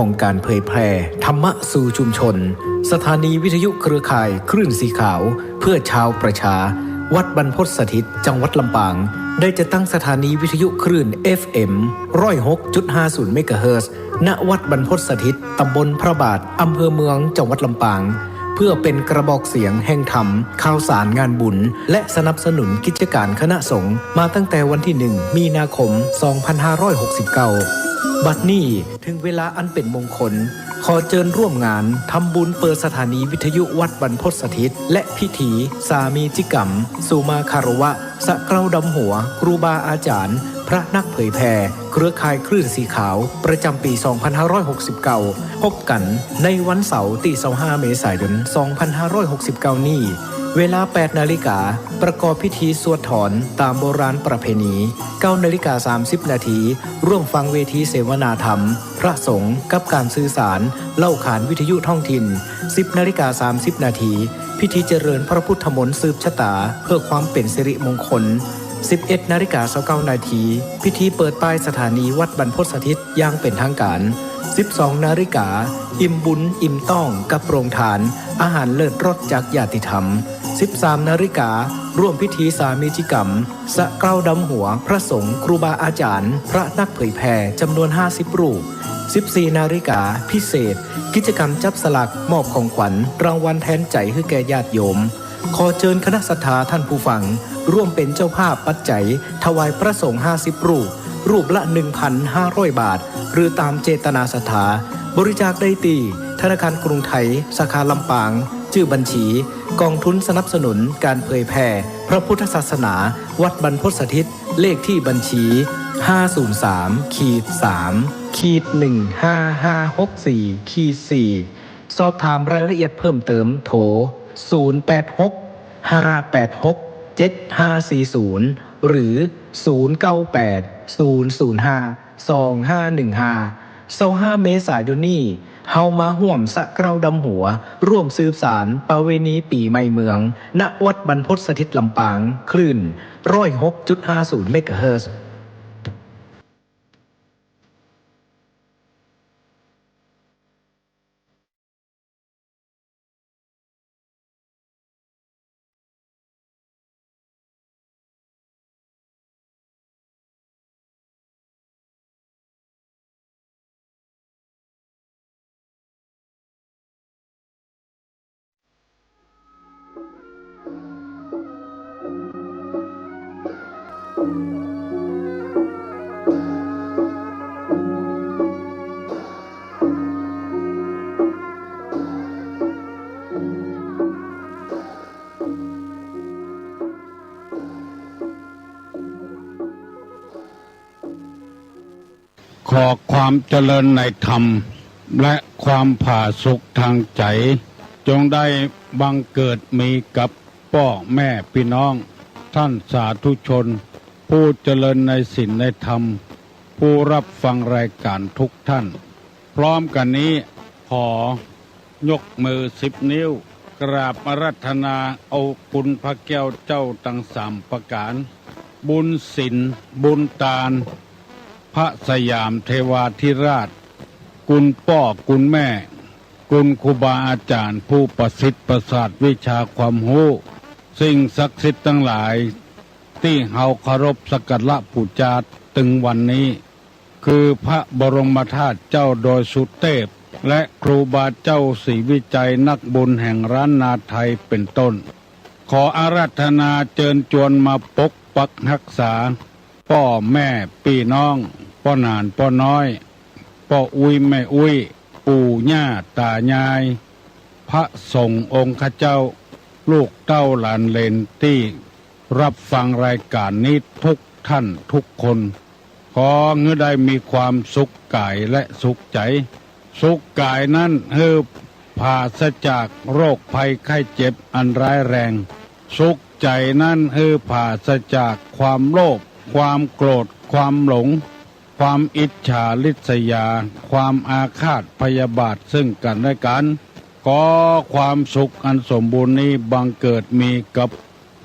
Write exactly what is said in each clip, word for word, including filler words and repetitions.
ของการเผยแผ่ธรรมะสู่ชุมชน สถานีวิทยุเครือข่ายคลื่นสีขาวเพื่อชาวประชา วัดบรรพตสถิต จังหวัดลำปาง ได้จัดตั้งสถานีวิทยุคลื่น เอฟเอ็ม ร้อยหกจุดห้าศูนย์ เมกะเฮิรตซ์ ณ วัดบรรพตสถิต ตำบลพระบาท อำเภอเมือง จังหวัดลำปาง เพื่อเป็นกระบอกเสียงแห่งธรรม ข่าวสารงานบุญ และสนับสนุนกิจการคณะสงฆ์มาตั้งแต่วันที่หนึ่ง มีนาคม สองพันห้าร้อยหกสิบเก้า บัดนี้ถึงเวลาอันเป็นมงคล ขอเจิญร่วมงานทำบุญเปิดสถานีวิทยุวัดบรรพตสถิต และพิธีสามีจิกรรม สุมาคารวะ สะเกล้าดำหัว ครูบาอาจ๋ารย์ พระนักเผยแผ่ เครือข่ายคลื่นสีขาว ประจำปี๋ สองพันห้าร้อยหกสิบเก้า พบกั๋นในวันเสาร์ตี้ ซาวห้า เมษายน สองพันห้าร้อยหกสิบเก้า นี้ เวลา แปดนาฬิกา ประกอบพิธีสวดถอนต๋ามโบราณประเพณี เก้านาฬิกา สามสิบนาที ร่วมฟังเวทีเสวนาธรรม พระสงฆ์กับก๋านสื่อสาร เล่าขานวิทยุท้องถิ่น สิบนาฬิกา สามสิบนาที พิธีเจริญพระพุทธมนต์สืบชะต๋าเพื่อความเป๋นสิริมงคล สิบเอ็ดนาฬิกา ซาวเก้านาที พิธีเปิดป้ายสถานีวัดบรรพตสถิตอย่างเป๋นทางก๋าน สิบสองนาฬิกา อิ่มบุญอิ่มต้องกับโรงทาน อาหารเลิศรสจากญาติธรรม สิบสามนาฬิกา ร่วมพิธีสามีจิกรรม สะเกล้าดำหัว พระสงฆ์ ครูบาอาจ๋ารย์ พระนักเผยแผ่ จ๋ำนวน ห้าสิบรูป สิบสี่นาฬิกา พิเศษ กิจกรรมจับสลาก มอบของขวัญ รางวัลแทนใจ๋หื้อแก่ญาติโยม ขอเจิญคณะศรัทธาท่านผู้ฟัง ร่วมเป๋นเจ้าภาพปัจจัย ถวายพระสงฆ์ ห้าสิบรูป รูปละ หนึ่งพันห้าร้อยบาท หรือต๋ามเจตนาศรัทธา บริจาคได้ตี้ ธนาคารกรุงไทย สาขาลำปาง จื้อบัญชี ก๋องทุนสนับสนุนก๋านเผยแผ่พระพุทธศาสนา วัดบรรพตสถิต เลขตี้บัญชี ห้าศูนย์สาม ขีด สาม ขีด หนึ่งห้าห้าหกสี่ ขีด สี่ สอบถามรายละเอียดเพิ่มเติม โทร ศูนย์แปดหก ห้าแปดหก เจ็ดห้าสี่ศูนย์ หรือ ศูนย์เก้าแปด ศูนย์ศูนย์ห้า สองห้าหนึ่งห้า ซาวห้าเมษายนนี้ เฮามาฮ่วมสะเกล้าดำหัว ร่วมสืบสานประเวณีปี๋ใหม่เมือง ณ วัดบรรพตสถิตลำปาง คลื่น ร้อยหกจุดห้าศูนย์ เมกะเฮิรตซ์ ขอความเจริญในธรรม และความผาสุกทางใจ๋ จงได้บังเกิดมีกับป้อแม่ปี้น้อง ท่านสาธุชน ผู้เจริญในศีลในธรรม ผู้รับฟังรายก๋านทุกท่าน พร้อมกั๋นนี้ ขอ ยกมือสิบนิ้ว กราบอาราธนาเอาคุณพระแก้วเจ้าตังสามประก๋าน บุญสิน บุญตาน พระสยามเทวาธิราช คุณป้อคุณแม่ คุณครูบาอาจ๋ารย์ผู้ประสิทธิ์ประสาทวิชาความฮู้ สิ่งศักดิ์สิทธิ์ตังหลาย ตี้เฮาเคารพสักการะปู๋จาตึงวันนี้ คือพระบรมธาตุเจ้าดอยสุเตพ และครูบาเจ้าศรีวิชัยนักบุญแห่งล้านนาไทยเป๋นต้น ขออาราธนาเจิญจวนมาปกปักฮักษา ป้อแม่ปี้น้อง ป้อหนานป้อน้อย ป้ออุ๊ยแม่อุ๊ย ปู่ย่าต๋ายาย พระสงฆ์องค์ข้าเจ้า ลูกเต้าหลานเหลนตี้ รับฟังรายก๋านนี้ทุกท่านทุกคน ขอหื้อได้มีความสุขก๋ายและสุขใจ๋ สุขก๋ายนั้นหื้อผาศจากโรคภัยไข้เจ็บอันร้ายแรง สุขใจ๋นั้นหื้อผาศจากความโลภ ความโกรธ ความหลง ความอิจฉาริษยา ความอาฆาตพยาบาทซึ่งกั๋นและกั๋น ขอความสุขอันสมบูรณ์นี้บังเกิดมีกับ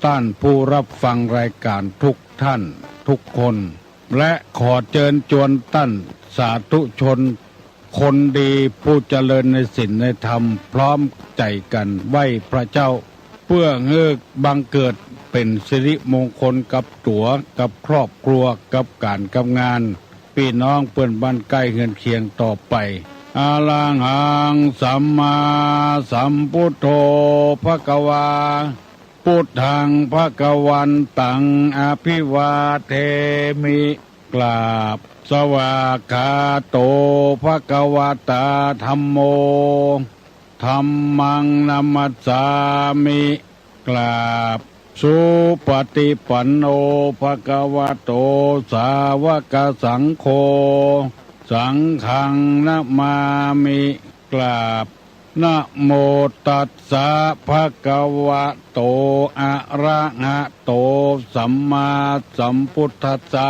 ต้านผู้รับฟังรายก๋านทุกท่านทุกคน และขอเจิญจวนต้านสาธุชน คนดีผู้เจริญในศีลในธรรม พร้อมใจ๋กั๋นไหว้พระเจ้า เปื้อหื้อบังเกิดเป๋นสิริมงคลกับตั๋ว กับครอบครัว กับก๋านกับงาน ปี้น้องเปื้อนบ้านใก้เฮือนเคียงต่อไป Arahaṃ sammāsambuddho bhagavā, buddhaṃ bhagavantaṃ abhivādemi. กราบ Svākkhāto bhagavatā dhammo, dhammaṃ namassāmi. กราบ Supaṭipanno bhagavato sāvakasaṅgho, saṅghaṃ namāmi. กราบ Namo tassa bhagavato arahato sammāsambuddhassa.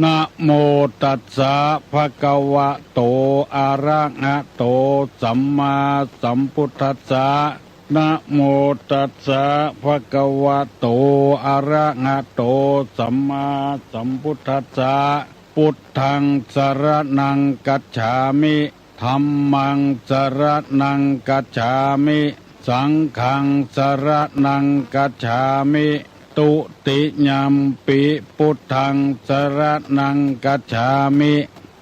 Namo tassa bhagavato arahato sammāsambuddhassa. Namo tassa bhagavato arahato sammāsambuddhassa. Buddhaṃ saraṇaṃ gacchāmi. Dhammaṃ saraṇaṃ gacchāmi. Saṅghaṃ saraṇaṃ gacchāmi. Dutiyampi buddhaṃ saraṇaṃ gacchāmi.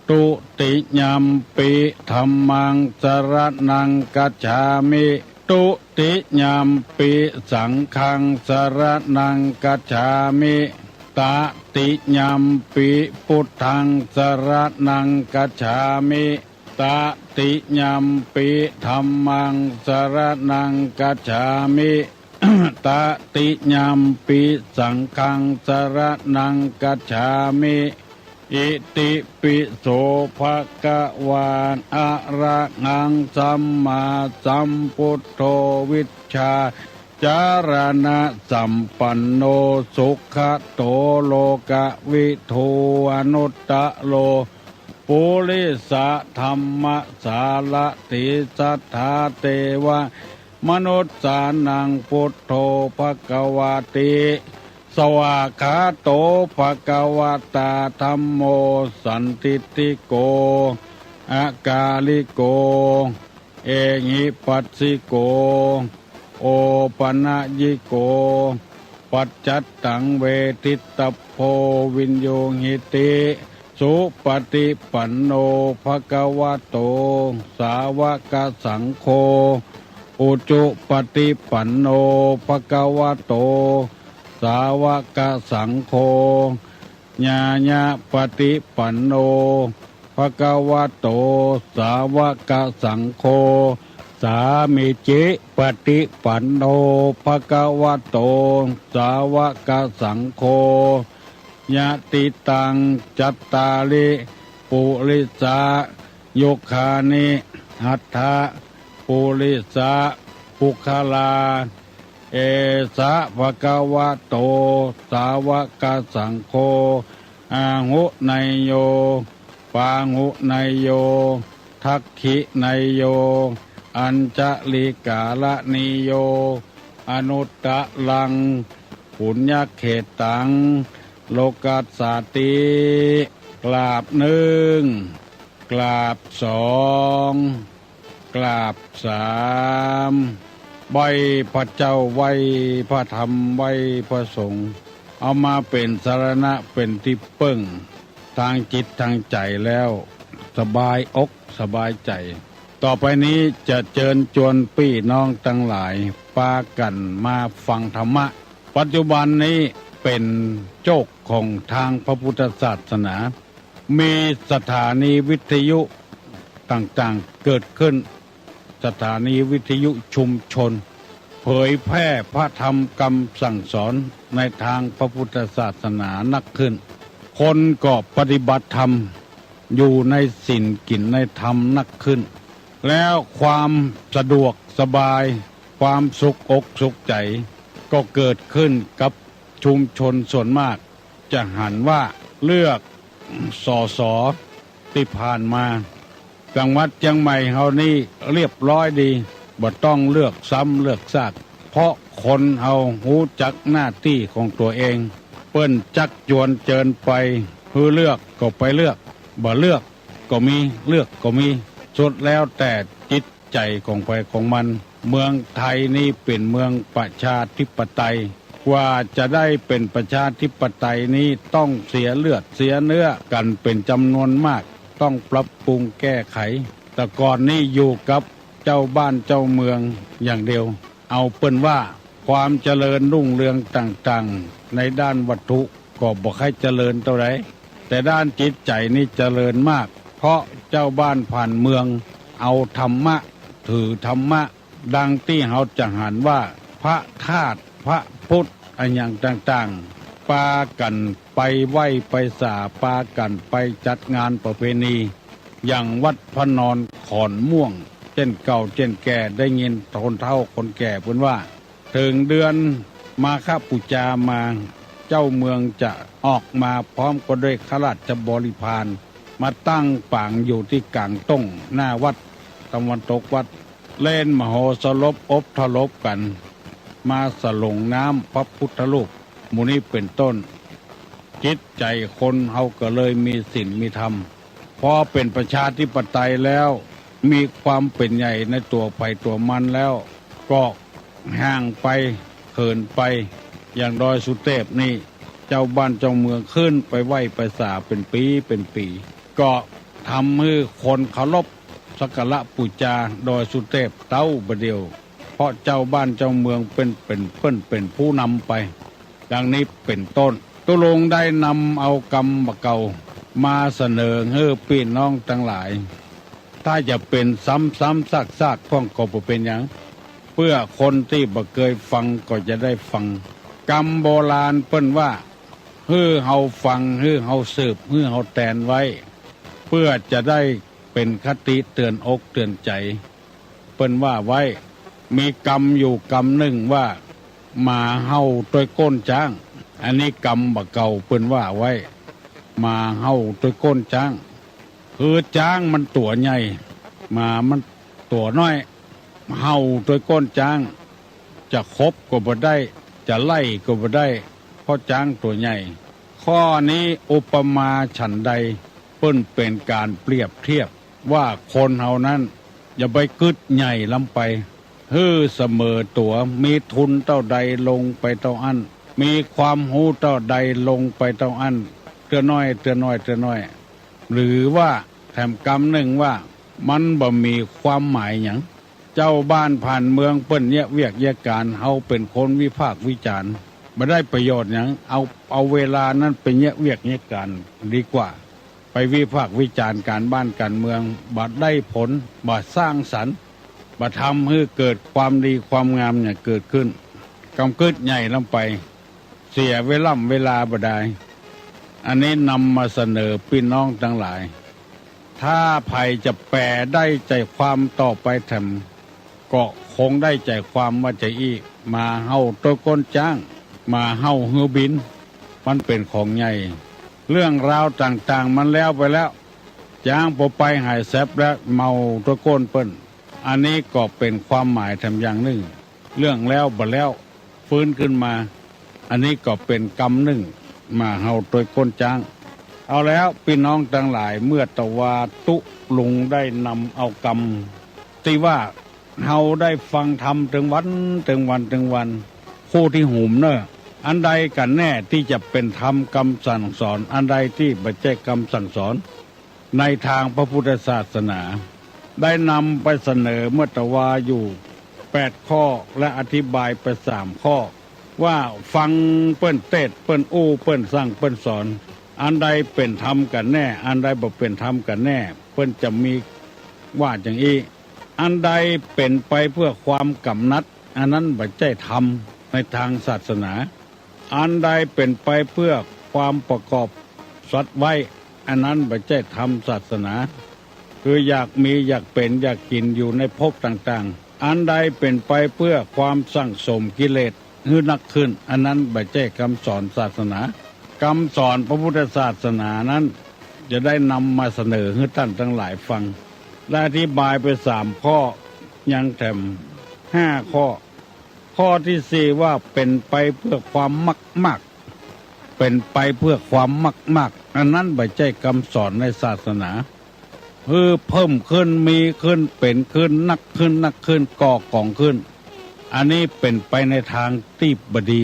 Dutiyampi dhammaṃ saraṇaṃ gacchāmi. Dutiyampi saṅghaṃ saraṇaṃ gacchāmi. Tatiyampi buddhaṃ saraṇaṃ gacchāmi. Tatiyampi dhammaṃ saraṇaṃ gacchāmi. Tatiyampi saṅghaṃ saraṇaṃ gacchāmi. Itipi so bhagavā arahaṃ sammāsambuddho vijjācaraṇasampanno sugato lokavidū anuttaro purisadammasārathi satthā devamanussānaṃ buddho bhagavāti. Svākkhāto bhagavatā dhammo sandiṭṭhiko akāliko ehipassiko opanayiko paccattaṃ veditabbo viññūhīti. Supaṭipanno bhagavato sāvakasaṅgho, ujupaṭipanno bhagavato sāvakasaṅgho, ñāyapaṭipanno bhagavato sāvakasaṅgho, sāmīcipaṭipanno bhagavato sāvakasaṅgho, yadidaṃ cattāri purisayugāni aṭṭha purisapuggalā, esa bhagavato sāvakasaṅgho, āhuneyyo pāhuneyyo dakkhiṇeyyo añjalikaraṇīyo anuttaraṃ puññakkhettaṃ lokassāti. กราบนึ่ง กราบสอง กราบสาม ไหว้พระเจ้า ไหว้พระธรรม ไหว้พระสงฆ์ เอามาเป๋นสรณะ เป๋นตี้เปิ้งตางจิตตางใจ๋แล้ว สบายอกสบายใจ๋ ต่อไปนี้จะเจิญจวนปี้น้องตังหลายปากั๋นมาฟังธรรมะ ปัจจุบันนี้เป๋นโจคของตางพระพุทธศาสนา มีสถานีวิทยุต่างๆ เกิดขึ้น สถานีวิทยุชุมชน เผยแพร่พระธรรมกำสั่งสอนในตางพระพุทธศาสนานักขึ้น คนก็ปฏิบัติธรรม อยู่ในศีลกิ๋นในธรรมนักขึ้น แล้วความสะดวกสบาย ความสุขอกสุขใจ๋ ก็เกิดขึ้นกับชุมชนส่วนมาก จะหันว่าเลือก สส ตี้ผ่านมา จังหวัดเจียงใหม่เฮานี่เรียบร้อยดี บ่ต้องเลือกซ้ำเลือกซาก เพราะคนเฮาฮู้จักหน้าตี้ของตั๋วเอง เปิ้นจักจวนเจิญไป หื้อเลือกก็ไปเลือก บ่เลือกก็มี เลือกก็มี สุดแล้วแต่จิตใจ๋ของใผของมัน เมืองไทยนี้เป๋นเมืองประชาธิปไตย กว่าจะได้เป๋นประชาธิปไตยนี้ต้องเสียเลือดเสียเนื้อกั๋นเป๋นจ๋ำนวนมาก ต้องปรับปรุงแก้ไข แต่ก่อนนี้อยู่กับเจ้าบ้านเจ้าเมืองอย่างเดียว เอาเปิ้นว่าความเจริญรุ่งเรืองต่างๆ ในด้านวัตถุก็บ่ใค่เจริญเต้าใด แต่ด้านจิตใจ๋นี่เจริญมาก เพราะเจ้าบ้านผ่านเมืองเอาธรรมะ ถือธรรมะ ดังตี้เฮาจะหันว่าพระธาตุ พระพุทธ อะหยังต่างๆ ปากั๋นไปไหว้ไปสา ปากั๋นไปจัดงานประเพณี อย่างวัดพระนอนขอนม่วง เจ้นเก่าเจ้นแก่ ได้ยินคนเฒ่าคนแก่เปิ้นว่า เถิงเดือนมาฆบู๋จามา เจ้าเมืองจะออกมาพร้อมก็ด้วยข้าราชบริพาร มาตั้งป๋างอยู่ตี้ก๋างต้งหน้าวัด ตะวันตกวัด เล่นมโหสถบอบถลบกั๋น มาสรงน้ำพระพุทธรูป หมู่นี้เป๋นต้น จิตใจ๋คนเฮาก็เลยมีศีลมีธรรม พอเป๋นประชาธิปไตยแล้ว มีความเป๋นใหญ่ในตั๋วใผตั๋วมันแล้ว ก็ห่างไปเขินไป อย่างดอยสุเตพนี่ เจ้าบ้านเจ้าเมืองขึ้นไปไหว้ไปสาเป๋นปี๋เป๋นปี๋ ก็ทำหื้อคนเคารพสักการะปู๋จาดอยสุเตพเต้าบ่าเดี่ยว เพราะเจ้าบ้านเจ้าเมืองเป๋น เป๋น เปิ้นเป๋นผู้นำไป ดังนี้เป๋นต้น ตุ๊ลุงได้นำเอากำบ่าเก่ามาเสนอหื้อปี้น้องตังหลาย ถ้าจะเป๋นซ้ำๆ ซากๆ พ่องก็บ่เป๋นหยัง เปื้อคนตี้บ่เกยฟังก็จะได้ฟัง กำโบราณเปิ้นว่า หื้อเฮาฟัง หื้อเฮาสืบ หื้อเฮาแตนไว้ เปื้อจะได้เป๋นคติเตื๋อนอกเตื๋อนใจ๋ เปิ้นว่าไว้ มีกำอยู่กำนึ่งว่า หมาเห่าตวยก้นจ๊าง อันนี้กำบ่าเก่าเปิ้นว่าไว้ หมาเห่าตวยก้นจ๊าง คือจ๊างมันตั๋วใหญ่ หมามันตั๋วน้อย เห่าตวยก้นจ๊าง จะขบก็บ่ได้ จะไล่ก็บ่ได้ เพราะจ๊างตั๋วใหญ่ ข้อนี้อุปมาฉันใด เปิ้นเป๋นก๋านเปรียบเทียบว่าคนเฮานั้น อย่าไปกึ๊ดใหญ่ล้ำไป หื้อเสมอตั๋ว มีทุนเต้าใดลงไปเต้าอั้น มีความฮู้เต้าใดลงไปเต้าอั้น เตื้อน้อย เตื้อน้อย เตื้อน้อย หรือว่าแถมกำนึ่งว่า มันบ่มีความหมายหยัง เจ้าบ้านผ่านเมืองเปิ้นเยียะเวียกเยียะก๋าน เฮาเป๋นคนวิพากษ์วิจารณ์ บ่ได้ประโยชน์หยัง เอา เอาเวลานั้นไปเยียะเวียกเยียะก๋านดีกว่า ไปวิพากษ์วิจารณ์ก๋านบ้านก๋านเมือง บ่ได้ผล บ่สร้างสรรค์ บ่ทำหื้อเกิดความดีความงามหยังเกิดขึ้น กำกึ๊ดใหญ่ล้ำไป เสียเวล่ำเวลาบ่ดาย อันนี้นำมาเสนอปี้น้องตังหลาย ถ้าใผจะแป๋ได้ใจ๋ความต่อไปแถม ก็คงได้ใจ๋ความว่าจะอี้ หมาเห่าตวยก้นจ๊าง หมาเห่าหื้อบิน มันเป๋นของใหญ่ เรื่องราวต่างๆ มันแล้วไปแล้ว จ๊างปอไปหายแซบแล้ว เห่าตวยก้นเปิ้น อันนี้ก็เป๋นความหมายแถมอย่างนึ่ง เรื่องแล้วบ่แล้ว ฟื้นขึ้นมา อันนี้ก็เป๋นกำนึ่ง หมาเห่าตวยก้นจ๊าง เอาแล้วปี้น้องตังหลาย เมื่อตะวาตุ๊ลุงได้นำเอากำตี้ว่า เฮาได้ฟังธรรมตึงวัน ตึงวัน ตึงวัน คู่ตี้หุมเน่อ อันใดกั๋นแน่ตี้จะเป๋นธรรมกำสั่งสอน อันใดตี้บ่ใจ้กำสั่งสอน ในตางพระพุทธศาสนา ได้นำไปเสนอเมื่อตะวาอยู่แปดข้อ และอธิบายไปสามข้อ ว่าฟังเปิ้นเตสน์ เปิ้นอู้ เปิ้นสั่ง เปิ้นสอน อันใดเป๋นธรรมกั๋นแน่ อันใดบ่เป๋นธรรมกั๋นแน่ เปิ้นจะมีว่าอย่างอี้ อันใดเป๋นไปเพื่อความก๋ำนัด อันนั้นบ่ใจ้ธรรมในตางศาสนา อันใดเป๋นไปเพื่อความประกอบสัตว์ไว้ อันนั้นบ่ใจ้ธรรมศาสนา คืออยากมี อยากเป๋น อยากกิ๋นอยู่ในภพต่างๆ อันใดเป๋นไปเพื่อความสั่งสมกิเลสหื้อนักขึ้น อันนั้นบ่ใจ้กำสอนศาสนา กำสอนพระพุทธศาสนานั้น จะได้นำมาเสนอหื้อต้านตังหลายฟัง ได้อธิบายไปสามข้อ ยังแถมห้าข้อ ข้อตี้สี่ว่าเป๋นไปเพื่อความมากๆ เป๋นไปเพื่อความมากๆ อันนั้นบ่ใจ้กำสอนในศาสนา หื้อเพิ่มขึ้น มีขึ้น เป๋นขึ้น นักขึ้น นักขึ้น ก่อกองขึ้น อันนี้เป๋นไปในตางตี้บ่ดี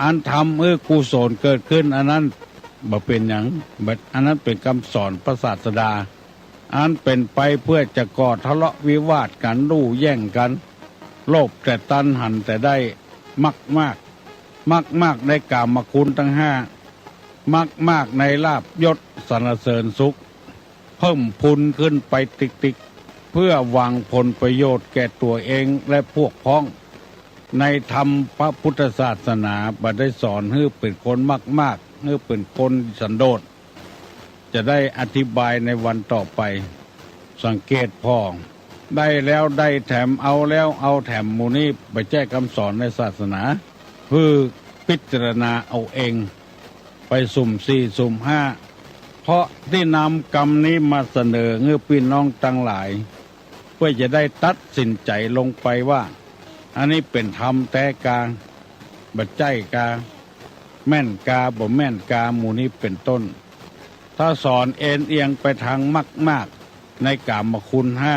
อันทำหื้อกุศลเกิดขึ้น อันนั้นบ่เป๋นหยัง บ่ อันนั้นเป๋นกำสอนพระศาสดา อันเป๋นไปเปื้อจะก่อทะเลาะวิวาทกั๋น ลู่แย่งกั๋น โลภแต่ตัน หันแต่ได้ มักมาก มักมากในกามคุณตังห้า มักมากในลาภยศสรรเสริญสุข เพิ่มพูนขึ้นไปติ๊กๆ เปื้อหวังผลประโยชน์แก่ตั๋วเองและพวกพ้อง ในธรรมพระพุทธศาสนาบ่ได้สอนหื้อเป๋นคนมักมาก หื้อเป๋นคนสันโดษ จะได้อธิบายในวันต่อไป สังเกตผ่อ ได้แล้วได้แถม เอาแล้วเอาแถม หมู่นี้บ่ใจ้กำสอนในศาสนา หื้อพิจารณาเอาเอง ไปสุ่มสี่สุ่มห้า เพราะตี้นำกำนี้มาเสนอหื้อปี้น้องตังหลาย เปื้อจะได้ตัดสินใจ๋ลงไปว่า อันนี้เป๋นธรรมแต๊กา บ่ใจ้กา แม่นกา บ่แม่นกา หมู่นี้เป๋นต้น ถ้าสอนเอนเอียงไปตางมักมาก ในกามคุณห้า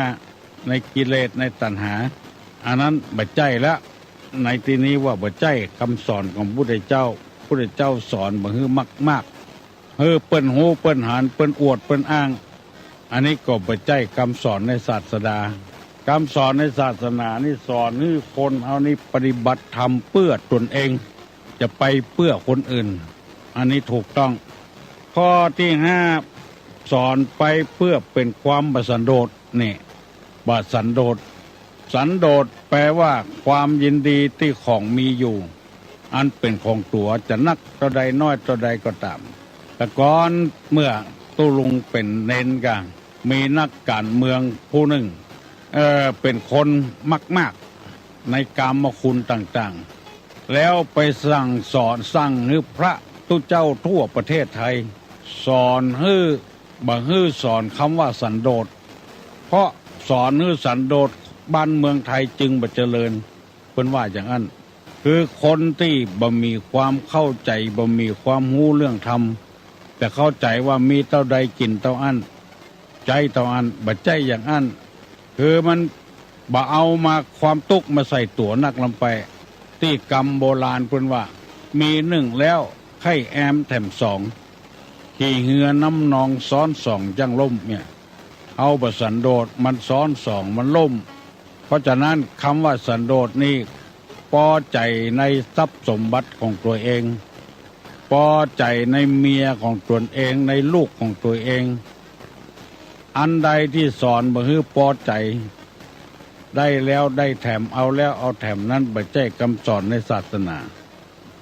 ในกิเลส ในตัณหา อันนั้นบ่ใจ้ละ ในตี้นี้ว่าบ่ใจ้กำสอนของพุทธเจ้า พุทธเจ้าสอนบ่หื้อมักมาก หื้อเปิ้นฮู้เปิ้นหัน เปิ้นอวดเปิ้นอ้าง อันนี้ก็บ่ใจ้กำสอนในศาสดา กำสอนในศาสนานี่สอนหื้อคนเฮานี่ปฏิบัติธรรมเปื้อตนเอง จะไปเปื้อคนอื่น อันนี้ถูกต้อง ข้อตี้ห้า สอนไปเปื้อเป๋นความบ่สันโดษ นี่ บ่สันโดษ สันโดษแปลว่าความยินดีตี้ของมีอยู่ อันเป๋นของตั๋ว จะนักเต้าใดน้อยเต้าใดก็ต๋าม แต่ก่อนเมื่อตุ๊ลุงเป๋นเณรกา มีนักก๋านเมืองผู้นึ่ง เอ่อ เป๋นคนมักมากในกามคุณต่างๆ แล้วไปสั่งสอน สั่งหื้อพระตุ๊เจ้าทั่วประเทศไทย สอนหื้อ บ่หื้อสอนกำว่าสันโดษ เพราะสอนหื้อสันโดษ บ้านเมืองไทยจึงบ่เจริญ เปิ้นว่าอย่างอั้น คือคนตี้บ่มีความเข้าใจ๋ บ่มีความฮู้เรื่องธรรม แต่เข้าใจ๋ว่ามีเต้าใดกิ๋นเต้าอั้น ใจ๊เต้าอั้น บ่ใจ้อย่างอั้น คือมันบ่เอามาความตุ๊กข์มาใส่ตั๋วนักลำไป ตี้กำโบราณเปิ้นว่า มีนึ่งแล้วใค่แอมแถมสอง ขี่เฮือน้ำนองซ้อนสองจั้งล่ม เนี่ย เฮาบ่สันโดษ มันซ้อนสอง มันล่ม เพราะฉะนั้นกำว่าสันโดษนี่ ปอใจ๋ในทรัพย์สมบัติของตั๋วเอง ปอใจ๋ในเมียของตั๋วเอง ในลูกของตั๋วเอง อันใดตี้สอนบ่หื้อปอใจ๋ ได้แล้วได้แถม เอาแล้วเอาแถม นั้นบ่ใจ้กำสอนในศาสนา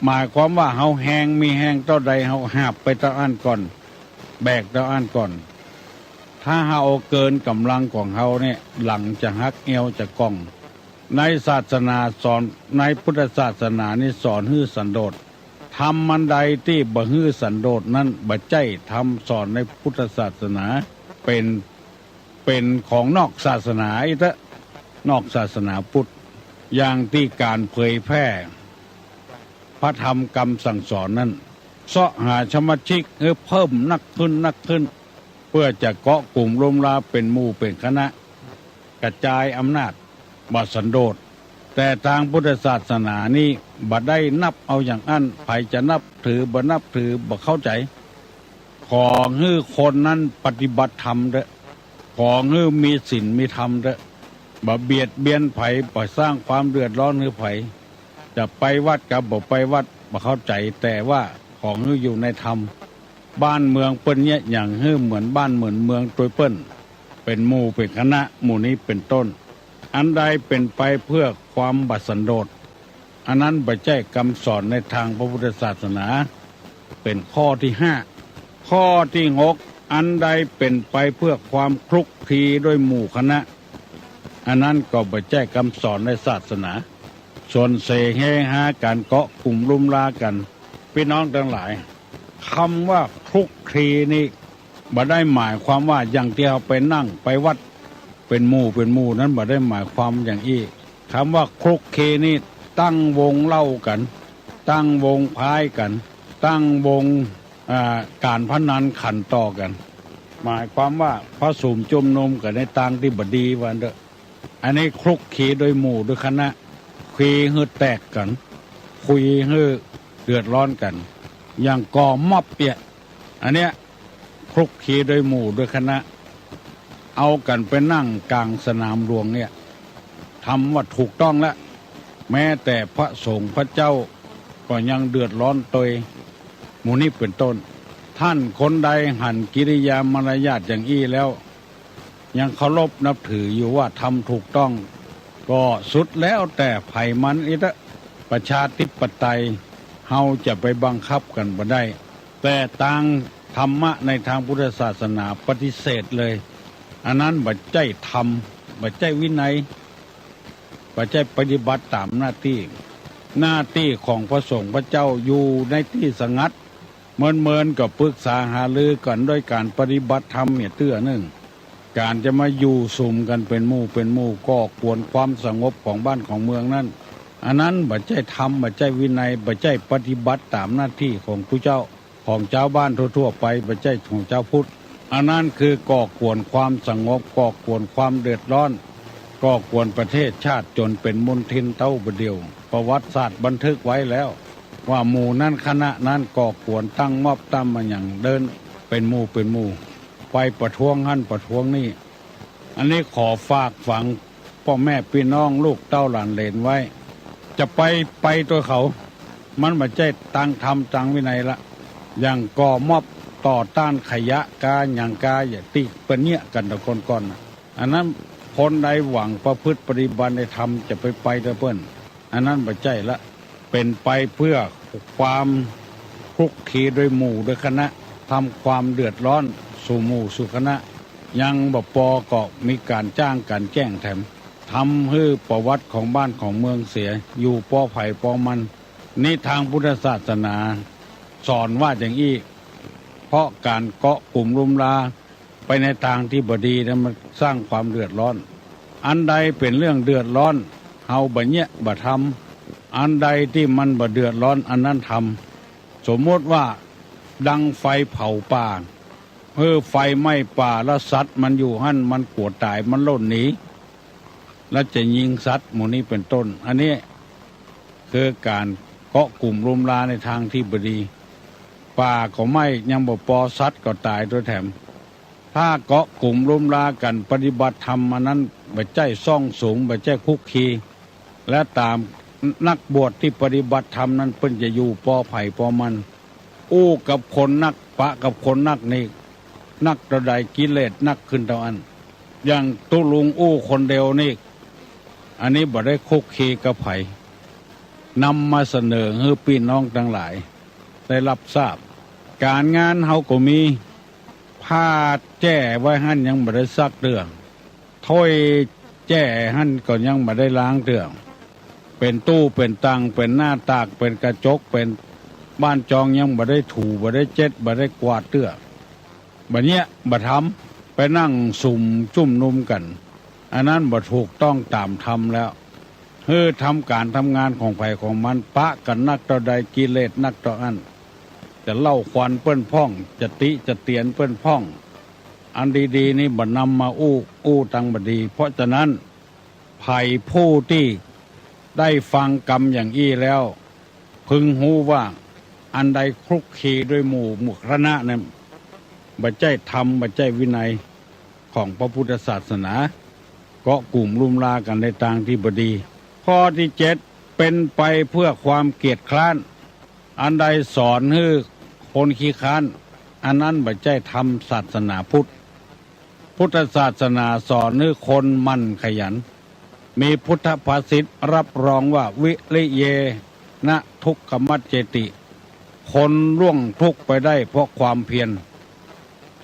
หมายความว่าเฮาแฮง มีแฮงเต้าใด เฮาหาบไปเต้าอั้นก่อน แบกเต้าอั้นก่อน ถ้าเฮาเอาเกินก๋ำลังของเฮาเนี่ย หลังจะหัก เอวจะก่อง ในศาสนาสอน ในพุทธศาสนานี่สอนหื้อสันโดษ ธรรมอันใดตี้บ่หื้อสันโดษนั้น บ่ใจ้ธรรมสอนในพุทธศาสนา เป๋น เป๋นของนอกศาสนาอี้เต๊อะ นอกศาสนาพุทธ อย่างตี้ก๋านเผยแผ่พระธรรมกำสั่งสอนนั้น เซาะหาสมาชิกหื้อเพิ่มนักขึ้น นักขึ้น เปื้อจะเกาะกุ่มรุมราเป๋นหมู่เป๋นคณะ กระจายอำนาจ บ่สันโดษ แต่ตางพุทธศาสนานี่บ่ได้นับเอาอย่างอั้น ใผจะนับถือบ่นับถือบ่เข้าใจ๋ ขอหื้อคนนั้นปฏิบัติธรรมเต๊อะ ขอหื้อมีศีลมีธรรมเต๊อะ บ่เบียดเบียนใผ บ่สร้างความเดือดร้อนหื้อใผ จะไปวัดกับบ่ไปวัดบ่เข้าใจ๋ แต่ว่าขอหื้ออยู่ในธรรม บ้านเมืองเปิ้นเยียะหยังหื้อเหมือนบ้านเหมือนเมืองตวยเปิ้น เป๋นหมู่เป๋นคณะ หมู่นี้เป๋นต้น อันใดเป๋นไปเปื้อความบ่สันโดษ อันนั้นบ่ใจ้กำสอนในตางพระพุทธศาสนา เป๋นข้อตี้ห้า ข้อตี้หก อันใดเป๋นไปเปื้อความคลุกคลีด้วยหมู่คณะ อันนั้นก็บ่ใจ้กำสอนในศาสนา ส่วนเสเฮฮากั๋น เกาะกุ่มรุมรากั๋น ปี้น้องตังหลาย กำว่าคลุกคลีนี่ บ่ได้หมายความว่าอย่างตี้เฮาไปนั่งไปวัดเป๋นหมู่เป๋นหมู่นั้น บ่ได้หมายความอย่างอี้ กำว่าคลุกคลีนี่ ตั้งวงเหล้ากั๋น ตั้งวงพายกั๋น ตั้งวง อ่า ก๋านพนันขันต่อกั๋น หมายความว่าพระสงฆ์จุมนุมกั๋นในตางตี้บ่ดีว่าเต๊อะ อันนี้คลุกคลีโดยหมู่โดยคณะ คลีหื้อแตกกั๋น คลีหื้อเดือดร้อนกั๋น อย่างก่อม็อบเนี่ย อันเนี้ยคลุกคลีโดยหมู่โดยคณะ เอากั๋นไปนั่งก๋างสนามหลวงเนี่ย ทำว่าถูกต้องแล้ว แม้แต่พระสงฆ์พระเจ้าก็ยังเดือดร้อนตวย หมู่นี้เป๋นต้น ท่านคนใดหันกิริยามารยาทอย่างอี้แล้ว ยังเคารพนับถืออยู่ว่าทำถูกต้อง ก็สุดแล้วแต่ใผมันอี้เต๊อะ ประชาธิปไตย เฮาจะไปบังคับกั๋นบ่ได้ แต่ตางธรรมะในตางพุทธศาสนาปฏิเสธเลย อันนั้นบ่ใจ้ธรรม บ่ใจ้วินัย บ่ใจ้ปฏิบัติต๋ามหน้าตี้ หน้าตี้ของพระสงฆ์พระเจ้าอยู่ในตี้สงัด เมินๆ ก็ปรึกษาหารือกั๋นโดยก๋านปฏิบัติธรรมเนี่ยเตื้อนึ่ง ก๋านจะมาอยู่สุมกั๋นเป๋นหมู่เป๋นหมู่ก่อกวนความสงบของบ้านของเมืองนั้น อันนั้นบ่ใจ้ธรรม บ่ใจ้วินัย บ่ใจ้ปฏิบัติต๋ามหน้าตี้ของผู้เจ้า ของจาวบ้านทั่วๆ ไป บ่ใจ้ของจาวพุทธ อันนั้นคือก่อกวนความสงบ ก่อกวนความเดือดร้อน ก่อกวนประเทศชาติจ๋นเป๋นมลทินเต้าบ่าเดี่ยว ประวัติศาสตร์บันทึกไว้แล้ว ว่าหมู่นั้นคณะนั้นก่อกวนตั้งม็อบตั้งอะหยังเดินเป๋นหมู่เป๋นหมู่ ไปประท้วงหั้นประท้วงนี่ อันนี้ขอฝากฝังป้อแม่ปี้น้องลูกเต้าหลานเหลนไว้ จะไปไปตวยเขา มันบ่ใจ้ตางธรรมตางวินัยละ อย่างก่อม็อบต่อต้านขยะกาหยังกา อย่างตี้เปิ้นเยียะกั๋นตะก่อนๆ น่ะ อันนั้นคนใดหวังประพฤติปฏิบัติในธรรมจะไปไปตวยเปิ้น อันนั้นบ่ใจ้ละ เป๋นไปเพื่อความคลุกคลีโดยหมู่โดยคณะ ทำความเดือดร้อนสู่หมู่สู่คณะ ยังบ่ปอก็มีก๋านจ้างก๋านแจ้งแถม ทำหื้อประวัติของบ้านของเมืองเสีย อยู่ปอใผปอมัน นี่ตางพุทธศาสนาสอนว่าอย่างอี้ เพราะก๋านเกาะกุมรุมรา ไปในตางตี้บ่ดีนั้นมันสร้างความเดือดร้อน อันใดเป๋นเรื่องเดือดร้อน เฮาบ่เยียะบ่ทำ อันใดตี้มันบ่เดือดร้อนอันนั้นทำ สมมุติว่าดังไฟเผาป่า หื้อไฟไหม้ป่าแล้วสัตว์มันอยู่หั้นมันกั๋วต๋ายมันล่นหนี แล้วจะยิงสัตว์หมู่นี้เป๋นต้น อันนี้คือก๋านเกาะกุมรุมราในตางตี้บ่ดี ป่าก็ไหม้ยังบ่ปอสัตว์ก็ต๋ายตวยแถม ถ้าเกาะกุมรุมรากั๋นปฏิบัติธรรมอันนั้นบ่ใจ้ซ่องสุม บ่ใจ้คลุกคลี และต๋ามนักบวชตี้ปฏิบัติธรรมนั้นเปิ้นจะอยู่ปอใผปอมัน อู้กับคนนักปะกับคนนักนี่ นักเต้าใดกิเลสนักขึ้นเต้าอั้น อย่างตุ๊ลุงอู้คนเดียวนี่ อันนี้บ่ได้คลุกคลีกับใผ นำมาเสนอหื้อปี้น้องตังหลายได้รับทราบ ก๋านงานเฮาก็มี ผ้าแจ้ไว้หั้นยังบ่ได้ซักเตื้อ ถ้วยแจ้หั้นก็ยังบ่ได้ล้างเตื้อ เป๋นตู้เป๋นตัง เป๋นหน้าตาก เป๋นกระจก เป๋นบ้านจองยังบ่ได้ถู บ่ได้เจ็ด บ่ได้กวาดเตื้อ บ่เยียะบ่ทำ ไปนั่งสุมจุมนุมกั๋น อันนั้นบ่ถูกต้องต๋ามธรรมแล้ว หื้อทำก๋านทำงานของใผของมัน ปะกั๋นนักเต้าใดกิเลสนักเต้าอั้น จะเล่าขวัญเปิ้นพ่อง จะติจะเตียนเปิ้นพ่อง อันดีๆ นี่บ่นำมาอู้ อู้ตังบ่ดี เพราะฉะนั้น ใผผู้ตี้ได้ฟังกำอย่างอี้แล้ว พึงฮู้ว่าอันใดคลุกคลีด้วยหมู่ หมู่คณะนั้น บ่ใจ้ธรรม บ่ใจ้วินัยของพระพุทธศาสนา เกาะกุมรุมรากั๋นในตางตี้บ่ดี ข้อตี้เจ็ด เป๋นไปเพื่อความเกียจคร้าน อันใดสอนหื้อคนขี้คร้าน อันนั้นบ่ใจ้ธรรมศาสนาพุทธ พุทธศาสนาสอนหื้อคนหมั่นขยัน มีพุทธภาษิตรับรองว่า วิริเยนะทุกขมัจเจติ คนล่วงทุกข์ไปได้เพราะความเพียร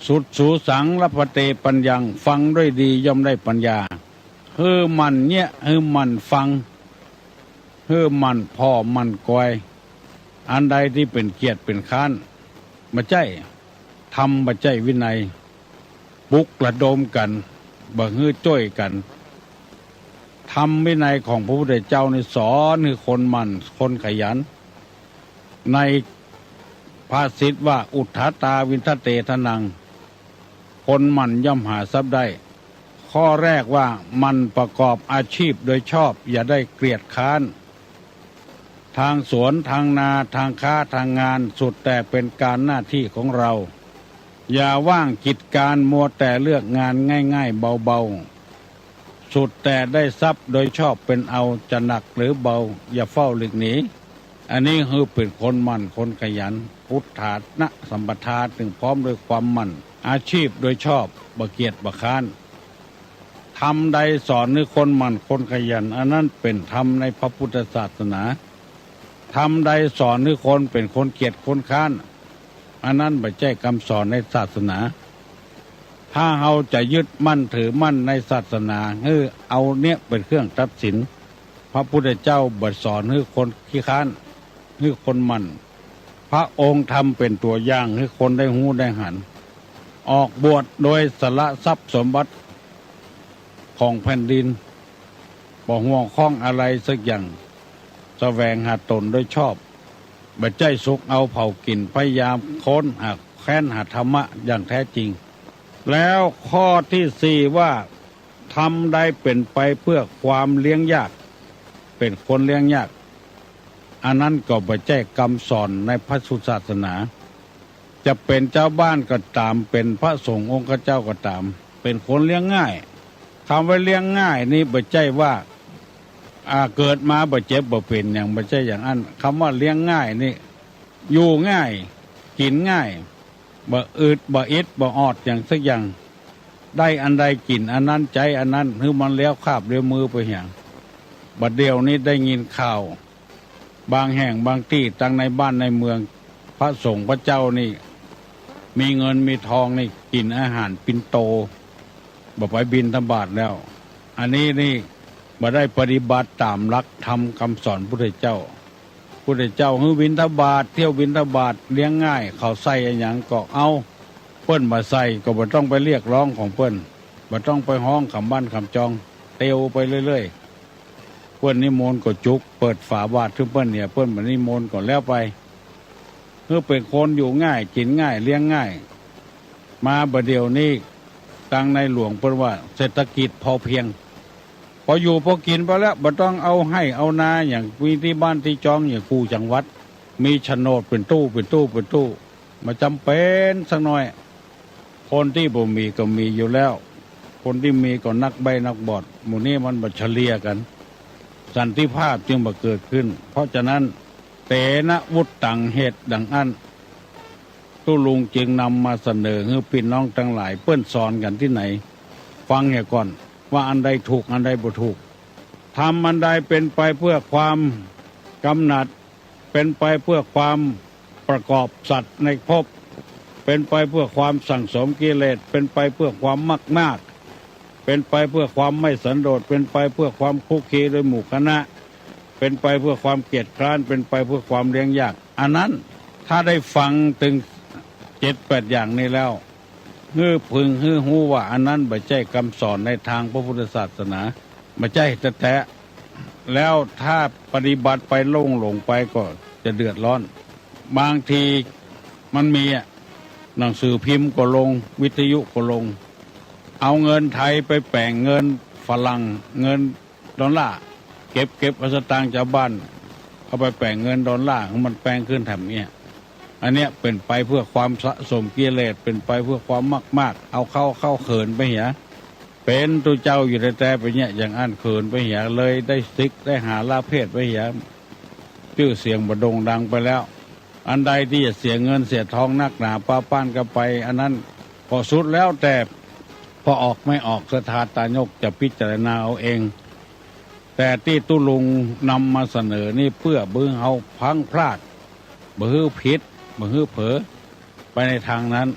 สุดสูสังลัพพะเตปัญญัง ฟังด้วยดีย่อมได้ปัญญา หื้อหมั่นเยียะ หื้อหมั่นฟัง หื้อหมั่นผ่อหมั่นกอย อันใดตี้เป๋นเกียจเป๋นคร้าน บ่ใจ้ธรรม บ่ใจ้วินัย ปลุกระดมกั๋น บ่หื้อจ้วยกั๋น ธรรมวินัยของพระพุทธเจ้านี่สอนหื้อคนหมั่น คนขยัน ในภาษิตว่า อุทธัตตา วินทะเต ทนัง คนหมั่นย่อมหาทรัพย์ได้ ข้อแรกว่าหมั่นประกอบอาชีพโดยชอบ อย่าได้เกียจคร้าน ทางสวน ทางนา ทางค้า ทางงาน สุดแต่เป็นการหน้าที่ของเรา อย่าว่างกิจการ มัวแต่เลือกงานง่ายๆ เบาๆ สุดแต่ได้ทรัพย์โดยชอบเป็นเอา จะหนักหรือเบา อย่าเฝ้าหลีกหนี อันนี้คือเป็นคนหมั่นคนขยัน อุทธานะสัมปทา จึงพร้อมด้วยความหมั่น อาชีพโดยชอบ บ่เกียจบ่คร้าน ธรรมใดสอนหื้อคนหมั่นคนขยัน อันนั้นเป็นธรรมในพระพุทธศาสนา ธรรมใดสอนหื้อคนเป็นคนเกียจคนคร้าน อันนั้นบ่ใจ้กำสอนในศาสนา ถ้าเฮาจะยึดมั่นถือมั่นในศาสนา หื้อเอาเนี้ยเป็นเครื่องตัดสิน พระพุทธเจ้าบ่สอนหื้อคนขี้คร้าน หื้อคนหมั่น พระองค์ทำเป็นตั๋วอย่างหื้อคนได้ฮู้ได้หัน ออกบวชโดยสละทรัพย์สมบัติของแผ่นดิน บ่ห่วงข้องอะไรสักอย่าง แสวงหาตนโดยชอบ บ่ใจ้สุกเอาเผากิ๋น พยายามค้นหา แคว้นหาธรรมะอย่างแท้จริง แล้วข้อที่สี่ว่า ธรรมใดเป็นไปเพื่อความเลี้ยงยาก เป็นคนเลี้ยงยาก อันนั้นก็บ่ใจ้กำสอนในพระพุทธศาสนา จะเป็นเจ้าบ้านก็ต๋าม เป็นพระสงฆ์องค์เจ้าก็ต๋าม เป็นคนเลี้ยงง่าย คำว่าเลี้ยงง่ายนี่บ่ใจ้ว่า อ่า เกิดมาบ่เจ็บบ่เป๋นหยัง บ่ใจ้อย่างอั้น คำว่าเลี้ยงง่ายนี่ อยู่ง่าย กิ๋นง่าย บ่อึดบ่อิดบ่ออดหยังสักอย่าง ได้อันใดกิ๋นอันนั้น ใจ๊อันนั้น หื้อมันเลี้ยวคาบเลี้ยวมือไปเหีย บ่าเดี่ยวนี้ได้ยินข่าว บางแห่งบางตี้ ตังในบ้านในเมือง พระสงฆ์พระเจ้านี่ มีเงินมีทองนี่ กิ๋นอาหารปิณโต บ่ไปบิณฑบาตแล้ว อันนี้นี่ บ่ได้ปฏิบัติต๋ามหลักธรรมกำสอนพุทธเจ้า พุทธเจ้าหื้อบิณฑบาต เที่ยวบิณฑบาต เลี้ยงง่าย เขาใส่อะหยังก็เอา เปิ้นบ่ใส่ก็บ่ต้องไปเรียกร้องของเปิ้น บ่ต้องไปฮ้องกำบ้านกำจอง เตียวไปเรื่อยๆ เปิ้นนิมนต์ก็จุก เปิดฝาบาตรหื้อเปิ้นเนี่ย เปิ้นบ่นิมนต์ก็แล้วไป หื้อเป็นคนอยู่ง่าย กิ๋นง่าย เลี้ยงง่าย มาบ่าเดี่ยวนี้ ตังในหลวงเปิ้นว่าเศรษฐกิจพอเพียง พออยู่พอกิ๋นไปแล้ว บ่ต้องเอาไฮ่เอานาอย่างมีตี้บ้านตี้จองอย่างกู้จังหวัด มีโฉนดเป็นตู้เป็นตู้เป็นตู้ บ่จ๋ำเป๋นสักหน้อย คนตี้บ่มีก็มีอยู่แล้ว คนตี้มีก็นักใบ้นักบอด หมู่นี้มันบ่เฉลี่ยกั๋น สันติภาพจึงบ่เกิดขึ้น เพราะฉะนั้น เตนะวุตตัง เหตุดังอั้น ตุ๊ลุงจึงนำมาเสนอหื้อปี้น้องตังหลาย เปิ้นสอนกั๋นตี้ไหน ฟังเหียก่อน ว่าอันใดถูก อันใดบ่ถูก ธรรมอันใดเป็นไปเพื่อความกำหนัด เป็นไปเพื่อความประกอบสัตว์ในภพ เป็นไปเพื่อความสั่งสมกิเลส เป็นไปเพื่อความมากๆ เป็นไปเพื่อความไม่สันโดษ เป็นไปเพื่อความคลุกคลีโดยหมู่คณะ เป็นไปเพื่อความเกียจคร้าน เป็นไปเพื่อความเลี้ยงยาก อันนั้นถ้าได้ฟังเถิงเจ็ดแปดอย่างนี้แล้ว หื้อพึงหื้อฮู้ว่าอันนั้นบ่ใจ้กำสอนในตางพระพุทธศาสนา บ่ใจ้แต๊ๆ แล้วถ้าปฏิบัติไปหลงๆ ไปก็จะเดือดร้อน บางทีมันมีอะ หนังสือพิมพ์ก็ลง วิทยุก็ลง เอาเงินไทยไปแป๋งเงินฝรั่ง เงินดอลลาร์ เก็บ เก็บเอาสตางค์จาวบ้าน เอาไปแป๋งเงินดอลลาร์ หื้อมันแปงขึ้นแถมเนี่ย อันเนี้ยเป็นไปเพื่อความสะสมกิเลส เป็นไปเพื่อความมากๆ เอาเข้า เข้าเขินไปเหีย เป๋นตุ๊เจ้าอยู่แต๊ๆ ไปเนี่ย อย่างอั้นเขินไปเหีย เลยได้สิทธิ์ได้หาลาภเพศไปเหีย จื้อเสียงบ่โด่งดังไปแล้ว อันใดตี้จะเสียเงินเสียทองนักหนาปาป้านกั๋นไป อันนั้นก็สุดแล้วแต่ พอออกไม่ออก ศรัทธาตายกจะพิจารณาเอาเอง แต่ตี้ตุ๊ลุงนำมาเสนอนี่เปื้อบ่หื้อเฮาพลั้งพลาด บ่หื้อผิด บ่หื้อเผลอไปในตางนั้น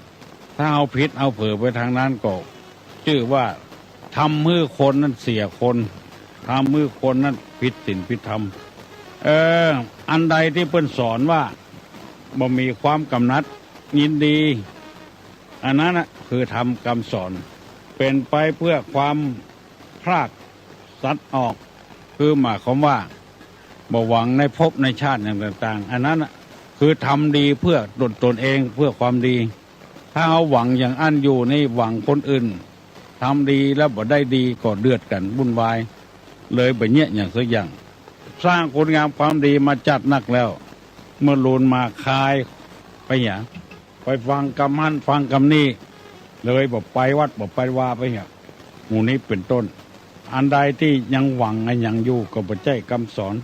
ถ้าเฮาผิดเฮาเผลอไปตางนั้นก็จื้อว่าทำหื้อคนนั้นเสียคน ทำหื้อคนนั้นผิดศีลผิดธรรม เออ อันใดตี้เปิ้นสอนว่าบ่มีความกำหนัดยินดี อันนั้นน่ะคือธรรมกำสอน เป๋นไปเพื่อความพรากสัตว์ออก คือหมายความว่าบ่หวังในภพในชาติอย่างต่างๆ อันนั้นน่ะคือทำดีเพื่อตน ตนเอง เพื่อความดี ถ้าเฮาหวังอย่างอั้นอยู่นี่ หวังคนอื่นทำดีแล้วบ่ได้ดีก็เดือดกั๋นวุ่นวาย เลยบ่เยียะหยังสักอย่าง สร้างคุณงามความดีมาจ๊าดนักแล้ว เมื่อลูนมาคายไปเหีย ไปฟังกำหั้นฟังกำนี้ เลยบ่ไปวัดบ่ไปวาไปเหีย หมู่นี้เป๋นต้น อันใดตี้ยังหวังอะหยังอยู่ก็บ่ใจ้กำสอน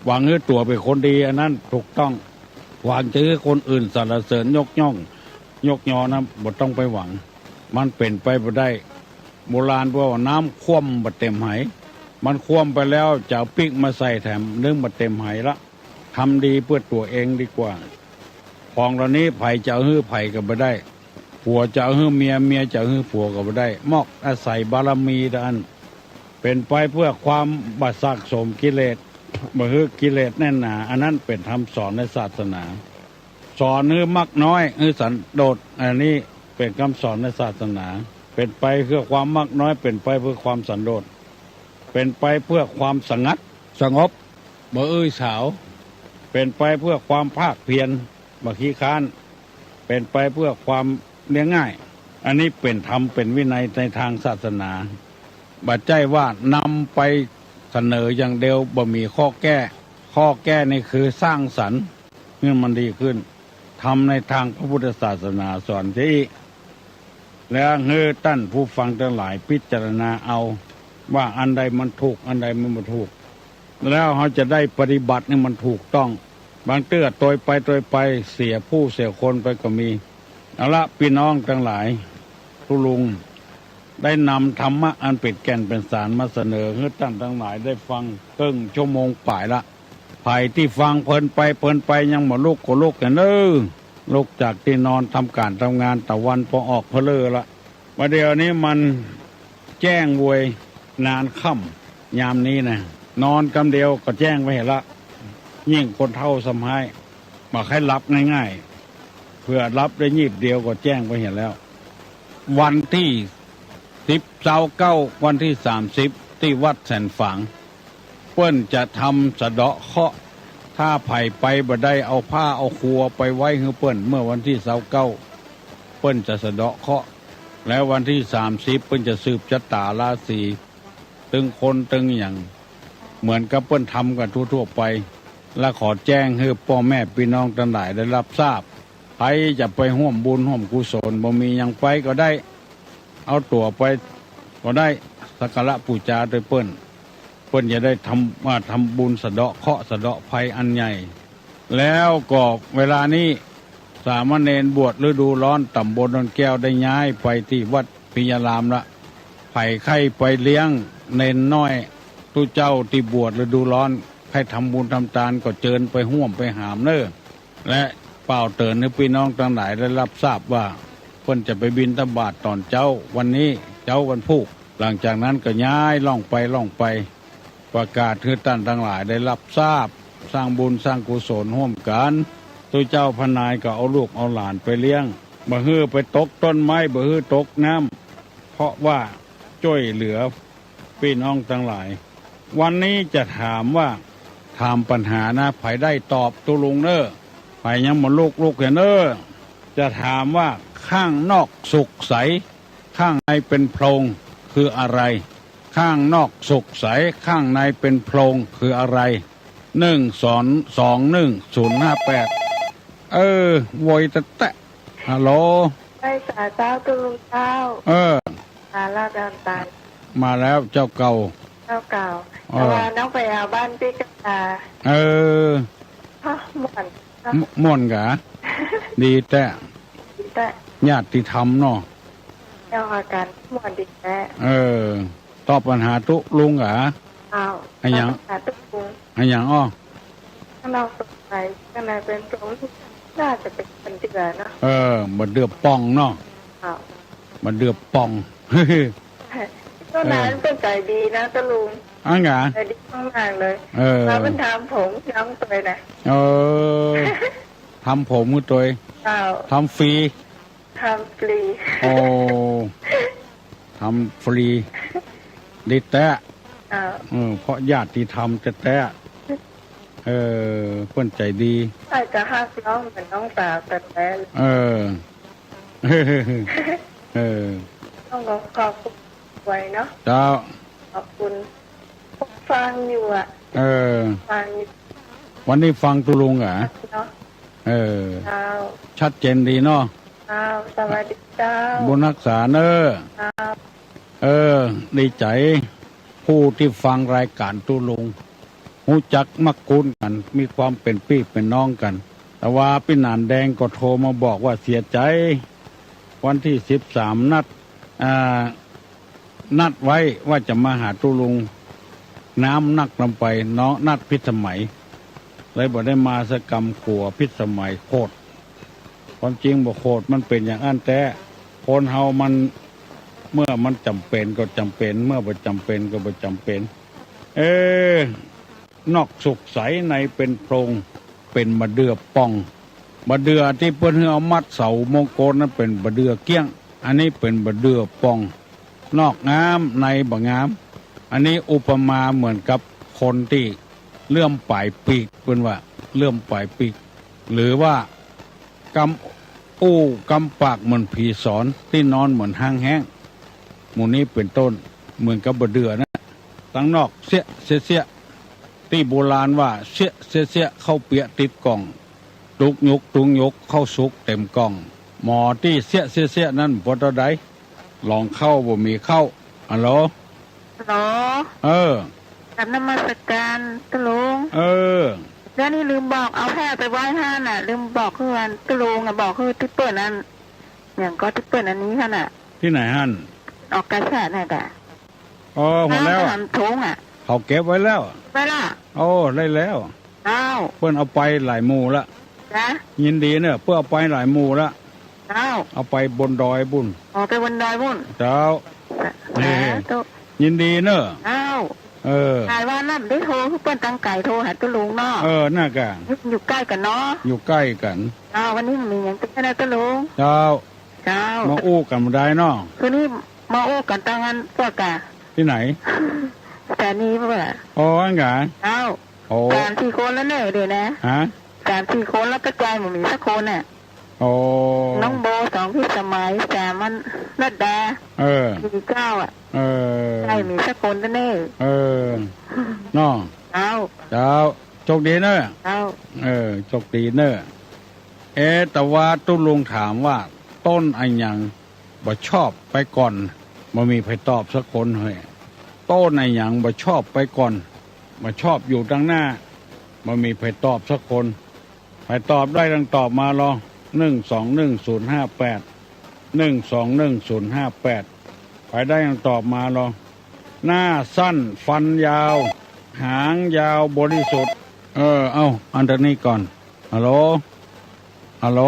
หวังหื้อตั๋วเป๋นคนดี อันนั้นถูกต้อง หวังจะหื้อคนอื่นสรรเสริญยกย่อง ยกยอนั้นบ่ต้องไปหวัง มันเป๋นไปบ่ได้ โบราณว่าน้ำคว่ำบ่เต็มไห มันคว่ำไปแล้วจะเอาปิ๊กมาใส่แถมนึ่งบ่เต็มไหละ ทำดีเปื้อตั๋วเองดีกว่า ของเหล่านี้ใผจะเอาหื้อใผก็บ่ได้ ผัวจะเอาหื้อเมีย เมียจะเอาหื้อผัวก็บ่ได้ มอกอาศัยบารมีเต้าอั้น เป๋นไปเปื้อความบ่สะสมกิเลส บ่หื้อกิเลสแน่นหนา อันนั้นเป๋นธรรมสอนในศาสนา สอนหื้อมักน้อย หื้อสันโดษ อันนี้เป๋นกำสอนในศาสนา เป๋นไปเปื้อความมักน้อย เป๋นไปเปื้อความสันโดษ เป๋นไปเปื้อความสงัด สงบ บ่อื้อฉาว เป๋นไปเปื้อความภาคเพียร บ่ขี้คร้าน เป๋นไปเปื้อความเรียบง่าย อันนี้เป๋นธรรมเป๋นวินัยในทางศาสนา บ่ใจ้ว่านำไปเสนออย่างเดียว บ่มีข้อแก้ ข้อแก้นี่คือสร้างสรรค์หื้อมันดีขึ้น ธรรมในทางพระพุทธศาสนาสอนจะอี้ แล้วหื้อต้านผู้ฟังตังหลายพิจารณาเอา ว่าอันใดมันถูก อันใดมันบ่ถูก แล้วเฮาจะได้ปฏิบัติหื้อมันถูกต้อง บางเตื้อตวยไปตวยไป เสียผู้เสียคนไปก็มี เอาละ ปี้น้องตังหลาย ตุ๊ลุงได้นำธรรมะอันเป๋นแก่นเป๋นสารมาเสนอหื้อต้านตังหลายได้ฟังเกิ่งชั่วโมงป๋ายละ ใผตี้ฟังเพลินไปเพลินไปยังบ่ลุกก็ลุกแหน่เน่อ ลุกจากตี้นอนทำก๋านทำงานตะวันปอออกเพลินละ บ่าเดี่ยวนี้มันแจ้งโวย นานค่ำ ยามนี้นะ นอนกำเดียวก็แจ้งไปหั้นละ ยิ่งคนเฒ่าซ้ำฮ้าย บ่ใค่หลับง่ายๆ เผื่อหลับได้งีบเดียวก็แจ้งไปหั้นแล้ว วันตี้สิบเศร้าเก๊า วันตี้สามสิบ ตี้วัดแสนฝาง เปิ้นจะทำสะเดาะเคราะห์ ถ้าใผไปบ่ได้ เอาผ้าเอาครัวไปไว้หื้อเปิ้น เมื่อวันตี้เศร้าเก๊า เปิ้นจะสะเดาะเคราะห์ แล้ววันตี้สามสิบ เปิ้นจะสืบชะตาราศี ตึงคนตึงหยัง เหมือนกับเปิ้นทำกั๋นทั่วๆ ไป และขอแจ้งหื้อป้อแม่ปี้น้องตังหลายได้ฮับทราบ ใผจะไปฮ่วมบุญฮ่วมกุศล บ่มีหยังไปก็ได้ เอาตั๋วไปก็ได้ สักการะปู๋จาตวยเปิ้น เปิ้นจะได้ทำ มาทำบุญสะเดาะเคราะห์สะเดาะภัยอันใหญ่ แล้วก็เวลานี้สามเณรบวชฤดูร้อนต๋ำบลดอนแก้วได้ย้ายไปตี้วัดพิยารามละ ใผใค่ไปเลี้ยงเณรน้อย ตุ๊เจ้าตี้บวชฤดูร้อน ใค่ทำบุญทำตานก็เจิญไปฮ่วมไปหามเน่อ และป่าวเตื๋อนหื้อปี้น้องตังหลายได้ฮับทราบว่า เปิ้นจะไปบิณฑบาตต๋อนเจ๊าวันนี้ เจ๊าวันพูก หลังจากนั้นก็ย้ายล่องไปล่องไป ประกาศหื้อต้านตังหลายได้ฮับทราบ สร้างบุญสร้างกุศลฮ่วมกั๋น ตุ๊เจ้าพระนายก็เอาลูกเอาหลานไปเลี้ยง บ่หื้อไปตกต้นไม้ บ่หื้อตกน้ำ เพราะว่าจ้วยเหลือปี้น้องตังหลาย วันนี้จะถามว่า ถามปัญหานะ ใผได้ตอบตุ๊ลุงเน่อ ใผยังบ่ลุก ลุกแหน่เน่อ จะถามว่าข้างนอกสุขใส ข้างในเป็นโพรงคืออะไร ข้างนอกสุขใส ข้างในเป็นโพรงคืออะไร หนึ่งสองหนึ่งศูนย์ห้าแปด เออ โวยแต๊ๆ ฮัลโหล ไหว้สาเจ้าตุ๊ลุงเจ้า เออ มาแล้วดอนตาย มาแล้วเจ้าเก่า เจ้าเก่า เออ แต่ว่าน้องไปเอาบ้านปี้กา เออ ฮะ ม่วนเนาะ ม- ม่วนกา ดีแต๊ ดีแต๊ ญาติธรรมเนาะ เจ้าอาการม่วนดีแต๊ เออ ตอบปัญหาตุ๊ลุงกา อ้าว อะหยัง ตอบปัญหาตุ๊ลุง อะหยังอ้อ ข้างนอกสุขใส ข้างในเป็นโพรง น่าจะเป็นคนเดือเนาะ เออ บ่เดือป่องเนาะ อ้าว บ่เดือป่อง เจ้านายเปิ้นใจ๋ดีนะตุ๊ลุง อั้นกา ใจ๋ดีมากๆ เลย เออ มาเปิ้นทำผมย้ำตวยนะ เออ ทำผมหื้อตวย เจ้า ทำฟรี ทำฟรี โอ้ ทำฟรี ดีแต๊ เจ้า เออ เพราะญาติธรรมแต๊ๆ เออ เปิ้นใจ๋ดี ใค่จะฮักน้องเหมือนน้องสาวแต๊ๆ เออ เออ ต้องขอขอบคุณไว้เนาะ เจ้า ขอบคุณ ฟังอยู่อะ เออ ฟังอยู่ วันนี้ฟังตุ๊ลุงเหรอ เนาะ เออ เจ้า ชัดเจนดีเนาะ เจ้า สวัสดีเจ้า บุญฮักษาเน้อ เจ้า เออ ดีใจ๋ ผู้ตี้ฟังรายก๋านตุ๊ลุง ฮู้จักมักคุ้นกั๋น มีความเป๋นปี้เป๋นน้องกั๋น แต่ว่าปี้หนานแดงก็โทรมาบอกว่าเสียใจ๋ วันตี้สิบสามนัด อ่า นัดไว้ว่าจะมาหาตุ๊ลุง น้ำนักลำไป เนาะ นัดผิดสมัย เลยบ่ได้มาสักกำ กั๋วผิดสมัยโคตร ความจริงบ่โคตร มันเป๋นอย่างอั้นแต๊ คนเฮามัน เมื่อมันจ๋ำเป๋นก็จ๋ำเป๋น เมื่อบ่จ๋ำเป๋นก็บ่จ๋ำเป๋น เอ๊ะ นอกสุกใสในเป๋นโพรง เป๋นบ่าเดื่อป่อง บ่าเดื่อตี้เปิ้นหื้อเอามัดเสามงกรนั้นเป๋นบ่าเดื่อเกี้ยง อันนี้เป๋นบ่าเดื่อป่อง นอกงามในบ่งาม อันนี้อุปมาเหมือนกับคนตี้เลื่อมป๋ายปีก เปิ้นว่าเลื่อมป๋ายปีก หรือว่า กำอู้กำปากเหมือนผีสอน ตี้นอนเหมือนฮ้างแฮ้ง หมู่นี้เป๋นต้น เหมือนกับบ่าเดื่อนะ ตังนอกเสี้ยะเสี้ยะเสี้ยะ ตี้โบราณว่าเสี้ยะเสี้ยะเสี้ยะ ข้าวเปียกติดก่อง ตุ๊กหยุกตุ๊กหยุก ข้าวสุกเต็มก่อง หมอตี้เสี้ยะเสี้ยะเสี้ยะนั้นบ่เต้าใด ลองเข้าบ่มีเข้า ฮัลโหล ฮัลโหล เออ กราบนมัสการตุ๊ลุง เออ เดี๋ยวนี้ลืมบอก เอาแผ้ไปไว้หั้นน่ะ ลืมบอกเฮือนตุ๊ลุงอะ บอกเฮือนตี้เปิ้นอัน อย่างก็ตี้เปิ้นอันนี้หั้นน่ะ ตี้ไหนหั้น ออกกาชาดน่ะกะ อ๋อ หมดแล้วอะ น้ำสามถุงอะ เขาเก็บไว้แล้ว ไว้ละ โอ้ ได้แล้ว เจ้า เปิ้นเอาไปหลายหมู่ละ จ๊ะ ยินดีเน้อ เปิ้นเอาไปหลายหมู่ละ เจ้า เอาไปบนดอยบุ่น อ๋อ ไปบนดอยบุ่น เจ้า สา นี่ สาธุ ยินดีเน้อ เจ้า เออ หลายวันแล้วบ่ได้โทร คือเปิ้นตั้งใจ๋โทรหาตุ๊ลุงเนาะ เออ นั่นกะ อยู่ใก้กั๋นเนาะ อยู่ใก้กั๋น เจ้า วันนี้มีหยังจะแนะนำตุ๊ลุง เจ้า เจ้า มาอู้กั๋นบ่ได้เนาะ คืนนี้มาอู้กั๋นตังอั้นเปิ้นกะ ตี้ไหน สถานีเปิ้นกะ อ๋อ อั้นกะ เจ้า โอ้ สามสี่คนแล้วเน้อ เดี๋ยวนะ ฮะ สามสี่คนแล้ว ป้าจอยบ่มีสักคนน่ะ โอ้ น้องโบ สอง พิสมัย สาม อัน รัตดา เออ สี่ เจ้าอะ เออ ใจ้ มีสักคนเน้อ เออ เนาะ เจ้า เจ้า โจคดีเน้อ เจ้า เออ โจคดีเน้อ เอ๊ะ แต่ว่าตุ๊ลุงถามว่า ต้นอะหยังบ่ชอบไปก่อน บ่มีใผตอบสักคนเฮ้ย ต้นอะหยังบ่ชอบไปก่อน บ่ชอบอยู่ตังหน้า บ่มีใผตอบสักคน ใผตอบได้ตังตอบมาลอ หนึ่งสองหนึ่งศูนย์ห้าแปด หนึ่งสองหนึ่งศูนย์ห้าแปด ใผได้ตังตอบมาลอ หน้าสั้นฟันยาว หางยาวบริสุทธิ์ เออ เอ้า อันนี้ก่อน ฮัลโหล ฮัลโหล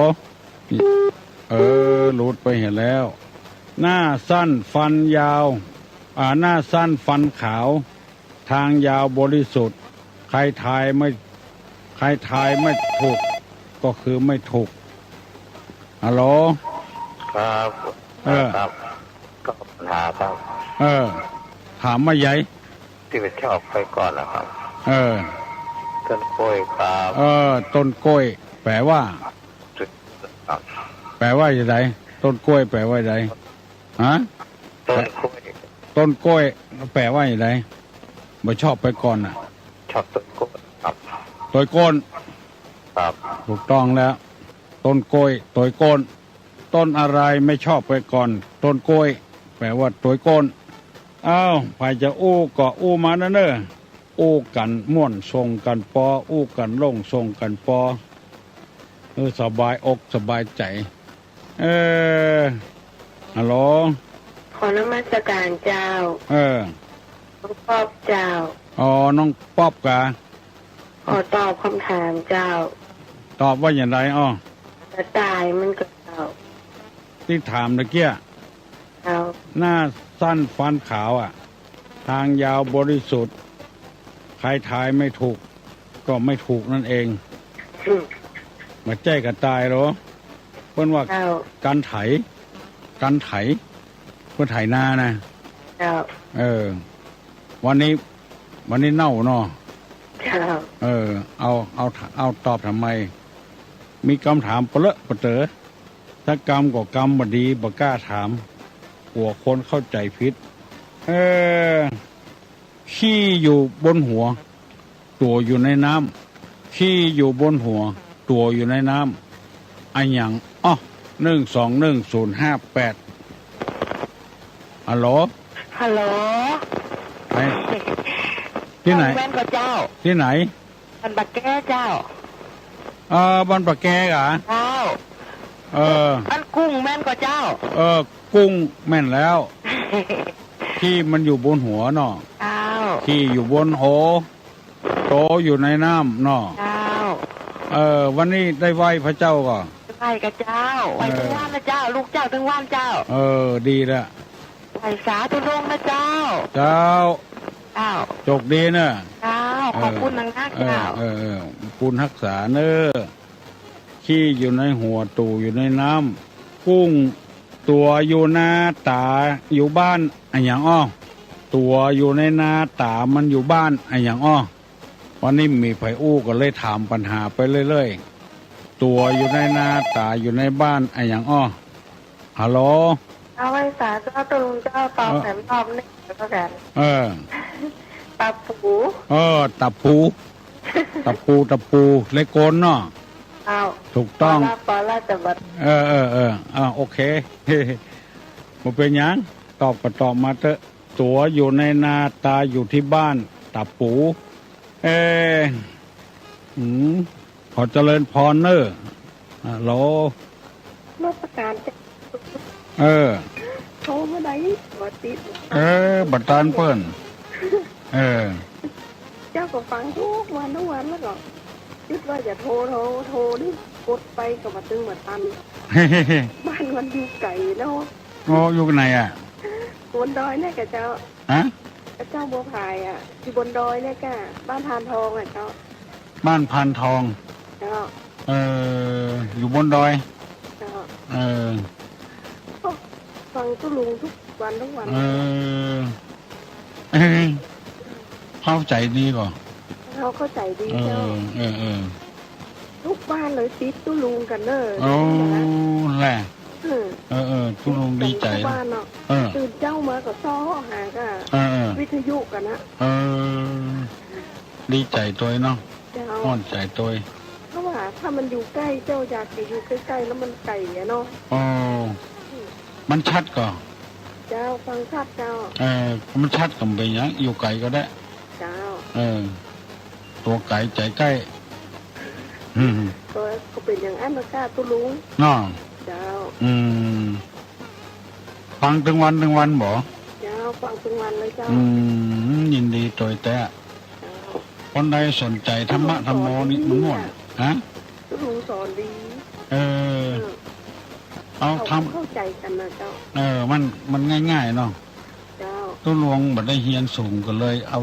เออ หลุดไปเหียแล้ว หน้าสั้นฟันยาว อ่า หน้าสั้นฟันขาว ทางยาวบริสุทธิ์ ใครทายไม่ ใครทายไม่ถูก ก็คือไม่ถูก ฮัลโหล ครับ เออ ครับ ก็ปัญหาครับ เออ ถามว่าใด ตี้บ่ชอบไปก่อนนะครับ เออ ต้นกล้วยครับ เออ ต้นกล้วย แป๋ว่า ครับ แป๋ว่าจะใด ต้นกล้วยแป๋ว่าใด ฮะ ต้นกล้วย ต้นกล้วย แป๋ว่าจะใด บ่ชอบไปก่อนน่ะ ชอบต้นกล้วยครับ ตวยก้น ครับ ถูกต้องแล้ว ต้นกล้วย ตวยก้น ต้นอะไรไม่ชอบไปก่อน ต้นกล้วย แป๋ว่าตวยก้น อ้าว ใผจะอู้ก็อู้มานะเน้อ อู้กั๋นม่วนส่งกั๋นปอ อู้กั๋นโล่งส่งกั๋นปอ เออ สบายอกสบายใจ๋ เออ ฮัลโหล ขอนมัสการเจ้า เออ น้องป๊อบเจ้า อ๋อ น้องป๊อบกา ขอตอบกำถามเจ้า ตอบว่าอย่างใดอ้อ กระต่ายมันก็เจ้า ตี้ถามตะเกีย เจ้า หน้าสั้นฟันขาวอะ ทางยาวบริสุทธิ์ ใครทายไม่ถูก ก็ไม่ถูกนั่นเอง อืม บ่ใจ้กระต่ายหรอ เปิ้นว่า เจ้า กั๋นไถ กั๋นไถ เปิ้นไถนานะ เจ้า เออ วันนี้ วันนี้เน่าเนาะ เจ้า เออ เอา เอา เอาตอบทำไม มีกำถามปะเลอะปะเต๋อ ถ้ากำก็กำบ่ดี บ่กล้าถาม กั๋วคนเข้าใจ๋ผิด เออ ขี้อยู่บนหัว ตั๋วอยู่ในน้ำ ขี้อยู่บนหัว ตั๋วอยู่ในน้ำ อะหยัง อ้อ หนึ่งสองหนึ่งศูนย์ห้าแปด ฮัลโหล ฮัลโหล ไหน ตี้ไหน แม่นก่อเจ้า ตี้ไหน บ้านป่าแก้เจ้า เออ บ้านป่าแก้เหรอ เจ้า เออ บ้านกุ้งแม่นก่อเจ้า เออ กุ้งแม่นแล้ว ขี้มันอยู่บนหัวเนาะ เจ้า ขี้อยู่บนหัว ตั๋วอยู่ในน้ำเนาะ เจ้า เออ วันนี้ได้ไหว้พระเจ้าก่อ ไหว้ก่อเจ้า ไหว้ตึงวันนะเจ้า ลูกเจ้าตึงวันเจ้า เออ ดีละ ไหว้สาตุ๊ลุงนะเจ้า เจ้า เจ้า โจคดีเน่อ เจ้า เออ ขอบคุณนักๆ เออ เจ้า เออ เออ บุญฮักษาเน่อ ขี้อยู่ในหัว ตั๋วอยู่ในน้ำ กุ้งตั๋วอยู่นาต๋าอยู่บ้าน อะหยังอ้อ ตั๋วอยู่ในนาต๋ามันอยู่บ้าน อะหยังอ้อ วันนี้มีใผอู้ก็เลยถามปัญหาไปเรื่อยๆ ตั๋วอยู่ในนาต๋าอยู่ในบ้าน อะหยังอ้อ ฮัลโหล เอาไหว้สาเจ้าตุ๊ลุงเจ้า ตอบ เออ แถมรอบหนึ่งแล้วก็กัน เออ ตะปู เออ ตะปู ตะปู ตะปู เล็กโกนเนาะ เจ้า ถูกต้อง ปอละ ปอละ จะบัด เออ เออ เออ อ่า โอเค บ่เป๋นหยัง ตอบก็ตอบมาเต๊อะ ตั๋วอยู่ในนาต๋าอยู่ที่บ้าน ตะปู เออ อืม ขอเจริญพรเน่อ ฮัลโหล นมัสก๋านเจ้า เออ โทรมาได้บ่ติด เออ บ่ตันเปิ้น เออ เจ้าก็ฟังทุกวันทุกวันแล้วก็ กึ๊ดว่าจะโทร โทร โทรนี่ กดไปก็บ่ตึงบ่ตัน บ้านมันอยู่ไก๋เนาะ โอ้ อยู่ไหนอะ บนดอยเนี่ยกะเจ้า ฮะ กะเจ้าบัวผายอะ อยู่บนดอยเนี่ยกะ บ้านพานทองอะเจ้า บ้านพานทอง เจ้า เออ อยู่บนดอย เจ้า เออ ฟังตุ๊ลุงทุกวันทุกวัน เออ เออ เข้าใจ๋ดีก่อ เฮาเข้าใจ๋ดี เออ เจ้า เออ เออ ทุกบ้านเลยติดตุ๊ลุงกั๋นเน่อ โอ้ แหละ เออ เออ เออ ตุ๊ลุงดีใจ๋ ทุกบ้านเนาะ เออ ตื่นเจ๊ามาก็ซ้อหาก้า เออ เออ วิทยุกั๋นนะ เออ ดีใจ๋ตวยเนาะ เจ้า ฮ้อนใจ๋ตวย เพราะว่าถ้ามันอยู่ใก้เจ้า อยากจะอยู่ใก้ๆ แล้วมันไก๋อะเนาะ อ๋อ มันชัดก่อ เจ้า ฟังชัดเจ้า เออ มันชัดก็บ่เป๋นหยัง อยู่ไก๋ก็ได้ เจ้า เออ ตั๋วไก๋ใจ๋ใก้ อืม ก็ ก็เป๋นอย่างอั้นนะก้าตุ๊ลุง เนาะ เจ้า อืม ฟังตึงวันตึงวันบ่ เจ้า ฟังตึงวันเลยเจ้า อืม ยินดีตวยแต๊ เจ้า คนใดสนใจ๋ธรรมะธรรมโมนี่มันม่วน ตุ๊ลุงสอนดี ฮะ ตุ๊ลุงสอนดี เออ เออ เอา เขา ธรรม เข้าใจ๋กั๋นนะเจ้า เออ มัน มันง่ายๆ เนาะ เจ้า ตุ๊ลุงบ่ได้เฮียนสูงก็เลยเอา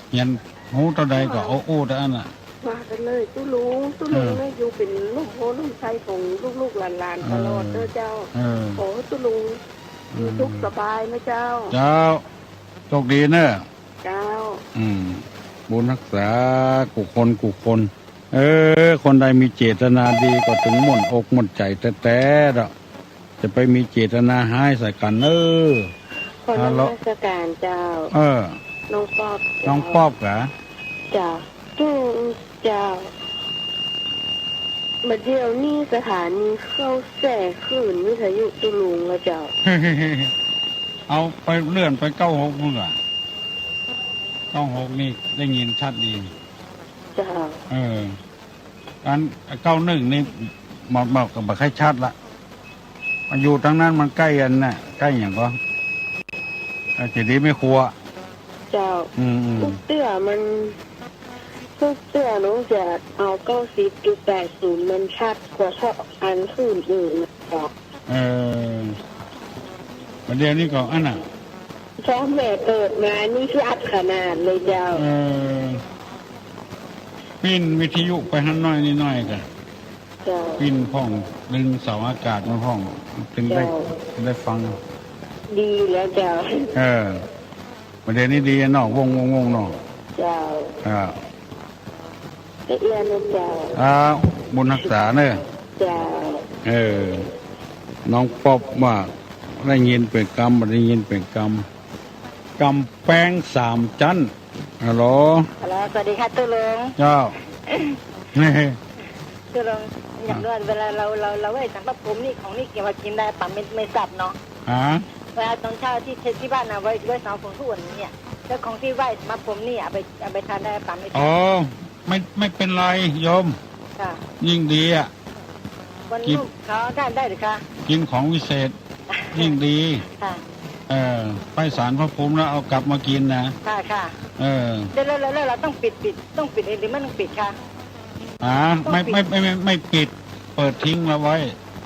เฮียนฮู้เต้าใดก็เอาอู้เต้าอั้นน่ะ ว่าไปเลย ตุ๊ลุง ตุ๊ลุง เออ เนี่ยอยู่เป๋นร่มโพธิ์ร่มไทรของลูกๆ หลานๆ ตลอดเน่อเจ้า เออ ขอตุ๊ลุง อืม อยู่สุขสบายนะเจ้า เจ้า โชคดีเน่อ เจ้า อืม บุญฮักษากู้คนกู้คน เออ คนใดมีเจตนาดีก็ตึงม่วนอกม่วนใจ๋แต๊ๆ เนาะ จะไปมีเจตนาฮ้ายใส่กั๋นเน่อ ขอนมัสก๋านเจ้า เออ น้องป๊อบเจ้า น้องป๊อบกา เจ้า ตุ๊ลุงเจ้า บ่าเดี่ยวนี้สถานีเข้าแทรกคลื่นวิทยุตุ๊ลุงแล้วเจ้า เอาไปเลื่อนไปเก้าหกนู่นว่ะ เก้าหกนี่ได้ยินชัดดี เจ้า เออ อันเก้าหนึ่งนี่ บ่ บ่ ก็บ่ค่อยชัดละ มันอยู่ตางนั้นมันใก้อันน่ะ ใก้หยังก่อ เออ เจดีย์แม่ครัว เจ้า อืม อืม ทุกเตื้อมัน ทุกเตื้อน้องจะเอาเก้าสิบจุดแปดศูนย์ มันชัดกว่าเต้าอันคลื่นอื่นนะเจ้า เออ บ่าเดี่ยวนี้ก็อันน่ะ ช่องแม่เปิดมานี่ชัดขนาดเลยเจ้า เออ ปิ้นวิทยุไปหั้นหน้อยนิดหน้อยกะ เจ้า ปิ้นพ่อง ดึงเสาอากาศมาพ่อง ตึงได้ เจ้า ได้ฟัง ดีแล้วเจ้า เออ บ่าเดี่ยวนี้ดีเนาะ ว่องๆๆ เนาะ เจ้า อ่า ละเอียดนะเจ้า อ่า บุญฮักษาเน่อ เจ้า เออ น้องป๊อปว่าได้ยินเป๋นกำ บ่ได้ยินเป๋นกำ กำแปงสามจั๊น ฮัลโหล ฮัลโหล สวัสดีค่ะตุ๊ลุง เจ้า ตุ๊ลุง อยากรู้ว่าเวลาเรา เรา เราไหว้ศาลพระภูมินี่ ของนี่เก็บมากินได้ปะ ไม่ ไม่ทราบเนาะ ฮะ เวลาตอนเช้าที่ ที่บ้านนะ ไหว้ ไหว้ศาลพระภูมิทุกวันเนี่ย แล้วของที่ไหว้ศาลพระภูมินี่ เอาไป เอาไปทานได้ปะ ไม่ทราบ อ๋อ ไม่ ไม่เป๋นไรโยม ค่ะ ยิ่งดีอะ วัน กิ๋น ลูกเขาได้ ได้หรือคะ กิ๋นของวิเศษ ยิ่งดี ค่ะ เออ ไหว้ศาลพระภูมิแล้วเอากลับมากิ๋นนะ ค่ะ ค่ะ เออ แล้ว แล้ว แล้วเราต้องปิด ปิด ต้องปิดหรือไม่ต้องปิดคะ อ่า ต้องปิด ไม่ ไม่ ไม่ ไม่ ไม่ปิด เปิดทิ้งเอาไว้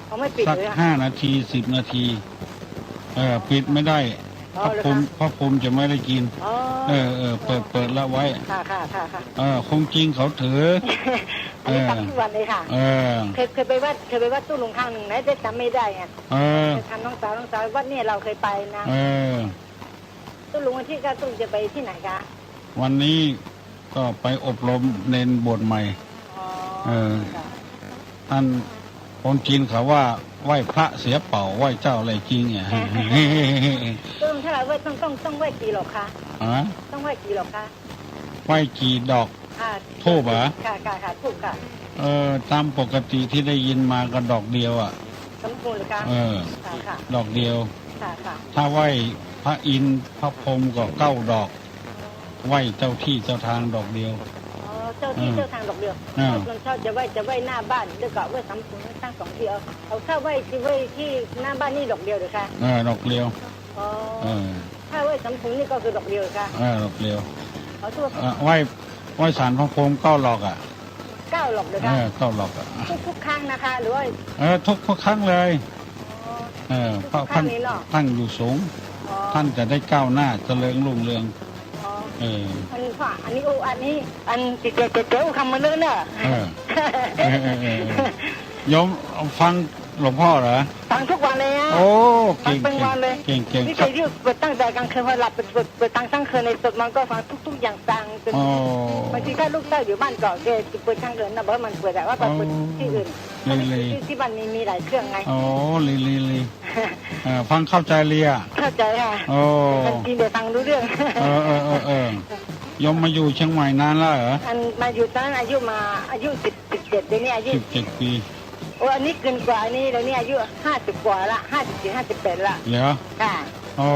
อ๋อ ไม่ปิด สัก เลยอะ ห้านาที สิบนาที เออ ปิดไม่ได้ อ๋อ พระภูมิ เหรอคะ พระภูมิจะไม่ได้กิ๋น อ๋อ เออ เออ เปิด เปิดละไว้ ค่ะ ค่ะ ค่ะ ค่ะ เออ คงจริงเขาถือ อันนี้ เออ ทำทุกวันเลยค่ะ เออ เคย เคยไปวัด เคยไปวัดตุ๊ลุงครั้งหนึ่งนะ แต่จ๋ำไม่ได้ไง เออ เคยถามน้องสาว น้องสาว วัดเนี่ยเราเคยไปนะ เออ ตุ๊ลุงวันที่เก้าตุ๊ลุงจะไปที่ไหนคะ วันนี้ก็ไปอบรมเณรบวชใหม่ อ๋อ เออ ค่ะ อันคนจีนเขาว่าไหว้พระเสียเป่า ไหว้เจ้าแลจริงเนี่ย ตุ๊ลุง ถ้าเราไหว้ต้อง ต้อง ต้องไหว้กี่ดอกคะ ฮะ ต้องไหว้กี่ดอกคะ ไหว้กี่ดอก อ่า ธูปเหรอ ค่ะ ค่ะ ค่ะ ธูปค่ะ เออ ตามปกติที่ได้ยินมาก็ดอกเดียวอะ สมบูรณ์เลยค่ะ เออ ค่ะ ค่ะ ดอกเดียว ค่ะ ค่ะ ถ้าไหว้พระอินทร์พระพรหมก็เก้าดอก ไหว้เจ้าที่เจ้าทางดอกเดียว อ๋อ เจ้าที่ เออ เจ้าทางดอกเดียว อ่า ตอนเช้าจะไหว้ จะไหว้หน้าบ้าน แล้วก็ไหว้ศาลพระภูมิทั้งสองที่ เอา เอา ถ้าไหว้ที่ ไหว้ที่หน้าบ้านนี่ดอกเดียวเหรอคะ เออ ดอกเดียว อ๋อ เออ ถ้าไหว้ศาลพระภูมินี่ก็คือดอกเดียวเหรอคะ เออ ดอกเดียว ขอโทษ เออ ไหว้ ไหว้ศาลพระภูมิเก้าดอกอะ เก้าดอกเหรอคะ เออ เก้าดอกอะ ทุก ทุกครั้งนะคะ หรือว่า เออ ทุก ทุกครั้งเลย อ๋อ เออ ทุก เพราะ ทุกครั้ง ท่าน นี้เนาะ ท่านอยู่สูง อ๋อ ท่านจะได้ก้าวหน้าเจริญรุ่งเรือง อ๋อ เออ อันนี้ค่ะ อันนี้ โอ้ อันนี้ อันเจ๋วๆ เจ๋วๆ อู้คำมาเนิ่นเน่อ เออ เออ เออ เออ เออ โยมฟังหลวงพ่อเหรอ ฟังทุกวันเลยอะ โอ้ ฟัง เก่ง เป็นวันเลย เก่ง เก่ง วิทยุเปิดตั้งแต่กลางคืน พอหลับเปิด เปิด เปิดตั้ง ตั้งคืนเลย สวดมนต์ก็ฟังทุก ทุกอย่างฟังจน อ๋อ บางทีถ้าลูกเต้าอยู่บ้านก็ แกจะเปิดทางเดินนะ บอกให้มันเปิดอะ ว่าไปเปิด อ๋อ ที่อื่น ดี ดี ที่ ที่บ้านมี มีหลายเครื่องไง อ๋อ ดี ดี ดี เออ ฟังเข้าใจเลยอะ เข้าใจค่ะ โอ้ คนจีนเดี๋ยวฟังรู้เรื่อง เออ เออ เออ เออ โยมมาอยู่เชียงใหม่นานแล้วเหรอ อันมาอยู่ตอนนั้นอายุมา อายุสิบ สิบเจ็ด เดี๋ยวนี้อายุ สิบเจ็ดปี โอ้ อันนี้เกินกว่าอันนี้ เดี๋ยวนี้อายุห้าสิบกว่าละ ห้าสิบเจ็ด ห้าสิบแปดละ เหรอ ค่ะ โอ้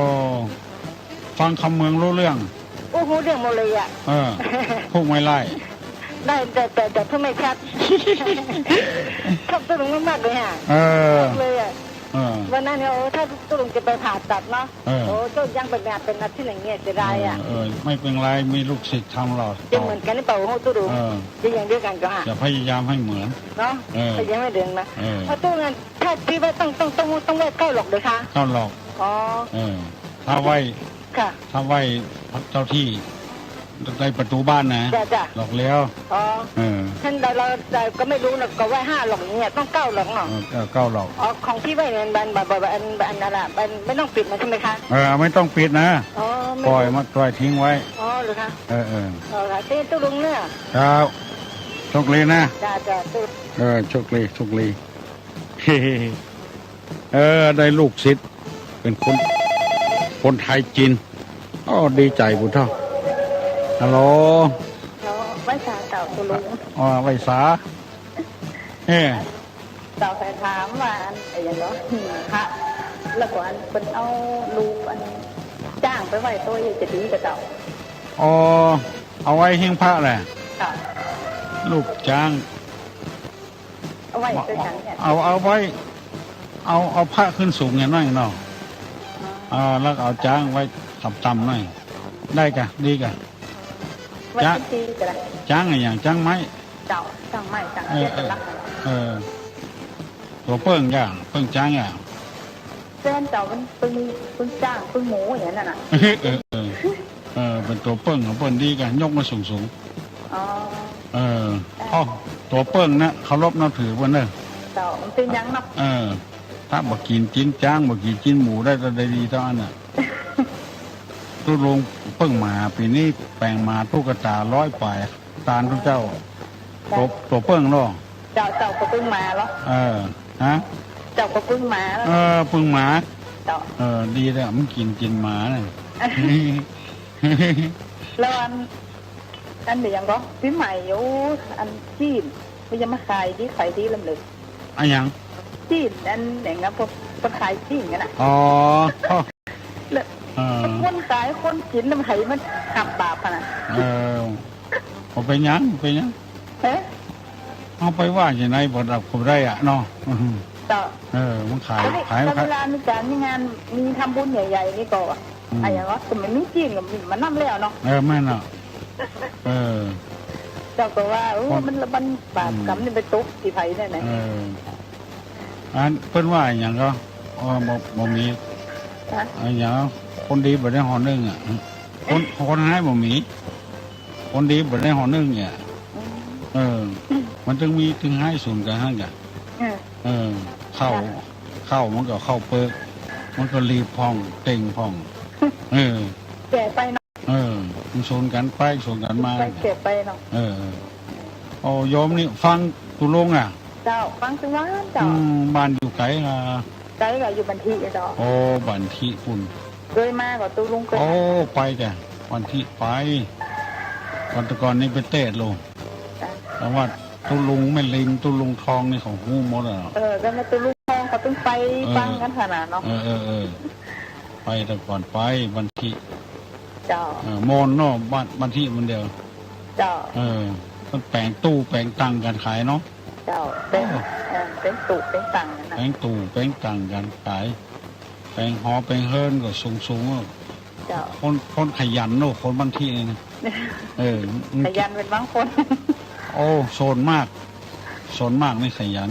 ฟังคำเมืองรู้เรื่อง อู้ ฮู้เรื่องหมดเลยอะ เออ พูดไม่ไล่ ได้แต่ แต่ แต่พูดไม่ชัด ชอบตุ๊ลุงมากๆ เลยอะ เออ เลยอะ เออ วันนั้นเนี่ย โอ้ ถ้าตุ๊ลุงจะไปผ่าตัดเนาะ เออ โอ้ ตุ๊ลุงยังไปผ่าเป็นอาทิตย์อย่างเงี้ย เสียดายอะ เออ เออ ไม่เป็นไร มีลูกศิษย์ทำหรอก จะเหมือนกันหรือเปล่า โอ้ ตุ๊ลุง เออ จะอย่างเดียวกันก็ฮะ จะพยายามให้เหมือน เนาะ เออ แต่ยังไม่เดินนะ เออ เพราะตุ๊ลุงอะ ถ้าที่ว่าต้อง ต้อง ต้อง ต้องไหว้เก้าดอกเลยคะ เก้าดอก อ๋อ เออ ถ้าไหว้ ค่ะ ถ้าไหว้เจ้าที่ ได้ประตูบ้านนะ จ้ะ จ้ะ ดอกเดียว อ๋อ เออ ท่านใดเรา เราก็ไม่รู้นะ ก็ไหว้ห้าดอกอย่างเงี้ย ต้องเก้าดอกเนาะ เออ เออ เก้าดอก อ๋อ ของที่ไหว้เนี่ย มัน มัน มัน มัน อันนั้นอะ มันไม่ต้องปิดมันใช่ไหมคะ เออ ไม่ต้องปิดนะ อ๋อ ไม่ ปล่อยมัน ปล่อยทิ้งไว้ อ๋อ เหรอคะ เออ เออ อ๋อ ค่ะ เต้นตุ๊ลุงเนี่ย ครับ โชคดีนะ จ้ะ จ้ะ ตุ๊ลุง เออ โชคดี โชคดี เออ ได้ลูกศิษย์ เป๋นคน คนไทยจีน อ้อ ดีใจ๋ปุ้นเต้า ฮัลโหล ฮัลโหล ไหว้สาเจ้าตุ๊ลุง อ๋อ ไหว้สา เออ เจ้าจะถามว่าอัน ไอ้หยังเนาะ หิ้งพระ แล้วก็อันเปิ้นเอารูปอันจ๊างไปไหว้โตจะดีก่อเจ้า อ๋อ เอาไว้หิ้งพระแหละ ค่ะ รูปจ๊าง เอาไว้ด้วยกันเนี่ย เอา เอาไว้ เอา เอาพระขึ้นสูงอย่างน้อยเนาะ อ่า แล้วเอาจ๊างไว้ต่ำๆหน่อย ได้ก่ะ ดีก่ะ ไว้ จ๊าง ทุกทีก็ได้ จ๊างอะหยัง จ๊างไม้ เจ้า จ๊างไม้ จ๊าง เออ เออ เออ ตั๋วเปิ้งจ้ะ เปิ้งจ๊างจ้ะ แฟนเจ้าเปิ้น เปิ้น เปิ้นจ๊าง เปิ้นหมูอย่างนั้นน่ะ เออ เออ เออ เป๋นตั๋วเปิ้งของเปิ้นดีก่ะ ยกมาสูงๆ อ๋อ เออ เออ อ๋อ ตั๋วเปิ้งนะ เคารพนับถือเปิ้นเน่อ เจ้า มันเป๋นหยังเนาะ เออ ถ้าบ่กิ๋นจีนจ๊าง บ่กิ๋นจีนหมูได้ ก็ได้ดีเต้าอั้นน่ะ ตุ๊ลุงเปิ้งหมา ปี๋นี้แป๋งหมาตุ๊กต๋าร้อยป๋าย ตานตุ๊เจ้า ตั๋ว ตั๋วเปิ้งเนาะ เจ้า เจ้าตั๋วเปิ้งหมาเหรอ เออ ฮะ เจ้าก็ปึงหมาแล้ว เออ ปึงหมา เจ้า เออ ดีแล้ว มันกิ๋น กิ๋นหมาน่ะ แล้วอัน อันเดี๋ยวก็ปี๋ใหม่อยู่ อันจีน มันจะมาขายดี ขายดีลำเลย อะหยัง จีน อันไหนนะ พวก พวกขายปิ้งกั๋นน่ะ อ๋อ แล้ว เออ คนขายคนกิ๋นน่ะ ใผมันหับบาปอะน่ะ เออ บ่เป๋นหยัง บ่เป๋นหยัง เอ๊ะ เฮาไปว่าจะไหนบ่ดับก็บ่ได้อะเนาะ เจ้า เออ มันขาย อันนี้ ขาย แต่ ขาย เวลามีก๋านมีงาน มีทำบุญใหญ่ๆ นี่ก็ อืม อะหยังวะ แต่มันมีจีนก็มีมานำแล้วเนาะ เออ แม่นเนาะ เออ เจ้าก็ว่า เออ คน มันละ มันบาปกรรม อืม นี่ไปตกตี้ใผเนี่ยนะ เออ อันเปิ้นว่าอะหยังก็ อ๋อ บ่ บ่มี ฮะ อะหยัง คนดีบ่ได้ห่อนึ่งอะ คน คนฮ้ายบ่มี คนดีบ่ได้ห่อนึ่งเนี่ย อืม เออ มันตึงมีตึงฮ้ายสูนกั๋นหั้นกะ เออ เออ ข้าว จ้ะ ข้าวมันก็ข้าวเปิก มันก็ลีบพ่อง เต็งพ่อง เออ แก่ไปเนาะ เออ มันสูนกั๋นไป สูนกั๋นมา ไปแก่ไปเนาะ เออ เออ โอ้ โยมนี่ฟังตุ๊ลุงอะ เจ้า ฟังตุ๊วันเจ้า อืม บ้านอยู่ไก๋อะ ไก๋ก็อยู่บันทิเจ้า โอ้ บันทิปู๊น เกยมาก็ตุ๊ลุงเกย โอ้ ไปจ้ะ บันทิไป ก่อนแต่ก่อนนี่ไปเตศน์โล จ้ะ แต่ว่าตุ๊ลุงแม่ริม ตุ๊ลุงทองนี่เขาฮู้หมดอะ เออ ก็แม่ตุ๊ลุงทองเขาตึงไป เออ ฟังกั๋นขนาดเนาะ เออ เออ เออ ไปแต่ก่อนไปบันทิ เจ้า เออ โมนเนาะ บัน บันทิมันเดียว เจ้า เออ มันแป๋งตู้แป๋งตั๋งกั๋นขายเนาะ เจ้า แป๋ง เออ เออ แป๋งตู้แป๋งตั๋งกั๋นน่ะ แป๋งตู้แป๋งตั๋งกั๋นขาย แป๋งหอแป๋งเฮือนก็สูงๆ อะ เจ้า คน คนขยันเนาะ คนบันทินี่นะ เออ ขยันเป๋นบางคน โอ้ ส่วนมาก ส่วนมากนี่ขยัน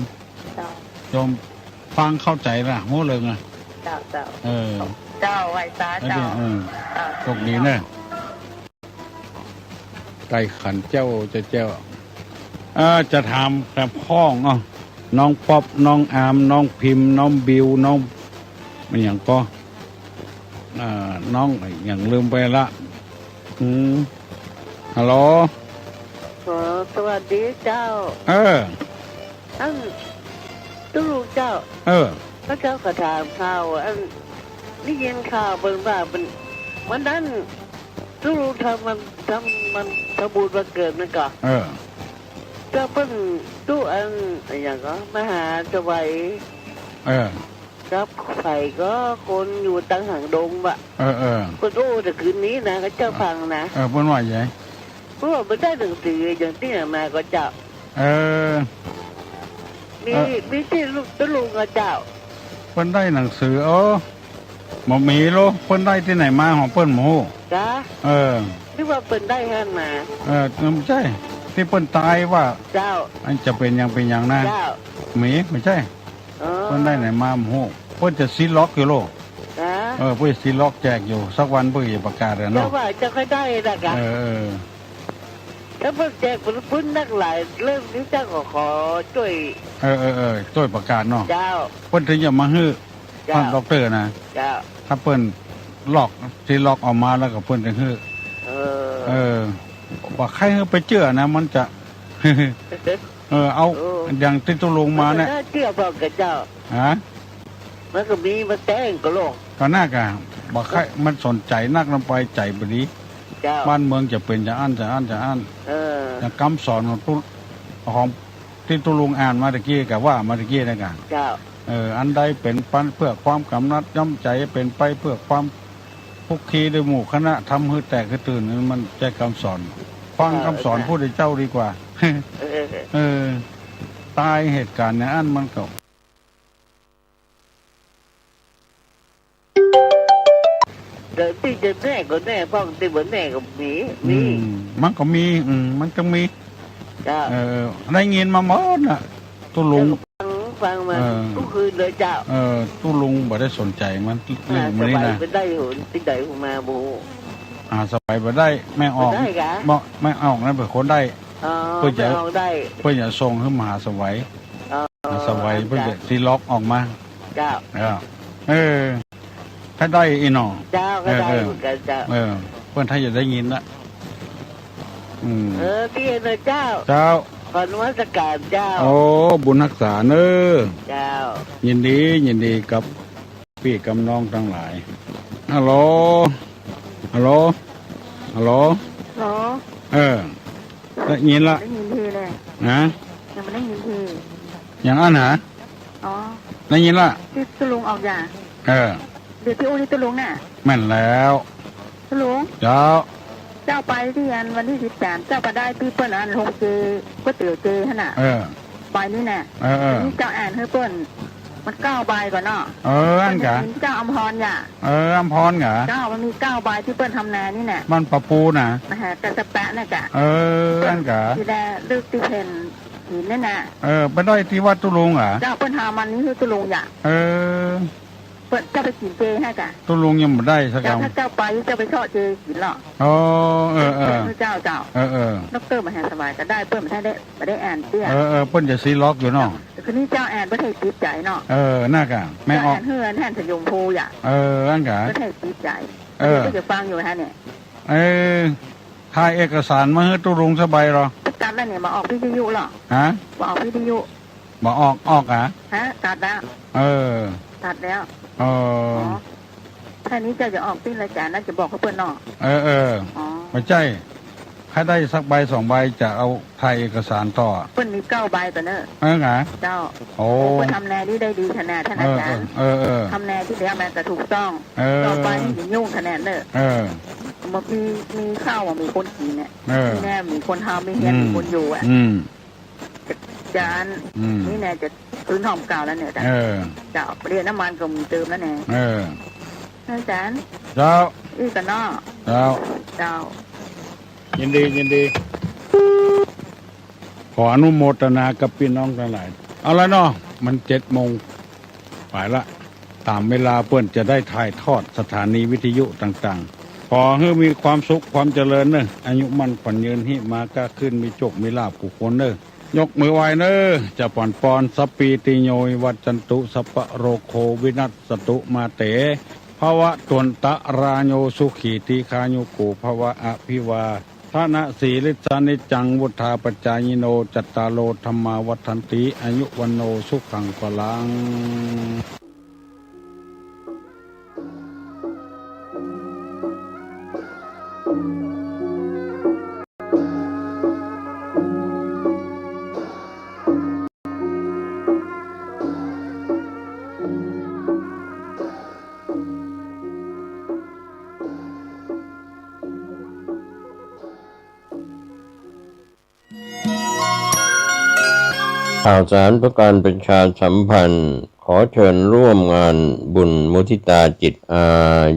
เจ้า โยมฟังเข้าใจ๋ละ ฮู้เลิงอะ เจ้า เจ้า เออ เจ้า ไหว้สาเจ้า เออ เจ้า โชคดีเน่อ ใต้ขันเจ้า เจ้า เจ้า เอ่อ จะถามกับพ่อง เอ้า น้องป๊อป น้องอาร์ม น้องพิมพ์ น้องบิว น้อง อะหยังก็ อ่า น้องอะหยังลืมไปละ อืม ฮัลโหล อ๋อ สวัสดีเจ้า เออ อัน ตุ๊ลุงเจ้า เออ ข้าเจ้าก็ถามข่าว อัน ได้ยินข่าวเปิ้นว่าเปิ้น วันนั้น ตุ๊ลุงทำมัน ทำมัน ทำบุญวันเกิดนั่นก่อ เออ เจ้าเปิ้น ตุ๊อัน อะหยังก่อ มหาสวัย เออ กับใผก็คนอยู่ตังหางดงว่ะ เออ เออ เปิ้นโอ้ แต่คืนนี้นะ ข้าเจ้าฟังนะ เออ เปิ้นว่าไง เปิ้นว่าเปิ้นได้หนังสืออย่างตี้มาก่อเจ้า เออ มี เออ มีตี้ตุ๊ลุงก่อเจ้า เปิ้นได้หนังสือ เออ บ่มีโล เปิ้นได้ตี้ไหนมาของเปิ้นบ่ฮู้ จ๊ะ เออ นึกว่าเปิ้นได้หั้นมา เออ บ่ใจ้ ตี้เปิ้นต๋ายว่า เจ้า อันจะเป๋นหยังเป๋นหยังนะ เจ้า มี บ่ใจ้ เออ เปิ้นได้ไหนมาบ่ฮู้ เปิ้นจะซีล็อกอยู่โล จ๊ะ เออ เปิ้นจะซีล็อกแจกอยู่ สักวันเปิ้นจะประกาศอะเนาะ เจ้าว่าเจ้าใค่ได้ละก่อ เออ เออ ถ้าเปิ้นแจกปึ้นนักหลาย เรื่องนี้เจ้าก็ขอจ้วย เออ เออ เออ จ้วยประกาศเนาะ เจ้า เปิ้นถึงจะมาหื้อ เจ้า ท่านด็อกเตอร์นะ เจ้า ถ้าเปิ้นล็อก ซีล็อกออกมาแล้วก็เปิ้นจะหื้อ เออ เออ บ่ใค่หื้อไปเจื้อนะ มันจะ เออ เอา เออ อย่างตี้ตุ๊ลุงมาเนี่ย มันก็น่าเจื้อบ่ก่อเจ้า ฮะ มันก็มีมาแต๊งก่อโลก ก็น่าก่ะ บ่ใค่มันสนใจ๋นักนำไป ใจ๋บ่ดี เจ้า บ้านเมืองจะเป๋นจะอั้น จะอั้น จะอั้น เออ อย่างกำสอนของตุ๊ ของตี้ตุ๊ลุงอ่านมาตะกี้ก่ะ ว่ามาตะกี้นะก่ะ เจ้า เออ อันใดเป๋นไปเปื้อความกำหนัดย้อมใจ๋ เป๋นไปเปื้อความคลุกคลีด้วยหมู่คณะ ทำหื้อแตกหื้อตื่น มันใจ้กำสอน ฟังกำสอน เออ พุทธเจ้าดีกว่า เออ เออ ต๋ายเหตุก๋ารณ์อย่างอั้นมันก็ เดี๋ยวตี้จะแน่ก็แน่ พ่องตี้บ่แน่ก็มี มี อืม มันก็มี อืม มันต้องมี เจ้า เออ ได้ยินมาหมดน่ะ ตุ๊ลุง ฟัง ฟังมา เออ กู้คืนเลยเจ้า เออ ตุ๊ลุงบ่ได้สนใจ๋มัน เรื่องมันนี่นะ สวัยไปได้หนตี้ใดมาบ่ฮู้ อ่า สวัยไปได้ แม่ออก บ่ได้ก่ะ บ่ แม่ออกนั่นเป๋นคนได้ อ๋อ เปิ้นจะ แม่ออกได้ เปิ้นจะส่งหื้อมหาสวัย อ๋อ สวัยเปิ้นจะ เจ้า ซีล็อกออกมา เจ้า เออ เออ ใค่ได้อี้เนาะ เจ้า ใค่ได้ เออ เหมือนกั๋นเจ้า เออ เปิ้นถ้าจะได้ยินละ อืม เออ ตี้เนาะเจ้า เจ้า ขอนมัสการเจ้า โอ้ บุญฮักษาเน่อ เจ้า ยินดี ยินดีกับปี้กับน้องตังหลาย ฮัลโหล ฮัลโหล ฮัลโหล ฮัลโหล เออ ได้ยินละ ได้ยินทีเลย ฮะ ยังบ่ได้ยินที อย่างอั้นหา อ๋อ ได้ยินละ ตี้ตุ๊ลุงออกอย่าง เออ เดี๋ยวตี้อู้ตี้ตุ๊ลุงน่ะ แม่นแล้ว ตุ๊ลุง เจ้า เจ้าไปตี้อันวันตี้สิบสาม เจ้าไปได้ตี้เปิ้นอันโฮงเจ ก๋วยเตี๋ยวเจหั้นน่ะ เออ ใบนี้น่ะ เออ เออ นี่เจ้าอ่านหื้อเปิ้น มันเก้าใบก่อเนาะ เออ อั้นกะ มันมีเจ้าอำพรอย่า เออ อำพรกะ เจ้า มันมีเก้าใบตี้เปิ้นทำนานี่น่ะ บ้านปะปูน่ะ มหากัสสปะน่ะกะ เออ อั้นกะ ตี้แลลึกตี้แผ่น หินนั่นน่ะ เออ ไปได้ตี้วัดตุ๊ลุงเหรอ เจ้า เปิ้นหามันนี่หื้อตุ๊ลุงอย่า เออ เปิ้นเจ้าไปกิ๋นเจหั้นกะ ตุ๊ลุงยังบ่ได้สัก เจ้า กำ ถ้าเจ้าไป เจ้าไปเซาะเจกิ๋นลอ อ๋อ เออ เออ เจ้า เจ้า เออ เออ ด็อกเตอร์มหาสวัยก็ได้ เปิ้นบ่ได้ บ่ได้อ่านเตื้อ เออ เออ เปิ้นจะซีล็อกอยู่เนาะ คืนนี้เจ้าอ่านบ่ได้ติดใจ๋เนาะ เออ น่ากะ แม่ออก เจ้าอ่านหื้ออันหั้นสยมภูอย่า เออ อั้นกะ บ่ได้ติดใจ๋ เออ ก็จะฟังอยู่ฮะเนี่ย เออ ถ่ายเอกสารมาหื้อตุ๊ลุงสบายเหรอ ตัดแล้วเนี่ย บ่ออกวิทยุเหรอ ฮะ บ่ออกวิทยุ บ่ออก ออกอะ ฮะ ตัดแล้ว เออ ตัดแล้ว เออ อ๋อ ถ้านี้เจ้าจะออกตี้รายก๋านน่าจะบอกหื้อเปิ้นเนาะ เออ เออ อ๋อ บ่ใจ้ ถ้าได้สักใบสองใบจะเอาถ่ายเอกสารต่อ เปิ้นมีเก้าใบก่อเน่อ เออ ไง เจ้า โอ้ เปิ้นทำนานี่ได้ดีขนาด ท่านอาจ๋ารย์ เออ เออ เออ ทำนาตี้แล้วมันก็ถูกต้อง เออ ต่อไปนี่จะยุ่งขนาดเน่อ เออ บ่มี มีข้าวบ่มีคนกิ๋นเนี่ย เออ มีนามีคนทำ มีเฮือน อืม มีคนอยู่อะ อืม จาน อืม นี่แน่จะคืนห้องเก่าแล้วเนี่ย เออ เจ้า เรียนน้ำมันก็มีเติมแล้วเนี่ย เออ อาจ๋ารย์ เจ้า อี้ก่อเนาะ เจ้า เจ้า ยินดี ยินดี ขออนุโมทนากับปี้น้องตังหลาย เอาละเนาะ มันเจ็ดโมง ไปละ ต๋ามเวลาเปิ้นจะได้ถ่ายทอดสถานีวิทยุต่างๆ ขอหื้อมีความสุขความเจริญเน่อ อายุมั่นขวัญยืน หิมาก้าขึ้น มีโชคมีลาภกู้คนเน่อ ยกมือไหว้เน่อ จะป๋อนปอน สัพพีติโยวิวัจจันตุ สัพพะโรโควินัสสตุ มาเต ภวัตวันตะราโย สุขีทีฆายุโก ภวะ อภิวาทะนะสีลิสสะนิจจัง วุฑฒาปจายิโน จัตตาโร ธัมมา วัฑฒันติ อายุ วัณโณ สุขัง พลัง ข่าวสารเพื่อการประชาสัมพันธ์ ขอเชิญร่วมงานบุญมุทิตาจิตอา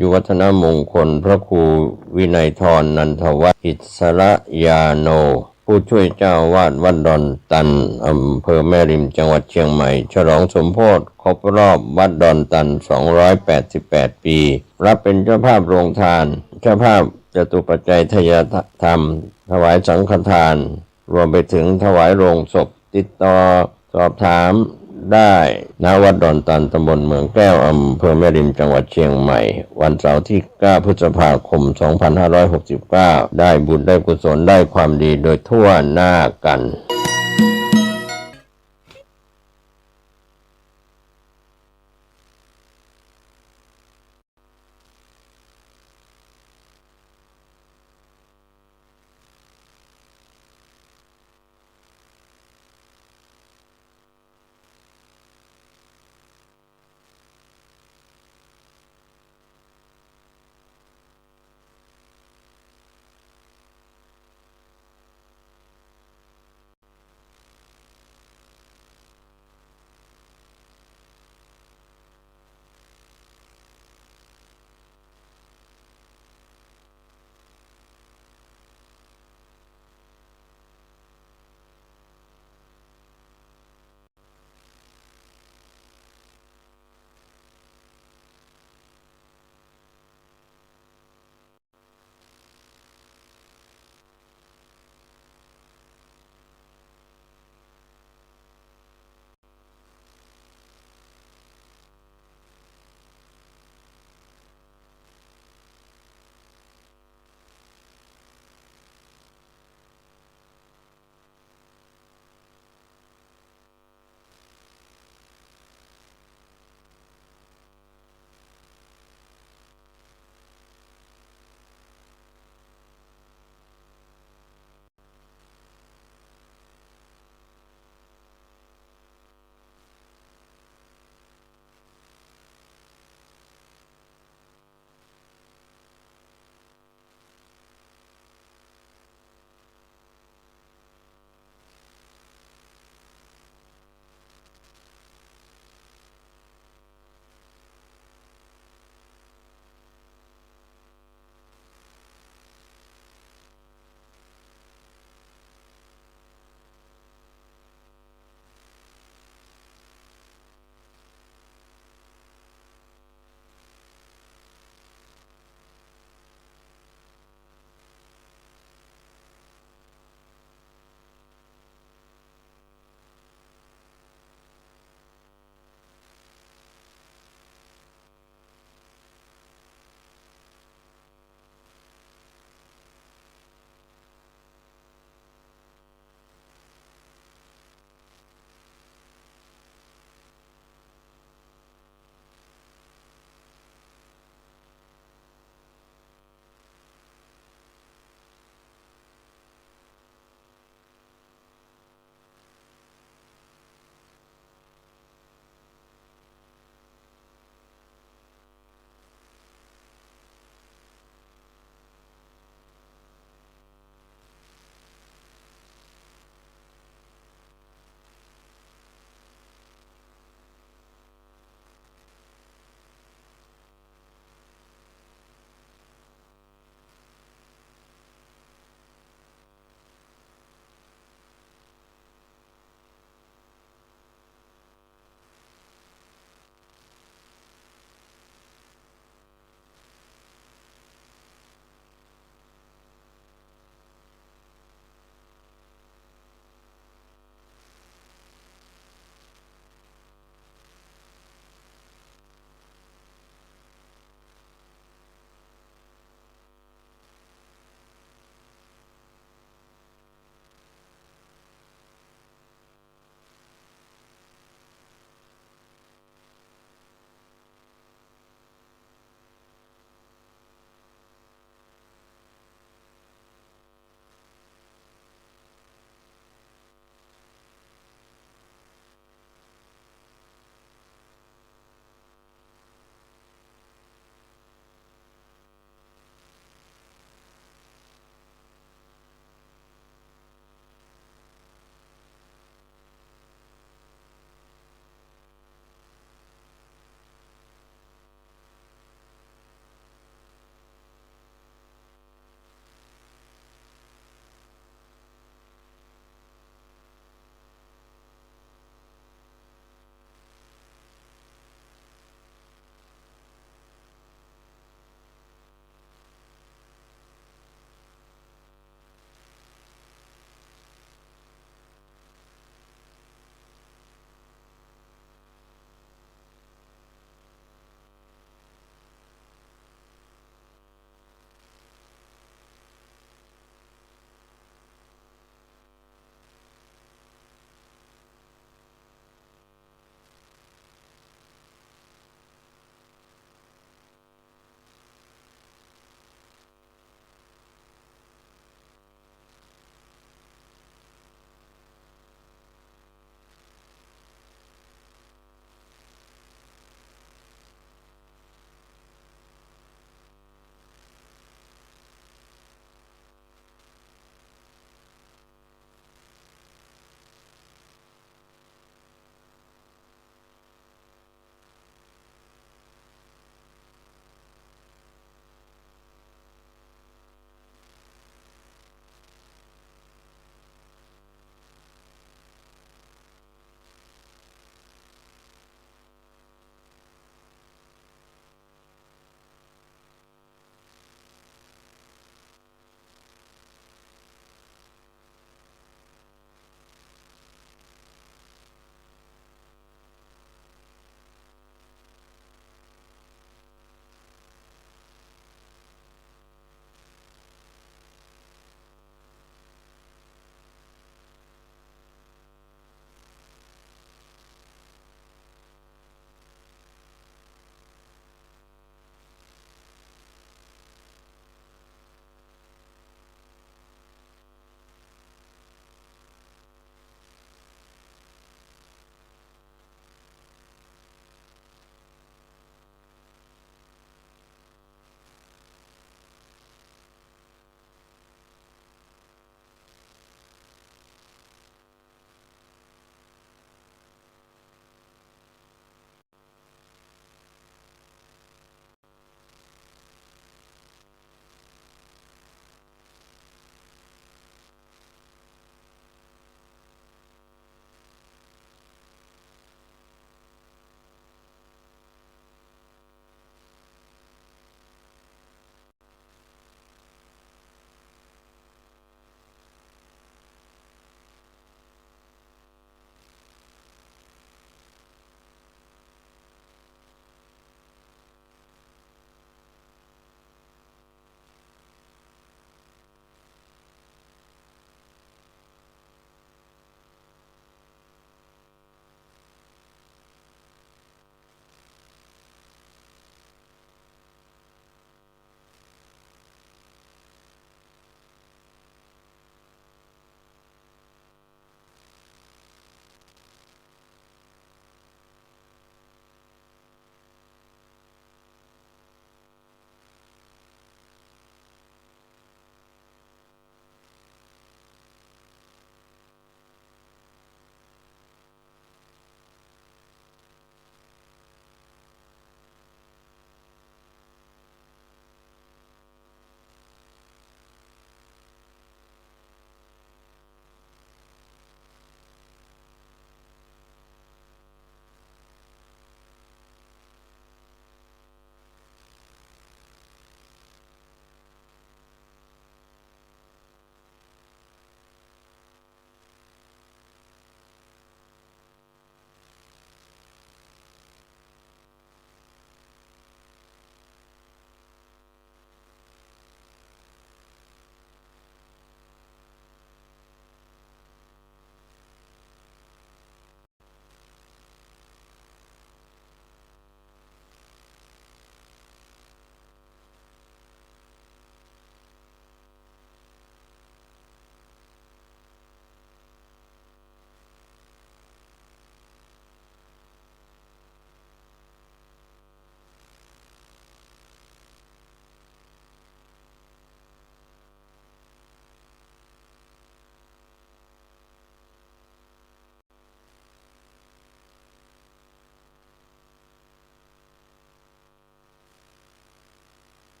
ยุวัฒนมงคลพระครูวินัยธร นันทวัฒน์ อิสระยาโน ผู้ช่วยเจ้าอาวาสวัดดอนตัน อำเภอแม่ริม จังหวัดเชียงใหม่ ฉลองสมโภชครบรอบวัดดอนตัน สองร้อยแปดสิบแปด ปี รับเป็นเจ้าภาพโรงทาน เจ้าภาพจตุปัจจัยทายธรรม ถวายสังฆทาน รวมไปถึงถวายโลงศพ ติดต่อสอบถามได้ ณ วัดดอนตัน ตำบลเมืองแก้ว อำเภอแม่ริม จังหวัดเชียงใหม่ วันเสาร์ที่ เก้า พฤษภาคม สองพันห้าร้อยหกสิบเก้า ได้บุญได้กุศลได้ความดีโดยทั่วหน้ากัน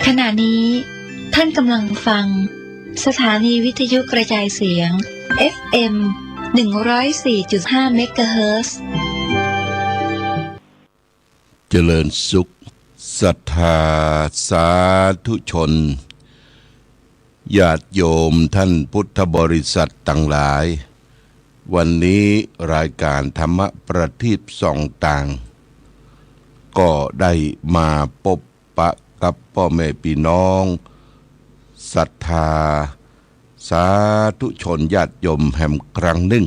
ขณะนี้ท่านกำลังฟังสถานีวิทยุกระจายเสียง เอฟ เอ็ม หนึ่งร้อยสี่จุดห้า เมกะเฮิรตซ์ เจริญสุข ศรัทธาสาธุชน ญาติโยมท่านพุทธบริษัทตังหลาย วันนี้รายก๋านธรรมะประทีปส่องตาง ก็ได้มาปบปะกับป้อแม่ปี้น้อง ศรัทธาสาธุชนญาติโยมแหมครั้งนึ่ง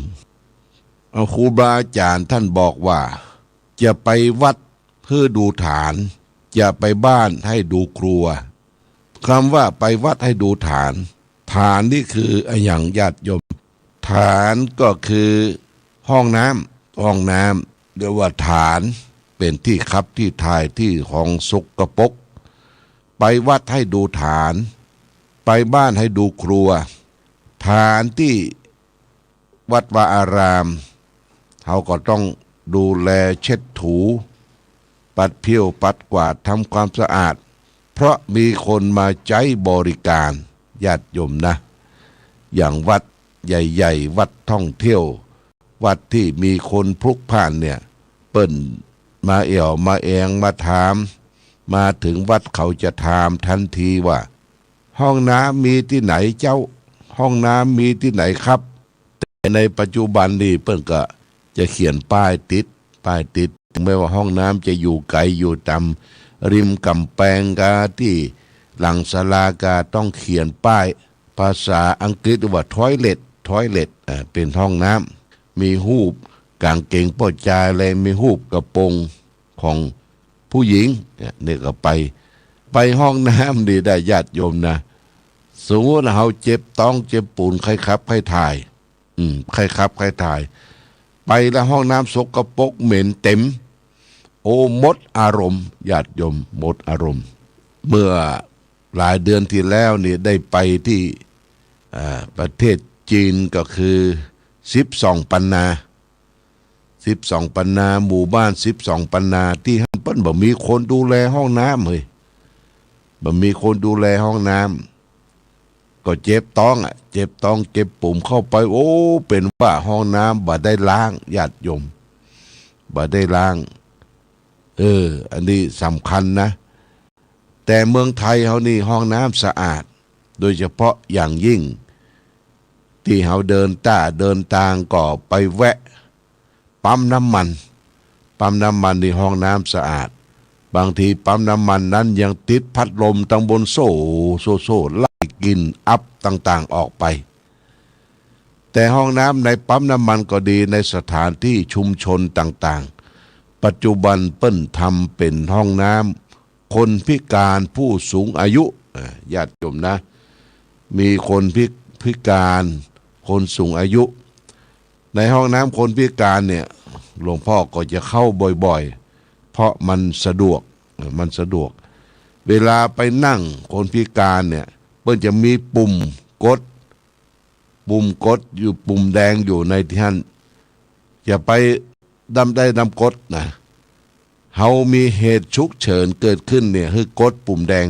เอา ครูบาอาจ๋ารย์ท่านบอกว่า จะไปวัดหื้อดูฐาน จะไปบ้านให้ดูครัว กำว่าไปวัดให้ดูฐาน ฐานนี่คืออะหยังญาติโยม ฐานก็คือห้องน้ำ ห้องน้ำ เรียกว่าฐาน เป๋นตี้ขับตี้ถ่ายตี้ของสกปรก ไปวัดให้ดูฐาน ไปบ้านให้ดูครัว ฐานตี้ วัดวาอาราม เฮาก็ต้องดูแลเช็ดถู ปัดเพี้ยวปัดกวาดทำความสะอาด เพราะมีคนมาใจ๊บริก๋าน ญาติโยมนะ อย่างวัดใหญ่ๆ วัดท่องเที่ยว วัดตี้มีคนพลุกพล่านเนี่ย เปิ้นมาแอ่วมาแองมาถาม มาเถิงวัดเขาจะถามตันทีว่า ห้องน้ำมีตี้ไหนเจ้า ห้องน้ำมีตี้ไหนครับ แต่ในปัจจุบันนี่เปิ้นก็จะเขียนป้ายติด ป้ายติด เถิงแม้ว่าห้องน้ำจะอยู่ไก๋อยู่ต๋ามริมก๋ำแปงกาตี้หลังศาลากา ต้องเขียนป้าย ภาษาอังกฤษว่า ทอยเล็ต ทอยเล็ต อ่า เป๋นห้องน้ำ มีฮูปก๋างเก๋งป้อจาย และมีฮูปกระโปรงของผู้หญิง เนี่ย นี่ก็ไป ไปห้องน้ำนี่ได้ญาติโยมนะ สมมุติเฮาเจ็บต๊องเจ็บปู๋น ใค่ขับใค่ถ่าย อืม ใค่ขับใค่ถ่าย ไปแล้วห้องน้ำสกปรกเหม็นเต็ม โอ้ หมดอารมณ์ ญาติโยม หมดอารมณ์ เมื่อหลายเดือนตี้แล้วนี่ได้ไปตี้ อ่า ประเทศจีน ก็คือสิบสองปันนา สิบสองปันนา หมู่บ้านสิบสองปันนา ตี้หั้นเปิ้นบ่มีคนดูแลห้องน้ำเฮ้ย บ่มีคนดูแลห้องน้ำ ก็เจ็บต๊องอะ เจ็บต๊องเจ็บปู๋นเข้าไป โอ้ เป๋นว่าห้องน้ำบ่ได้ล้าง ญาติโยม บ่ได้ล้าง เออ อันนี้สำคัญนะ แต่เมืองไทยเฮานี่ห้องน้ำสะอาด โดยเฉพาะอย่างยิ่ง ตี้เฮาเดินต้าเดินตางก็ไปแวะปั๊มน้ำมัน ปั๊มน้ำมันนี่ห้องน้ำสะอาด บางทีปั๊มน้ำมันนั้นยังติดพัดลมตังบนโซ่ โซ่ โซ่ ไล่กลิ่นอับต่างๆ ออกไป แต่ห้องน้ำในปั๊มน้ำมันก็ดี ในสถานตี้ชุมชนต่างๆ ปัจจุบันเปิ้นทำเป๋นห้องน้ำคนพิการผู้สูงอายุ อ่า ญาติโยมนะ มีคนพิ- พิการ คนสูงอายุ ในห้องน้ำคนพิการเนี่ย หลวงพ่อก็จะเข้าบ่อยๆ เพราะมันสะดวก เออ มันสะดวก เวลาไปนั่งคนพิการเนี่ย เปิ้นจะมีปุ่มกด ปุ่มกดอยู่ ปุ่มแดงอยู่ในตี้หั้น จะไปดำได้ดำกดนะ เฮามีเหตุฉุกเฉินเกิดขึ้นเนี่ย หื้อกดปุ่มแดง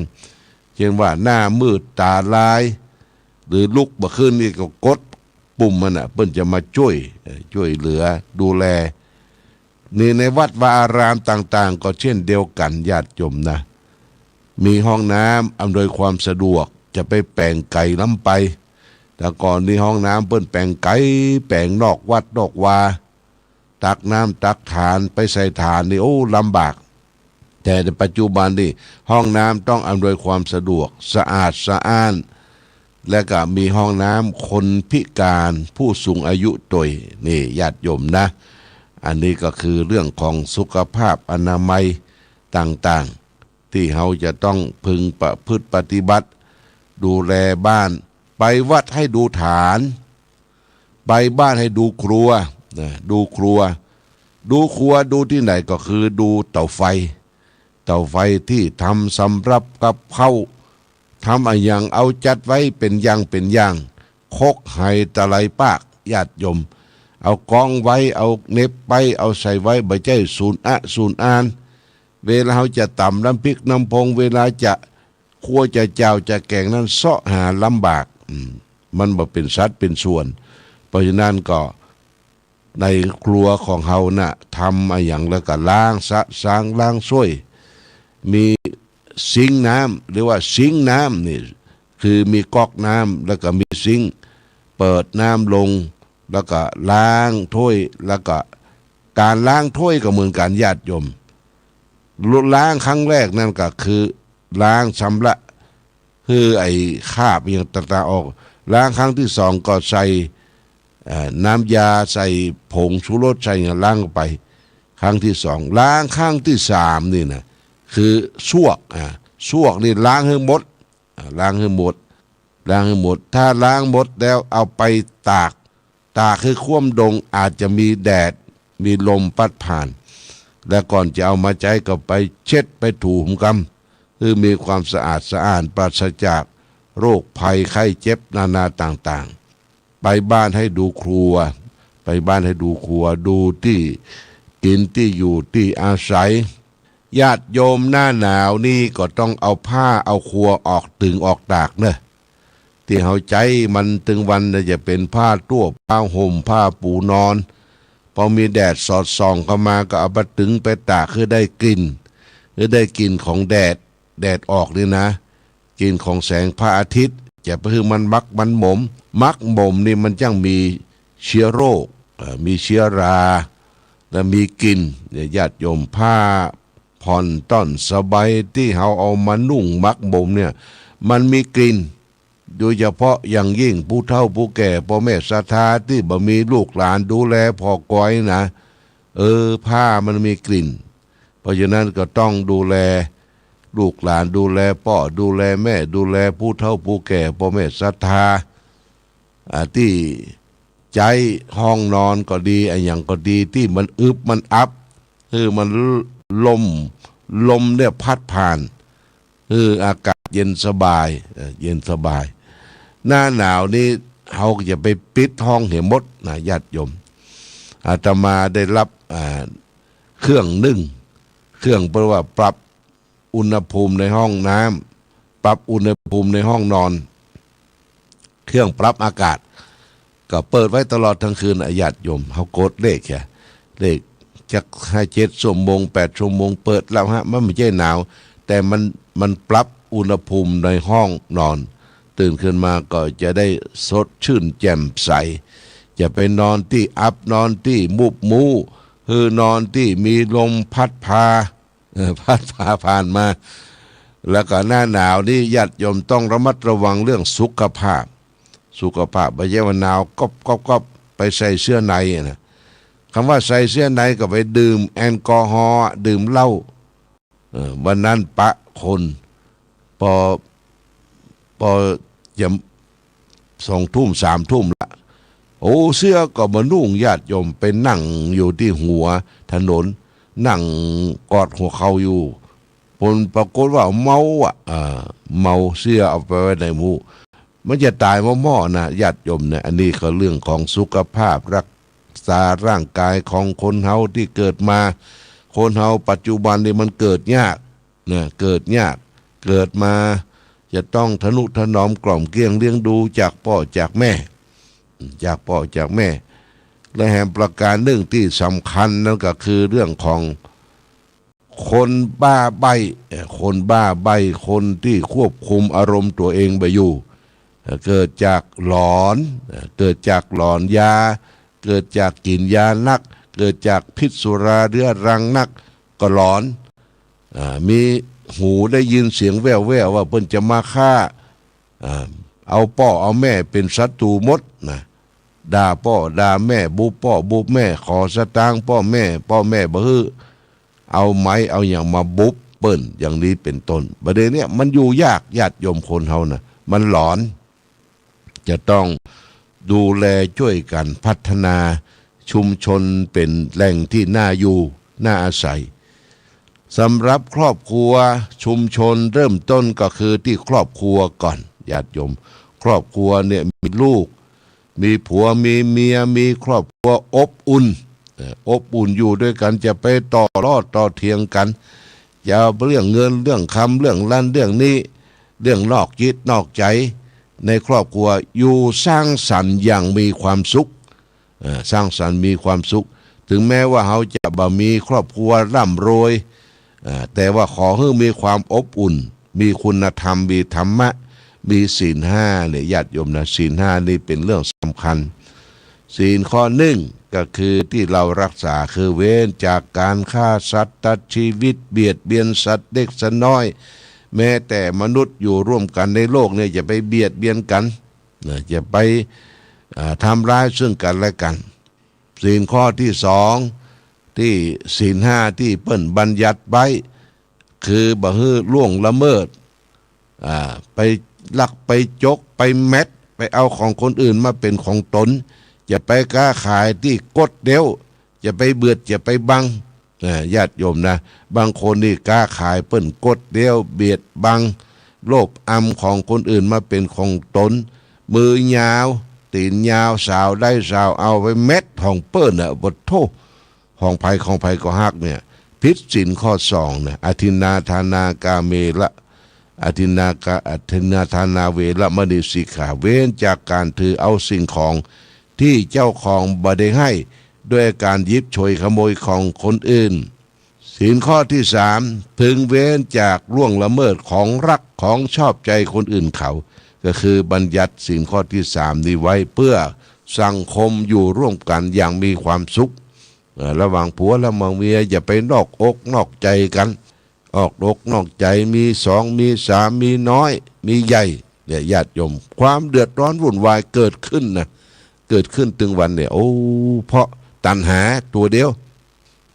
เช่นว่าหน้ามืดต๋าลาย หรือลุกบ่ขึ้นนี่ก็กดปุ่มมันน่ะ เปิ้นจะมาจ้วย เอ่อ จ้วยเหลือดูแล นี่ในวัดวาอารามต่างๆ ก็เช่นเดียวกั๋น ญาติโยมนะ มีห้องน้ำอำนวยความสะดวก จะไปแป๋งไก๋ล้ำไป แต่ก่อนนี่ห้องน้ำเปิ้นแป๋งไก๋ แป๋งนอกวัดนอกวา ตักน้ำตักถานไปใส่ถานนี่ โอ้ ลำบาก แต่ในปัจจุบันนี่ห้องน้ำต้องอำนวยความสะดวก สะอาดสะอ้าน และก็มีห้องน้ำคนพิการผู้สูงอายุตวย นี่ญาติโยมนะ อันนี้ก็คือเรื่องของสุขภาพอนามัยต่างๆ ตี้เฮาจะต้องพึงประพฤติปฏิบัติ ดูแลบ้าน ไปวัดให้ดูฐาน ไปบ้านให้ดูครัว นะ ดูครัว ดูครัวดูตี้ไหนก็คือดูเตาไฟ เตาไฟตี้ทำสำหรับกับข้าว ทำอะหยังเอาจัดไว้เป๋นอย่างเป๋นอย่าง ครกไหตะไลปาก ญาติโยม เอาก๊องไว้ เอาเหน็บไป เอาใส่ไว้ บ่ใจ้สูญอะสูญอาน เวลาเฮาจะต๋ำน้ำพริกน้ำพง เวลาจะ ครัวจะเจ้าจะแก่งนั้นเซาะหาลำบาก อืม มันบ่เป๋นสัดเป๋นส่วน เพราะฉะนั้นก็ในครัวของเฮาน่ะ ทำอะหยังแล้วก็ล้างสะสางล้างส้วย มีซิงก์น้ำ หรือว่าซิงก์น้ำนี่ คือมีก๊อกน้ำแล้วก็มีซิงก์ เปิดน้ำลง แล้วก็ล้างถ้วย แล้วก็ก๋านล้างถ้วยก็เหมือนกั๋นญาติโยม ล้างครั้งแรกนั่นก็คือล้างชำระ คือไอ้คราบอะหยังต่างๆ ออก ล้างครั้งตี้สองก็ใส่ เอ่อ น้ำยา ใส่ผงชูรส ใส่อะหยังล้างไป ครั้งตี้สอง ล้างครั้งตี้สามนี่นะ คือส้วก อ่า ส้วกนี่ล้างหื้อหมด อ่า ล้างหื้อหมด ล้างหื้อหมด ถ้าล้างหมดแล้วเอาไปตาก ตากหื้อคว่ำดง อาจจะมีแดด มีลมพัดผ่าน และก่อนจะเอามาใจ๊ก็ไปเช็ดไปถูหื้อกำ หื้อมีความสะอาดสะอ้าน ปราศจากโรคภัยไข้เจ็บนานาต่างๆ ไปบ้านหื้อดูครัว ไปบ้านหื้อดูครัว ดูตี้กิ๋นตี้อยู่ตี้อาศัย ญาติโยม หน้าหนาวนี่ก็ต้องเอาผ้าเอาครัวออกตึงออกตากเนอะ ตี้เฮาใจ๊มันตึงวันน่ะ จะเป๋นผ้าตั้ว ผ้าห่ม ผ้าปูนอน พอมีแดดสอดส่องเข้ามาก็เอาไปตึงไปตากหื้อได้กลิ่น หื้อได้กลิ่นของแดด แดดออกนี่นะ กลิ่นของแสงพระอาทิตย์ จะไปหื้อมันหมักมันหมม หมักหมมนี่มันจั้งมีเชื้อโรค เอ่อ มีเชื้อรา และมีกลิ่น เนี่ย ญาติโยม ผ้าผ่อนต้อนสบายตี้เฮาเอามานุ่งหมักหมมเนี่ย มันมีกลิ่น โดยเฉพาะอย่างยิ่งผู้เฒ่าผู้แก่ ป้อแม่ศรัทธาตี้บ่มีลูกหลานดูแลผ่อกอยนะ เออ ผ้ามันมีกลิ่น เพราะฉะนั้นก็ต้องดูแลลูกหลาน ดูแลป้อ ดูแลแม่ ดูแลผู้เฒ่าผู้แก่ ป้อแม่ศรัทธา อ่า ตี้ใจ๊ห้องนอนก็ดี อะหยังก็ดี ตี้มันอึบมันอับ หื้อมันลม ลมเนี่ยพัดผ่าน หื้ออากาศเย็นสบาย เอ่อ เย็นสบาย หน้าหนาวนี้เฮาก็จะไปปิดห้องเหียหมดนะ ญาติโยม อาตมาได้รับ อ่า เครื่องนึ่ง เครื่องเปิ้นว่าปรับอุณหภูมิในห้องน้ำ ปรับอุณหภูมิในห้องนอน เครื่องปรับอากาศ ก็เปิดไว้ตลอดทั้งคืนอะ ญาติโยม เฮากดเลขแค่ เลขจักห้าเจ็ดชั่วโมง แปดชั่วโมง เปิดแล้วฮะ มันบ่ใจ้หนาว แต่มัน มันปรับอุณหภูมิในห้องนอน ตื่นขึ้นมาก็จะได้สดชื่นแจ่มใส จะไปนอนตี้อับ นอนตี้มุบมู หื้อนอนตี้มีลมพัดพา เออ พัดพาผ่านมา แล้วก็หน้าหนาวนี่ญาติโยมต้องระมัดระวังเรื่องสุขภาพ สุขภาพ บ่ใจ้ว่าหนาวก๊อบก๊อบก๊อบ ไปใส่เสื้อในอะนะ กำว่าใส่เสื้อในก็ไปดื่มแอลกอฮอล์อะ ดื่มเหล้า เออ วันนั้นปะคน ปอ ปอจะสองทุ่มสามทุ่มละ โอ้ เสื้อก็บ่นุ่ง ญาติโยม ไปนั่งอยู่ตี้หัวถนน นั่งกอดหัวเข่าอยู่ ผลปรากฏว่าเมาอะ เออ เมา เสื้อเอาไปไว้ในหมู่ มันจะต๋ายหม้อๆ นะ ญาติโยมนะ อันนี้ก็เรื่องของสุขภาพ รักษาร่างกายของคนเฮาตี้เกิดมา คนเฮาปัจจุบันนี่มันเกิดยาก นะ เกิดยาก เกิดมาจะต้องทะนุถนอมกล่อมเกลี้ยงเลี้ยงดูจากป้อจากแม่ จากป้อจากแม่ และแหมประการนึ่งตี้สำคัญนั้นก็คือเรื่องของคนบ้าใบ้ เอ่อ คนบ้าใบ้ คนตี้ควบคุมอารมณ์ตั๋วเองบ่อยู่ เอ่อ เกิดจากหลอน เอ่อ เกิดจากหลอนยา เกิดจากกิ๋นยานัก เกิดจากพิษสุราเรื้อรังนัก ก็หลอน อ่า มีหูได้ยินเสียงแว่วๆ ว่าเปิ้นจะมาฆ่า อ่า เอาป้อเอาแม่เป๋นศัตรู๋หมดนะ ด่าป้อด่าแม่ บุบป้อบุบแม่ ขอสตางค์ป้อแม่ ป้อแม่บ่หื้อ เอาไม้เอาหยังมาบุบเปิ้น อย่างนี้เป๋นต้น บ่าเดี่ยวเนี้ยมันอยู่ยาก ญาติโยม คนเฮานะ มันหลอน จะต้องดูแลจ้วยกั๋นพัฒนาชุมชนเป๋นแหล่งตี้น่าอยู่ น่าอาศัย สำหรับครอบครัว ชุมชนเริ่มต้นก็คือตี้ครอบครัวก่อน ญาติโยม ครอบครัวเนี่ยมีลูก มีผัว มีเมีย มีครอบครัวอบอุ่น เอ่อ อบอุ่น อยู่ด้วยกั๋น จะไปต่อล้อต่อเถียงกั๋น จะเอาเรื่องเงินเรื่องคำ เรื่องนั้นเรื่องนี้ เรื่องนอกจิตนอกใจ๋ในครอบครัว อยู่สังสรรค์อย่างมีความสุข เอ่อ สังสรรค์มีความสุข เถิงแม้ว่าเฮาจะบ่มีครอบครัวร่ำรวย เอ่อ แต่ว่าขอหื้อมีความอบอุ่น มีคุณธรรม มีธรรมะ มีศีลห้าเนี่ย ญาติโยมนะ ศีลห้านี่เป๋นเรื่องสำคัญ ศีลข้อนึ่งก็คือตี้เฮาฮักษา คือเว้นจากก๋านฆ่าสัตว์ตัดจีวิต เบียดเบียนสัตว์เล็กสัตว์น้อย แม้แต่มนุษย์อยู่ร่วมกั๋นในโลกเนี่ย อย่าไปเบียดเบียนกั๋น นะ อย่าไป อ่า ทำร้ายซึ่งกั๋นและกั๋น ศีลข้อตี้สอง ตี้ศีลห้าตี้เปิ้นบัญญัติไว้ คือบ่หื้อล่วงละเมิด อ่า ไปลักไปจก ไปแม็ด ไปเอาของคนอื่นมาเป๋นของตน อย่าไปก๊าขายตี้กดเดียว อย่าไปเบียด อย่าไปบัง อ่า ญาติโยมนะ บางคนนี่ก๊าขายเปิ้นกดเดียว เบียดบัง โลภอำของคนอื่นมาเป๋นของตน มือยาว ตี๋นยาว สาวได้สาวเอา ไปแม็ดของเปิ้นน่ะ โอ้โธ่ ของใผของใผก็ฮักเนี่ย ผิดศีลข้อสองนะ อทินนาทานากาเมระ อทินนากา อทินนาทานาเวระมณีสิกขา เว้นจากก๋านถือเอาสิ่งของตี้เจ้าของบ่ได้หื้อ ด้วยก๋านหยิบฉวยขโมยของคนอื่น ศีลข้อตี้สาม พึงเว้นจากล่วงละเมิดของฮักของชอบใจ๋คนอื่นเขา ก็คือบัญญัติศีลข้อตี้สามนี้ไว้เปื้อสังคมอยู่ร่วมกั๋นอย่างมีความสุข เอ่อ ระหว่างผัวระหว่างเมีย อย่าไปนอกอกนอกใจ๋กั๋น ออกอกนอกใจ๋ มีสอง มีสาม มีน้อย มีใหญ่ เนี่ย ญาติโยม ความเดือดร้อนวุ่นวายเกิดขึ้นนะ เกิดขึ้นตึงวันเนี่ย โอ้ เพราะตัณหาตั๋วเดียว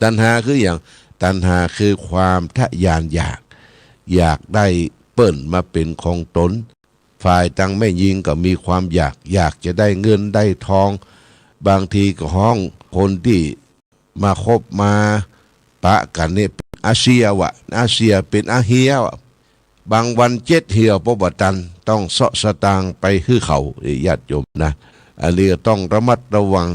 ตัณหาคือหยัง ตัณหาคือความทะยานอยาก อยากได้เปิ้นมาเป๋นของตน ฝ่ายตังแม่ญิงก็มีความอยาก อยากจะได้เงินได้ทอง บางทีก็ฮ้องคนตี้มาคบมาปะกั๋นเนี่ย เป๋นอาเซียวะ อาเซีย เป๋นอาเฮียวะ บางวันเจ็ดเหี่ยวปะบ่ตัน ต้องเซาะสตางค์ไปหื้อเขา เอ้ย ญาติโยมนะ อันนี้ก็ต้องระมัดระวัง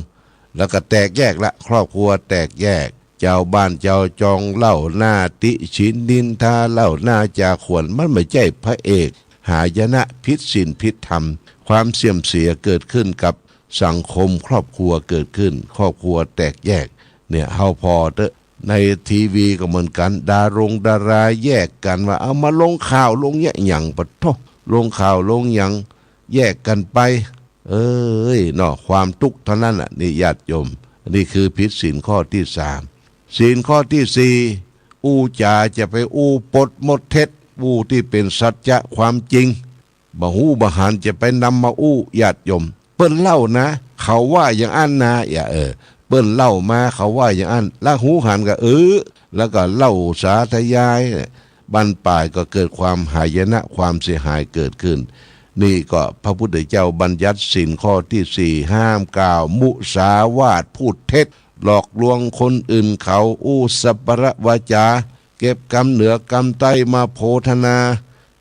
แล้วก็แตกแยกละ ครอบครัวแตกแยก เจ้าบ้านเจ้าจองเล่าหน้าติฉินนินทา เล่าหน้าจ่าข่วน มันบ่ใจ้พระเอก หายนะ ผิดศีลผิดธรรม ความเสื่อมเสียเกิดขึ้นกับสังคม ครอบครัวเกิดขึ้น ครอบครัวแตกแยก เนี่ย เฮาผ่อเต๊อะ ในทีวีก็เหมือนกั๋น ดารงดาราแยกกั๋นว่า เอามาลงข่าวลงเยียะหยัง ปะโธ่ ลงข่าวลงหยัง แยกกั๋นไป เอ้ย เนาะ ความตุ๊กข์เต้านั้นน่ะ นี่ญาติโยม นี่คือผิดศีลข้อตี้สาม ศีลข้อตี้สี่ อู้จ๋าจะไปอู้ปดมดเท็จ อู้ตี้เป๋นสัจจะความจริง บ่ฮู้บ่หันจะไปนำมาอู้ ญาติโยม เปิ้นเล่านะ เขาว่าอย่างอั้นนะ อย่า เออ เปิ้นเล่ามา เขาว่าอย่างอั้น ละฮู้หันก็ เออ แล้วก็เล่าสาธยาย บั้นปลายก็เกิดความหายนะ ความเสียหายเกิดขึ้น นี่ก็พระพุทธเจ้าบัญญัติศีลข้อตี้สี่ ห้ามกล่าวมุสาวาท พูดเท็จ หลอกลวงคนอื่นเขา อู้สัปปะวาจา เก็บกำเหนือกำใต้มาโพธนา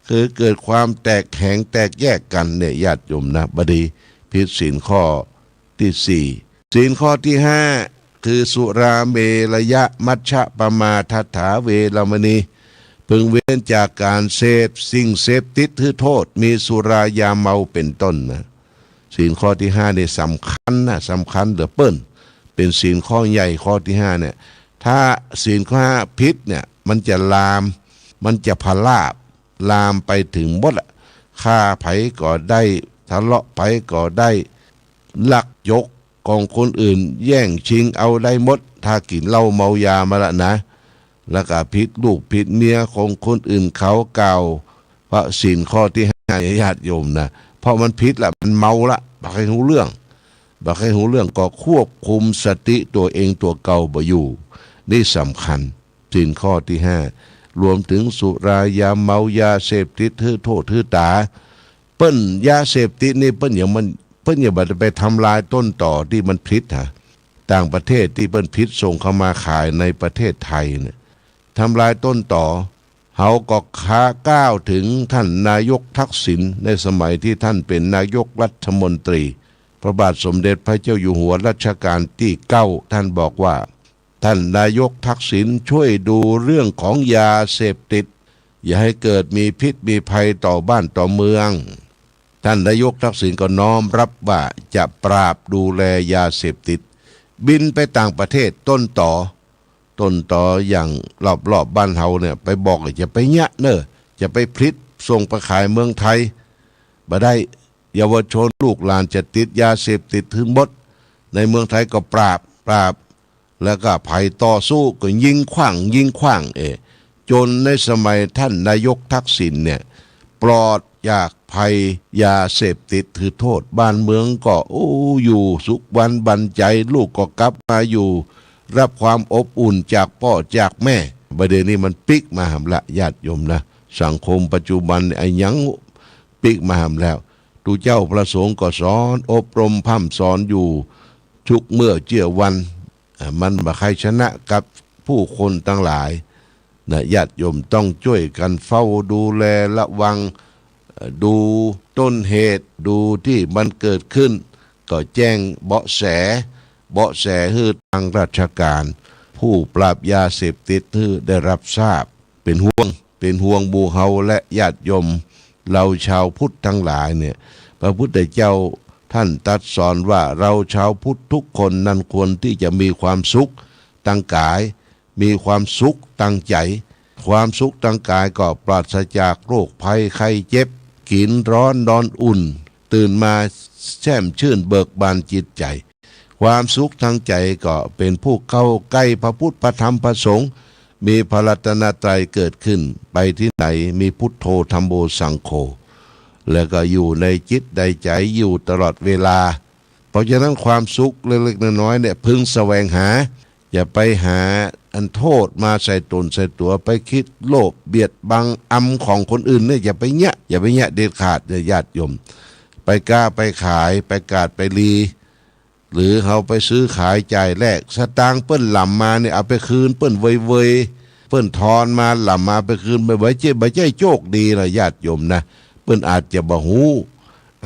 คือเกิดความแตกแหงแตกแยกกั๋นเนี่ย ญาติโยมนะ บ่ดี ผิดศีลข้อตี้สี่ ศีลข้อตี้ห้า คือสุราเมรยมัชฌปมาทัฏฐาเวรมณี พึงเว้นจากก๋านเสพสิ่งเสพติดหื้อโทษ มีสุรายาเมาเป๋นต้นนะ ศีลข้อตี้ห้านี่สำคัญนะ สำคัญเหลือเปิ้น เป๋นศีลข้อใหญ่ข้อตี้ห้าเนี่ย ถ้าศีลข้อห้าผิดเนี่ย มันจะลาม มันจะพลาบ ลามไปเถิงหมดอะ ฆ่าใผก็ได้ ทะเลาะใผก็ได้ ลักยกของคนอื่น แย่งชิงเอาได้หมด ถ้ากิ๋นเหล้าเมายามาละนะ แล้วก็ผิดลูกผิดเมียของคนอื่นเขา กล่าวพระศีลข้อตี้ห้า ญาติโยมนะ เพราะมันผิดละ มันเมาละ บ่ใค่ฮู้เรื่อง บ่ใค่ฮู้เรื่อง ก็ควบคุมสติตั๋วเองตั๋วเก่าบ่อยู่ นี่สำคัญ ศีลข้อตี้ห้า รวมเถิงสุรายาเมา ยาเสพติดหื้อโทษหื้อต๋า เปิ้น ยาเสพติดนี่เปิ้นยังมัน เปิ้นยังบ่ได้ไปทำลายต้นตอตี้มันผิดหา ต่างประเทศตี้เปิ้นผิดส่งเข้ามาขายในประเทศไทยเนี่ย ทำลายต้นตอ เฮาก็ขากล่าวเถิงท่านนายกทักษิณ ในสมัยตี้ท่านเป๋นนายกรัฐมนตรี พระบาทสมเด็จพระเจ้าอยู่หัวรัชกาลตี้เก้า ท่านบอกว่า ท่านนายกทักษิณช่วยดูเรื่องของยาเสพติด อย่าหื้อเกิดมีพิษมีภัยต่อบ้านต่อเมือง ท่านนายกทักษิณก็น้อมรับว่าจะปราบดูแลยาเสพติด บินไปต่างประเทศ ต้นต๋อ ต้นต๋ออย่างรอบๆ บ้านเฮาเนี่ย ไปบอกว่าจะไปเยียะเน่อ จะไปผลิตส่งไปขายเมืองไทย บ่ได้ เยาวชนลูกหลานจะติดยาเสพติดหื้อหมด ในเมืองไทยก็ปราบ ปราบ แล้วก็ใผต่อสู้ก็ยิงขว้าง ยิงขว้าง เออ จ๋นในสมัยท่านนายกทักษิณเนี่ย ปลอดจากภัยยาเสพติดหื้อโต้ษ บ้านเมืองก็ โอ้ อยู่สุขวันบันใจ๋ ลูกก็กลับมาอยู่ รับความอบอุ่นจากป้อจากแม่ บ่าเดี่ยวนี้มันปิ๊กมาหำละ ญาติโยมนะ สังคมปัจจุบันเนี่ยอะหยังปิ๊กมาหำแล้ว ตุ๊เจ้าพระสงฆ์ก็สอนอบรมพร่ำสอนอยู่ทุกเมื่อเจื้อวัน อ่า มันบ่ใค่ชนะกับผู้คนตังหลายนะ ญาติโยมต้องจ้วยกั๋นเฝ้าดูแลระวัง เอ่อ ดูต้นเหตุ ดูตี้มันเกิดขึ้น ก็แจ้งเบาะแส เบาะแสหื้อตางราชก๋าน ผู้ปราบยาเสพติดหื้อได้รับทราบ เป๋นห่วง เป๋นห่วงหมู่เฮาและญาติโยม เฮาชาวพุทธตังหลายเนี่ย พระพุทธเจ้าท่านตรัสสอนว่า เฮาชาวพุทธทุกคนนั้นควรตี้จะมีความสุขตางก๋าย มีความสุขตางใจ๋ ความสุขตางก๋ายก็ปราศจากโรคภัยไข้เจ็บ กิ๋นฮ้อนนอนอุ่น ตื่นมาแช่มชื่นเบิกบานจิตใจ๋ ความสุขตางใจ๋ก็เป๋นผู้เข้าใก้พระพุทธพระธรรมพระสงฆ์ มีพระรัตนตรัยเกิดขึ้น ไปตี้ไหนมีพุทโธธัมโมสังโฆ แล้วก็อยู่ในจิตในใจ๋อยู่ตลอดเวลา เพราะฉะนั้นความสุขเล็กๆ น้อยๆ เนี่ยพึงแสวงหา อย่าไปหาอันโต้ษมาใส่ต๋นใส่ตั๋ว ไปกึ๊ดโลภเบียดบังอำของคนอื่นเนี่ย อย่าไปเยียะ อย่าไปเยียะเด็ดขาด ญาติโยม ไปก๊าไปขาย ไปกาดไปลี หรือเฮาไปซื้อขายจ่ายแลก สตางค์เปิ้นหล่ำมาเนี่ย เอาไปคืนเปิ้นเวยๆ เปิ้นทอนมาหล่ำมาไปคืน บ่ใจ้ บ่ใจ้โจคดีละ ญาติโยมนะ เปิ้นอาจจะบ่ฮู้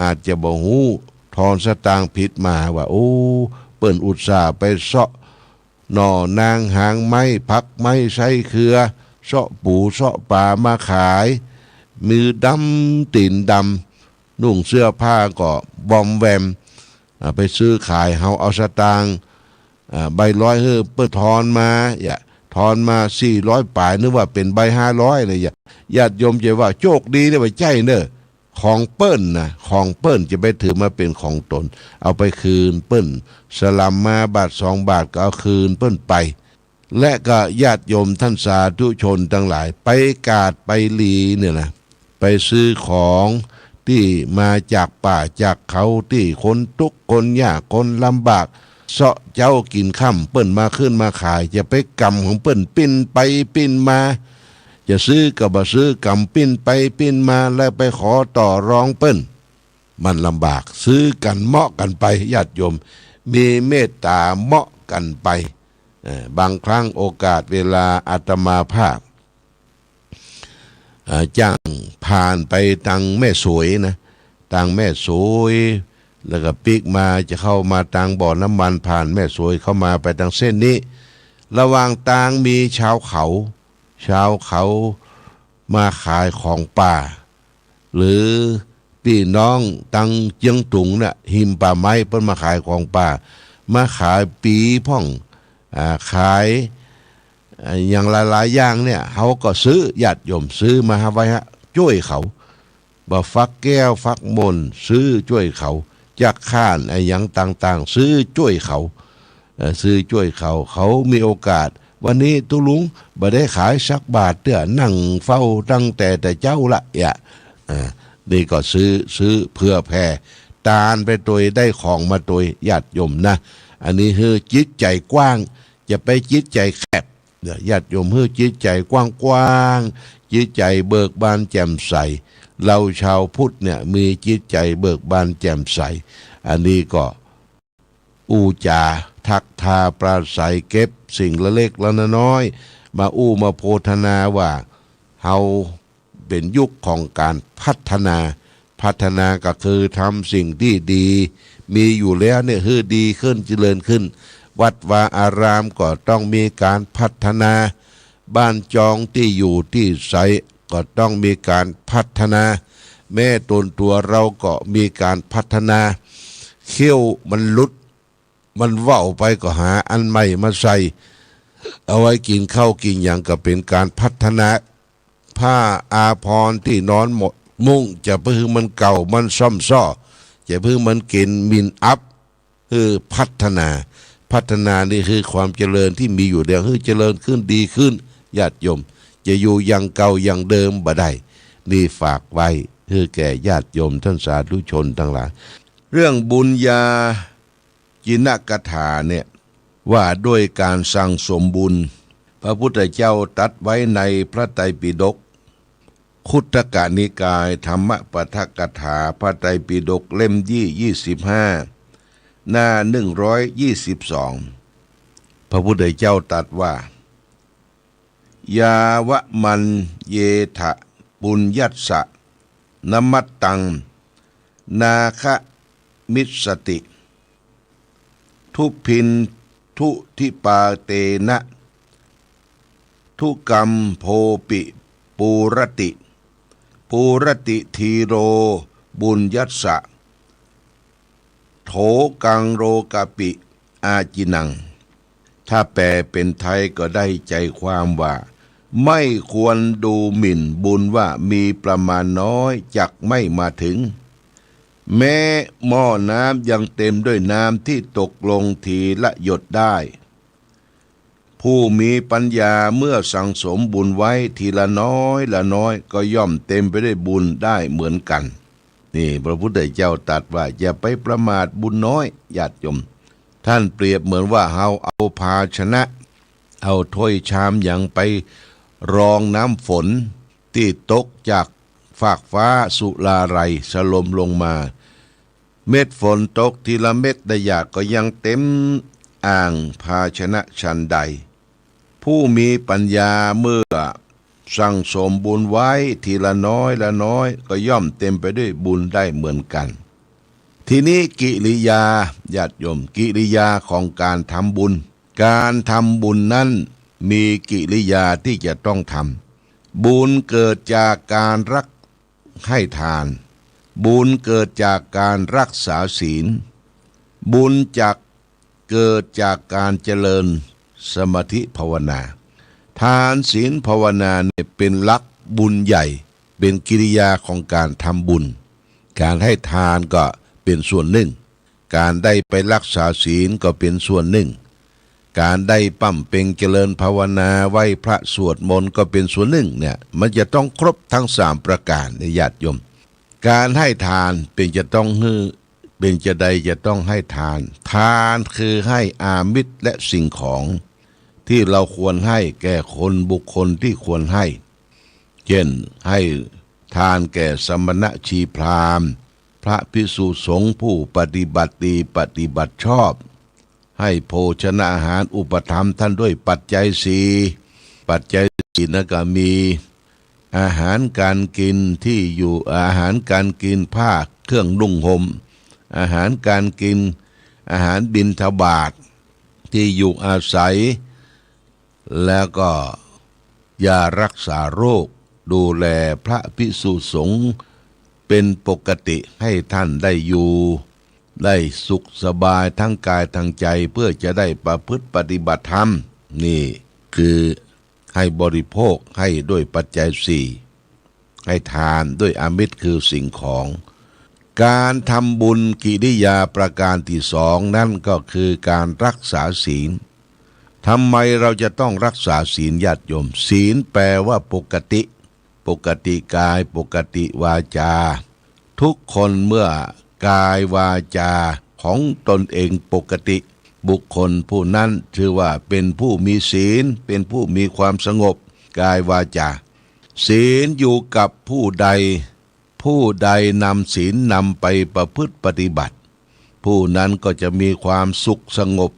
อาจจะบ่ฮู้ ทอนสตางค์ผิดมาว่า โอ้ เปิ้นอุตส่าห์ไปเซาะหน่อนางหางไม้ ผักไม้ไส้เครือ เซาะปูเซาะป๋ามาขาย มือดำตี๋นดำ นุ่งเสื้อผ้าก็วอมแวม อ่า ไปซื้อขาย เฮาเอาสตางค์ อ่า ใบร้อยหื้อเปิ้นทอนมา อย่า ทอนมาสี่ร้อยป๋าย นึกว่าเป๋นใบห้าร้อยเลย อย่า ญาติโยมจะว่าโจคดีเนี่ย บ่ใจ้เน่อ ของเปิ้นนะ ของเปิ้นจะไปถือมาเป๋นของต๋น เอาไปคืนเปิ้น สหล่ำมาบาทสองบาทก็เอาคืนเปิ้นไป และก็ญาติโยมท่านสาธุชนตังหลาย ไปกาดไปลีเนี่ยนะ ไปซื้อของตี้มาจากป่าจากเขา ตี้คนตุ๊กข์คนยากคนลำบาก เซาะเจ๊ากิ๋นค่ำ เปิ้นมาขึ้นมาขาย อย่าไปก๋ำของเปิ้น ปิ้นไปปิ้นมา จะซื้อก็บ่ซื้อ ก๋ำปิ้นไปปิ้นมา แล้วไปขอต่อรองเปิ้น มันลำบาก ซื้อกั๋นเมาะกั๋นไป ญาติโยม มีเมตต๋าเมาะกั๋นไป เอ่อ บางครั้งโอกาสเวลาอาตมาภาพ เอ่อ จ้างผ่านไปตางแม่สวยนะ ตางแม่สวย แล้วก็ปิ๊กมาจะเข้ามาตางบ่อน้ำมัน ผ่านแม่สวยเข้ามาไปตางเส้นนี้ ระหว่างตางมีชาวเขา ชาวเขามาขายของป่า หรือปี้น้องตางเจียงตุงเนี่ย ฮิมป่าไม้เปิ้นมาขายของป่า มาขายปีพ่อง อ่า ขาย อ่า อย่างหลายๆ อย่างเนี่ย เฮาก็ซื้อ ญาติโยมซื้อมาไว้ฮะ จ้วยเขา บ่าฟักแก้วฟักมนต์ ซื้อจ้วยเขา จักข่านอะหยังต่างๆ ซื้อจ้วยเขา เอ่อ ซื้อจ้วยเขา เขามีโอกาส วันนี้ตุ๊ลุงบ่ได้ขายสักบาทเตื้อ นั่งเฝ้าตั้งแต่แต่เจ๊าละ อย่า อ่า นี่ก็ซื้อ ซื้อเผื่อแผ่ ตานไปตวย ได้ของมาตวย ญาติโยมนะ อันนี้หื้อจิตใจ๋กว้าง อย่าไปจิตใจ๋แคบ เนี่ย ญาติโยมหื้อจิตใจ๋กว้างๆ จิตใจ๋เบิกบานแจ่มใส เฮาชาวพุทธเนี่ยมีจิตใจ๋เบิกบานแจ่มใส อันนี้ก็อู้จ๋าทักทาปราศรัย เก็บสิ่งละเล็กละน้อย มาอู้มาโพธนาว่า เฮา เป๋นยุคของก๋านพัฒนา พัฒนาก็คือทำสิ่งตี้ดี มีอยู่แล้วเนี่ยหื้อดีขึ้น เจริญขึ้น วัดวาอารามก็ต้องมีก๋านพัฒนา บ้านจองตี้อยู่ตี้ใส ก็ต้องมีก๋านพัฒนา แม้ตนตั๋วเฮาก็มีก๋านพัฒนา เขี้ยวมันหลุด มันเว้าไปก็หาอันใหม่มาใส่ เอาไว้กิ๋นข้าวกิ๋นหยังก็เป๋นก๋านพัฒนา ผ้าอาภรณ์ตี้นอนหมอนมุ้ง จะไปหื้อมันเก่า มันซ่อมซ้อ จะไปหื้อมันเก็นหมิ่นอับ หื้อพัฒนา พัฒนานี่คือความเจริญตี้มีอยู่แล้ว หื้อเจริญขึ้นดีขึ้น ญาติโยม จะอยู่อย่างเก่าอย่างเดิมบ่ได้ นี่ฝากไว้ หื้อแก่ญาติโยมท่านสาธุชนตังหลาย เรื่องบุญญาจินกถาเนี่ย ว่าด้วยก๋านสั่งสมบุญ พระพุทธเจ้าตรัสไว้ในพระไตรปิฎก คุตตกนิกาย ธรรมปทกถา พระไตรปิฎกเล่มยี่ ยี่สิบห้า หน้าหนึ่งร้อยยี่สิบสอง พระพุทธเจ้าตรัสว่า ยาวะมัญเยถะปุญญัสสะ นมัตตัง นาคมิสสติ ทุพพินทุทิปาเตนะ ทุกัมโภปิปูรติ ปูรติธีโรบุญญัสสะ โถกังโรกปิอาจินัง ถ้าแปลเป๋นไทยก็ได้ใจความว่า ไม่ควรดูหมิ่นบุญว่ามีประมาณน้อยจักไม่มาถึง แม้หม้อน้ำยังเต็มด้วยน้ำที่ตกลงทีละหยดได้ ผู้มีปัญญาเมื่อสั่งสมบุญไว้ทีละน้อยละน้อย ก็ย่อมเต็มไปด้วยบุญได้เหมือนกัน นี่พระพุทธเจ้าตรัสว่าอย่าไปประมาทบุญน้อย ญาติโยม ท่านเปรียบเหมือนว่าเฮาเอาภาชนะ เอาถ้วยชามหยังไปรองน้ำฝนตี้ตกจากฟากฟ้าสุราลัยสลมลงมา เม็ดฝนตกทีละเม็ดละหยาดก็ยังเต็มอ่างภาชนะฉันใด ผู้มีปัญญาเมื่อสั่งสมบุญไว้ทีละน้อยละน้อย ก็ย่อมเต็มไปด้วยบุญได้เหมือนกัน ทีนี้กิริยา ญาติโยม กิริยาของการทำบุญ การทำบุญนั้นมีกิริยาที่จะต้องทำ บุญเกิดจากการรัก ให้ทาน บุญเกิดจากการรักษาศีล บุญจักเกิดจากการเจริญสมาธิภาวนา ทานศีลภาวนาเนี่ยเป๋นหลักบุญใหญ่ เป๋นกิริยาของการทำบุญ การให้ทานก็เป๋นส่วนนึ่ง การได้ไปรักษาศีลก็เป๋นส่วนนึ่ง การได้บำเพ็ญเจริญภาวนาไหว้พระสวดมนต์ก็เป๋นส่วนนึ่งเนี่ย มันจะต้องครบทั้งสามประก๋านเนี่ยญาติโยม การให้ทานเป๋นจะต้องหื้อ เป๋นจาใดจะต้องให้ทาน ทานคือให้อามิสและสิ่งของที่เราควรให้แก่คนบุคคลที่ควรให้ เช่น ให้ทานแก่สมณะชีพราหมณ์ พระภิกษุสงฆ์ผู้ปฏิบัติดีปฏิบัติชอบ ให้โภชนะอาหารอุปถัมภ์ท่านด้วยปัจจัยสี่ ปัจจัยสี่นั้นก็มี อาหารการกิน ที่อยู่ อาหารการกิน ผ้าเครื่องนุ่งห่ม อาหารการกิน อาหารบิณฑบาต ที่อยู่อาศัย แล้วก็ยารักษาโรค ดูแลพระภิกษุสงฆ์เป็นปกติ ให้ท่านได้อยู่ได้สุขสบายทั้งกายทั้งใจ เพื่อจะได้ประพฤติปฏิบัติธรรม นี่คือให้บริโภค ให้ด้วยปัจจัยสี่ ให้ทานด้วยอามิสคือสิ่งของ การทำบุญกิริยาประการที่สองนั้นก็คือการรักษาศีล ทำไมเราจะต้องรักษาศีลญาติโยม ศีลแปลว่าปกติ ปกติกาย ปกติวาจา ทุกคนเมื่อกายวาจาของตนเองปกติ บุคคลผู้นั้นชื่อว่าเป็นผู้มีศีล เป็นผู้มีความสงบกายวาจา ศีลอยู่กับผู้ใด ผู้ใดนำศีลนำไปประพฤติปฏิบัติ ผู้นั้นก็จะมีความสุขสงบ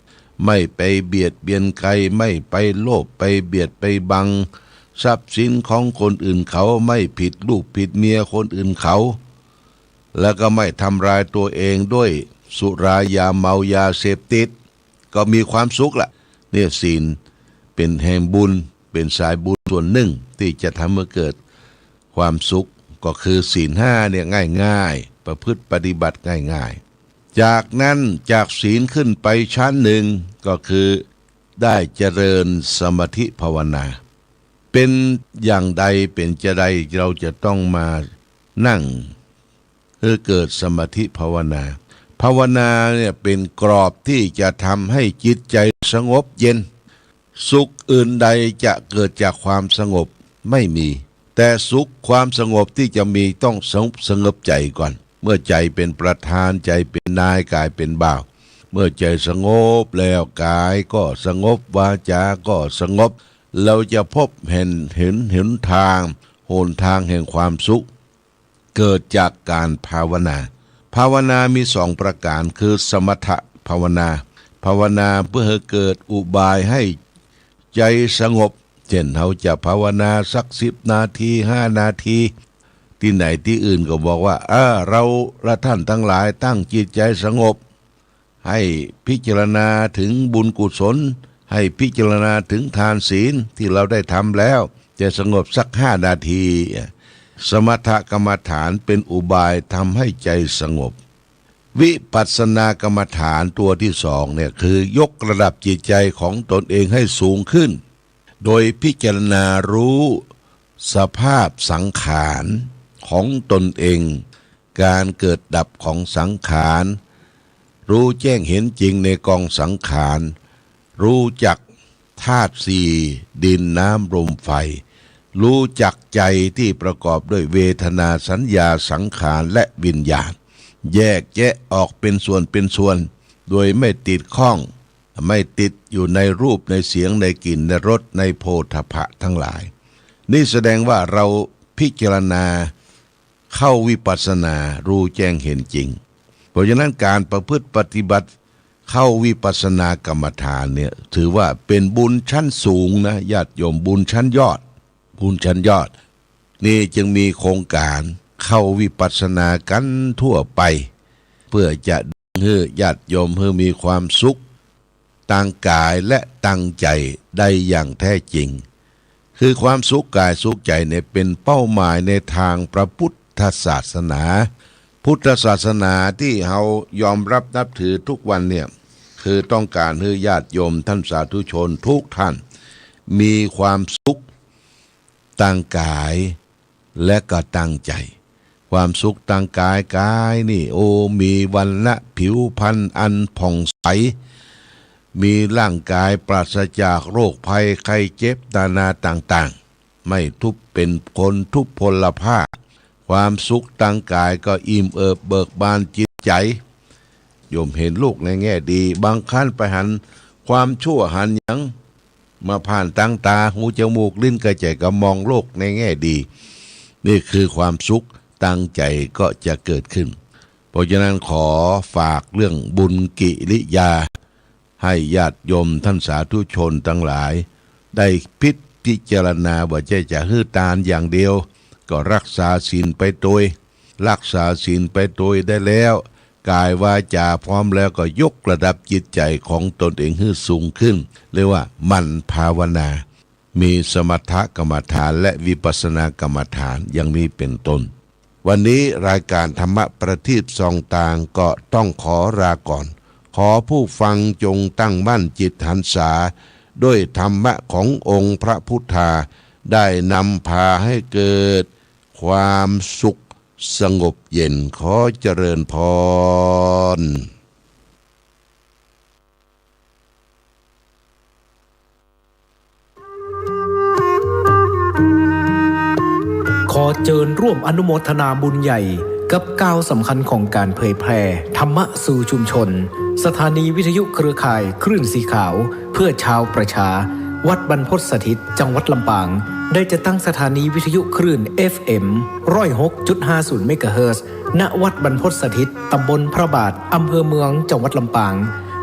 ไม่ไปเบียดเบียนใคร ไม่ไปโลภไปเบียดไปบังทรัพย์สินของคนอื่นเขา ไม่ผิดลูกผิดเมียคนอื่นเขา แล้วก็ไม่ทำลายตัวเองด้วยสุรายาเมายาเสพติด ก็มีความสุขละ เนี่ยศีลเป็นแห่งบุญ เป็นสายบุญส่วนนึ่งที่จะทำให้เกิด ความสุขก็คือศีลห้าเนี่ยง่ายๆ ประพฤติปฏิบัติง่ายๆ จากนั้นจากศีลขึ้นไปชั้นหนึ่งก็คือได้เจริญสมาธิภาวนา เป็นอย่างใดเป็นจะใดเราจะต้องมานั่ง คือเกิดสมาธิภาวนา ภาวนาเนี่ยเป็นกรอบที่จะทำให้จิตใจสงบเย็น สุขอื่นใดจะเกิดจากความสงบไม่มี แต่สุขความสงบที่จะมีต้องสงบ สงบใจก่อน เมื่อใจเป็นประธาน ใจเป็นนาย กายเป็นบ่าว เมื่อใจสงบแล้วกายก็สงบ วาจาก็สงบ เราจะพบเห็น เห็น หนทาง หนทางแห่งความสุข เกิดจากการภาวนา ภาวนามีสองประการ คือสมถภาวนา ภาวนาเพื่อให้เกิดอุบายให้ใจสงบ เช่น เราจะภาวนาสักสิบนาที ห้านาที ตี้ไหนตี้อื่นก็บอกว่า เออ เราและท่านทั้งหลายตั้งจิตใจสงบ ให้พิจารณาถึงบุญกุศล ให้พิจารณาถึงทานศีลที่เราได้ทำแล้ว จะสงบสักห้านาที สมถกรรมฐานเป็นอุบายทำให้ใจสงบ วิปัสสนากรรมฐานตัวที่สองเนี่ย คือยกระดับจิตใจของตนเองให้สูงขึ้น โดยพิจารณารู้สภาพสังขารของตนเอง การเกิดดับของสังขาร รู้แจ้งเห็นจริงในกองสังขาร รู้จักธาตุสี่ ดิน น้ำ ลม ไฟ รู้จักใจที่ประกอบด้วยเวทนา สัญญา สังขาร และวิญญาณ แยกแยะออกเป็นส่วนเป็นส่วน โดยไม่ติดข้อง ไม่ติดอยู่ในรูป ในเสียง ในกลิ่น ในรส ในโผฏฐัพพะทั้งหลาย นี่แสดงว่าเราพิจารณาเข้าวิปัสสนา รู้แจ้งเห็นจริง เพราะฉะนั้นการประพฤติปฏิบัติเข้าวิปัสสนากรรมฐานเนี่ย ถือว่าเป็นบุญชั้นสูงนะ ญาติโยม บุญชั้นยอด บุญชั้นยอด นี่จึงมีโครงการเข้าวิปัสสนากันทั่วไป เพื่อจะดึงหื้อญาติโยมหื้อมีความสุขตางกายและตางใจ๋ได้อย่างแท้จริง คือความสุขกายสุขใจ๋เนี่ยเป็นเป้าหมายในตางพระพุทธศาสนา พุทธศาสนาตี้เฮายอมรับนับถือทุกวันเนี่ย คือต้องก๋านหื้อญาติโยมต้านสาธุชนทุกต้าน มีความสุขตางกาย และก็ตางใจ๋ ความสุขตางกาย กายนี่ โอ้ มีวรรณะผิวพรรณอันผ่องใส มีร่างกายปราศจากโรคภัยไข้เจ็บนานาต่างๆ ไม่ทุพเป็นคนทุพพลภาพ ความสุขตางกายก็อิ่มเอิบเบิกบานจิตใจ๋ โยมหันโลกในแง่ดี บางครั้งไปหันความชั่วหันหยังมาผ่านตางต๋า หู จมูก ลิ้น กาย ใจ๋ ก็มองโลกในแง่ดี นี่คือความสุขตางใจ๋ก็จะเกิดขึ้น เพราะฉะนั้นขอฝากเรื่องบุญกิริยา ให้ญาติโยมต้านสาธุชนตังหลาย ได้พิจารณาว่าจะ จะหื้อตานอย่างเดียว ก็รักษาศีลไปโตย รักษาศีลไปโตยได้แล้ว กายวาจ๋าพร้อมแล้วก็ยกระดับจิตใจ๋ของตนเองหื้อสูงขึ้น เรียกว่าหมั่นภาวนา มีสมถกรรมฐานและวิปัสสนากรรมฐานอย่างนี้เป็นต้น วันนี้รายการธรรมะประทีปส่องตางก็ต้องขอลาก่อน ขอผู้ฟังจงตั้งมั่นจิตหันษา ด้วยธรรมะขององค์พระพุทธา ได้นำพาให้เกิดความสุขสงบเย็น ขอเจริญพร ขอเจิญร่วมอนุโมทนาบุญใหญ่กับก้าวสำคัญของการเผยแผ่ธรรมะสู่ชุมชน สถานีวิทยุเครือข่ายคลื่นสีขาวเพื่อชาวประชา วัดบรรพตสถิต จังหวัดลำปาง ได้จัดตั้งสถานีวิทยุคลื่น เอฟเอ็ม ร้อยหกจุดห้าศูนย์เมกะเฮิรตซ์ ณ วัดบรรพตสถิต ตำบลพระบาท อำเภอเมือง จังหวัดลำปาง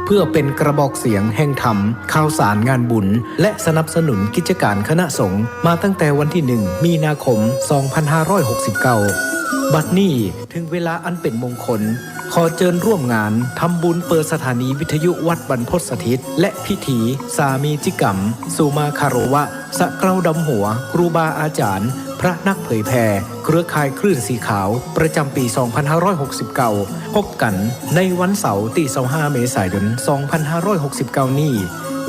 เพื่อเป็นกระบอกเสียงแห่งธรรม ข่าวสารงานบุญ และสนับสนุนกิจการคณะสงฆ์ มาตั้งแต่วันที่หนึ่ง มีนาคม สองพันห้าร้อยหกสิบเก้า บัดนี้ถึงเวลาอันเป็นมงคล ขอเจิญร่วมงานทำบุญเปิดสถานีวิทยุวัดบรรพตสถิต และพิธีสามีจิกรรม สุมาคารวะ สะเกล้าดำหัวครูบาอาจารย์ พ พระนักเผยแผ่ เครือข่ายคลื่นสีขาว ประจำปี๋ สองพันห้าร้อยหกสิบเก้า พบกั๋นในวันเสาร์ตี้ ซาวห้า เมษายน สองพันห้าร้อยหกสิบเก้า นี้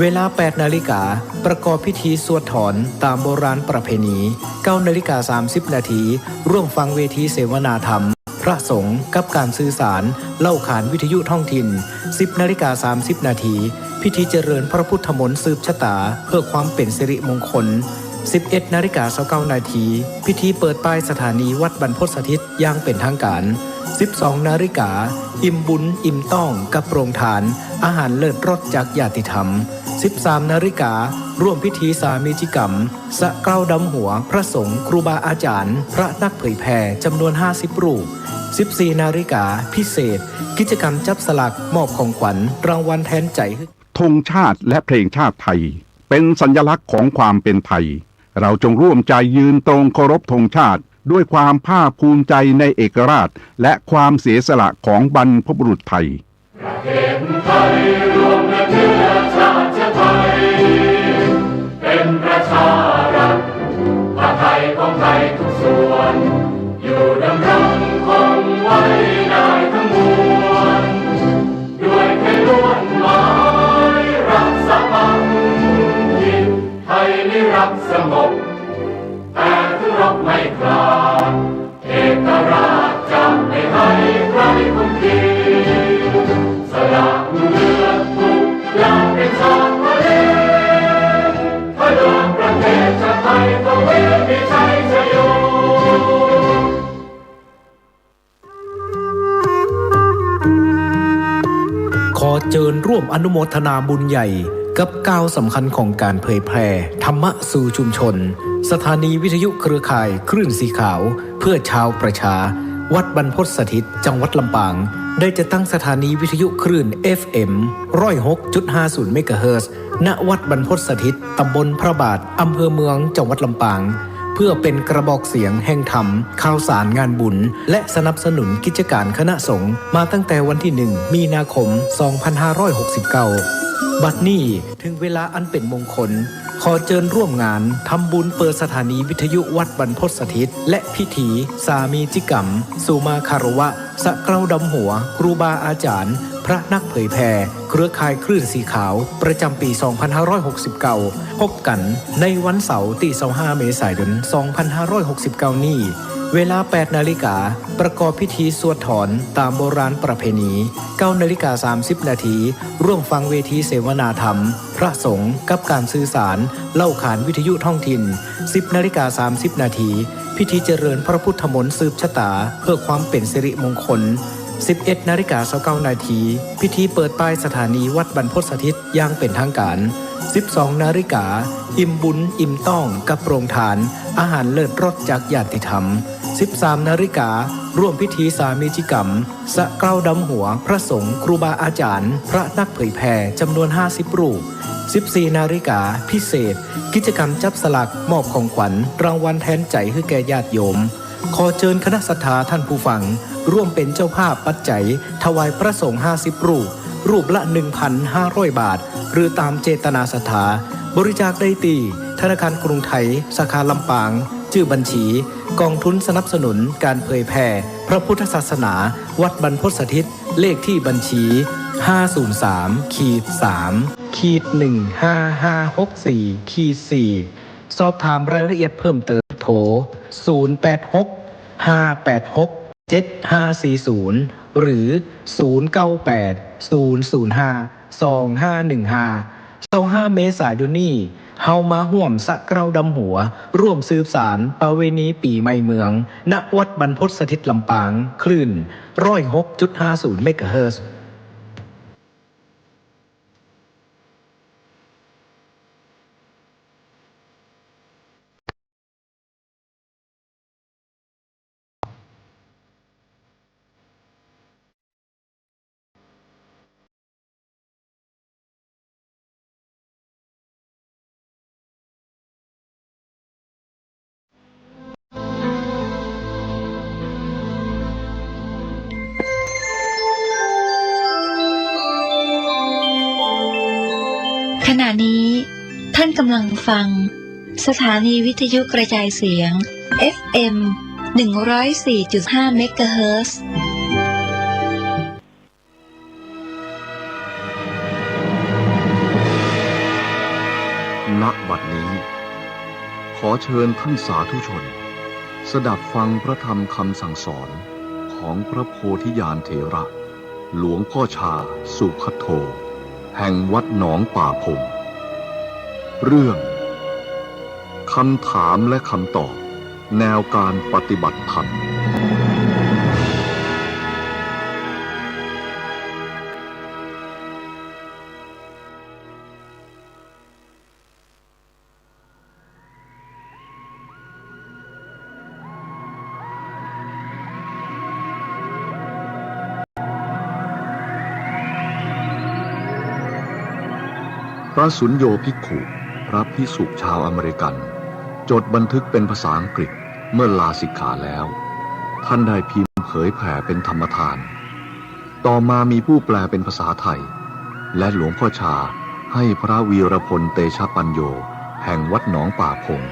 เวลา แปด นาฬิกา ประกอบพิธีสวดถอนต๋ามโบราณประเพณี เก้า นาฬิกา สามสิบ นาที ร่วมฟังเวทีเสวนาธรรม พระสงฆ์กับก๋านสื่อสาร เล่าขานวิทยุท้องถิ่น สิบ นาฬิกา สามสิบ นาที พิธีเจริญพระพุทธมนต์สืบชะต๋า เพื่อความเป๋นสิริมงคล สิบเอ็ด นาฬิกา ซาวเก้า นาที พิธีเปิดป้ายสถานีวัดบรรพตสถิตอย่างเป๋นทางก๋าน สิบสอง นาฬิกา อิ่มบุญอิ่มต๊องกับโรงทาน อาหารเลิศรสจากญาติธรรม สิบสาม นาฬิกา ร่วมพิธีสามีจิกรรม สะเกล้าดำหัวพระสงฆ์ครูบาอาจ๋ารย์ พระนักเผยแผ่จ๋ำนวน ห้าสิบ รูป สิบสี่ นาฬิกา พิเศษ กิจกรรมจับสลากมอบของขวัญรางวัลแทนใจ๋ ธงชาติและเพลงชาติไทย เป๋นสัญลักษณ์ของความเป๋นไทย เราจงร่วมใจ๋ยืนตรงเคารพธงชาติ ด้วยความภาคภูมิใจ๋ในเอกราช และความเสียสละของบรรพบุรุษไทย ประเทศไทยรวมและเชื้อชาติไทย เป๋นประชารัฐ ผ้าไทยของไทยทุกส่วน อยู่ดำรงคงไว้ได้ทั้งมวล ด้วยแค่ลวดหมายรักษาพักถิ่น ไทยนิรักสงบ แต่ถึงรบไม่กล้า เอกราชจะไม่ให้ใครคุมขีด สละเลือดทุกอย่างเป๋นชาติทะเล เพื่อประเทศชาติไทย ทวีมีชัยชโย ขอเจิญร่วมอนุโมทนาบุญใหญ่กับก้าวสำคัญของก๋านเผยแผ่ธรรมะสู่ชุมชน สถานีวิทยุเครือข่ายคลื่นสีขาวเพื่อชาวประชา วัดบรรพตสถิต จังหวัดลำปาง ได้จัดตั้งสถานีวิทยุคลื่น เอฟเอ็ม ร้อยหกจุดห้าศูนย์ เมกะเฮิรตซ์ ณ วัดบรรพตสถิต ตำบลพระบาท อำเภอเมือง จังหวัดลำปาง เพื่อเป๋นกระบอกเสียงแห่งธรรม ข่าวสารงานบุญ และสนับสนุนกิจก๋านคณะสงฆ์มาตั้งแต่วันตี้ หนึ่ง มีนาคม สองพันห้าร้อยหกสิบเก้า บัดนี้ ถึงเวลาอันเป๋นมงคล ขอเจิญร่วมงานทำบุญเปิดสถานีวิทยุวัดบรรพตสถิต และพิธีสามีจิกรรม สุมาคารวะ สะเกล้าดำหัวครูบาอาจ๋ารย์ พระนักเผยแผ่ เครือข่ายคลื่นสีขาว ประจ๋ำปี๋ สองพันห้าร้อยหกสิบเก้า พบกั๋นในวันเสาร์ตี้ ซาวห้า เมษายน สองพันห้าร้อยหกสิบเก้า นี้ เวลา แปด นาฬิกา ประกอบพิธีสวดถอนต๋ามโบราณประเพณี เก้า นาฬิกา สามสิบ นาที ร่วมฟังเวทีเสวนาธรรม พระสงฆ์กับก๋านสื่อสาร เล่าขานวิทยุท้องถิ่น สิบ นาฬิกา สามสิบ นาที พิธีเจริญพระพุทธมนต์สืบชะต๋าเพื่อความเป๋นสิริมงคล สิบเอ็ด นาฬิกา ซาวเก้า นาที พิธีเปิดป้ายสถานีวัดบรรพตสถิตอย่างเป๋นทางก๋าน สิบสอง นาฬิกา อิ่มบุญอิ่มต๊องกับโรงทาน อาหารเลิศรสจากญาติธรรม สิบสาม นาฬิกา ร่วมพิธีสามีจิกรรม สะเกล้าดำหัวพระสงฆ์ครูบาอาจ๋ารย์ พระนักเผยแผ่จ๋ำนวน ห้าสิบ รูป สิบสี่ นาฬิกา พิเศษ กิจกรรมจับสลากมอบของขวัญรางวัลแทนใจ๋หื้อแก่ญาติโยม ขอเจิญคณะศรัทธาท่านผู้ฟัง ร่วมเป๋นเจ้าภาพปัจจัยถวายพระสงฆ์ ห้าสิบ รูป รูปละ หนึ่งพันห้าร้อย บาท หรือต๋ามเจตนาศรัทธา บริจาคได้ตี้ธนาคารกรุงไทย สาขาลำปาง จื้อบัญชี ก๋องทุนสนับสนุนก๋านเผยแผ่พระพุทธศาสนา วัดบรรพตสถิต เลขตี้บัญชี ห้าศูนย์สาม ขีด สาม ขีด หนึ่งห้าห้าหกสี่ ขีด สี่ สอบถามรายละเอียดเพิ่มเติม โทร ศูนย์แปดหก ห้าแปดหก เจ็ดห้าสี่ศูนย์ หรือ ศูนย์เก้าแปด ศูนย์ศูนย์ห้า สองห้าหนึ่งห้า ซาวห้า เมษายนนี้ เฮามาฮ่วมสะเกล้าดำหัว ร่วมสืบสานประเวณีปี๋ใหม่เมือง ณ วัดบรรพตสถิตลำปาง คลื่น ร้อยหกจุดห้าศูนย์ เมกะเฮิรตซ์ขณะนี้ท่านกำลังฟังสถานีวิทยุกระจายเสียง เอฟเอ็ม หนึ่งร้อยสี่จุดห้า เมกะเฮิรตซ์ ณ บัดนี้ ขอเชิญท่านสาธุชน สดับฟังพระธรรมคำสั่งสอนของพระโพธิญาณเถระ หลวงพ่อชา สุภัทโท แห่งวัดหนองป่าพง เรื่อง คำถามและคำตอบ แนวการปฏิบัติธรรม พระสุญโญภิกขุ พระภิกษุชาวอเมริกัน จดบันทึกเป็นภาษาอังกฤษเมื่อลาสิกขาแล้ว ท่านได้พิมพ์เผยแผ่เป็นธรรมทาน ต่อมามีผู้แปลเป็นภาษาไทย และหลวงพ่อชาให้พระวีรพลเตชะปัญโญ แห่งวัดหนองป่าพง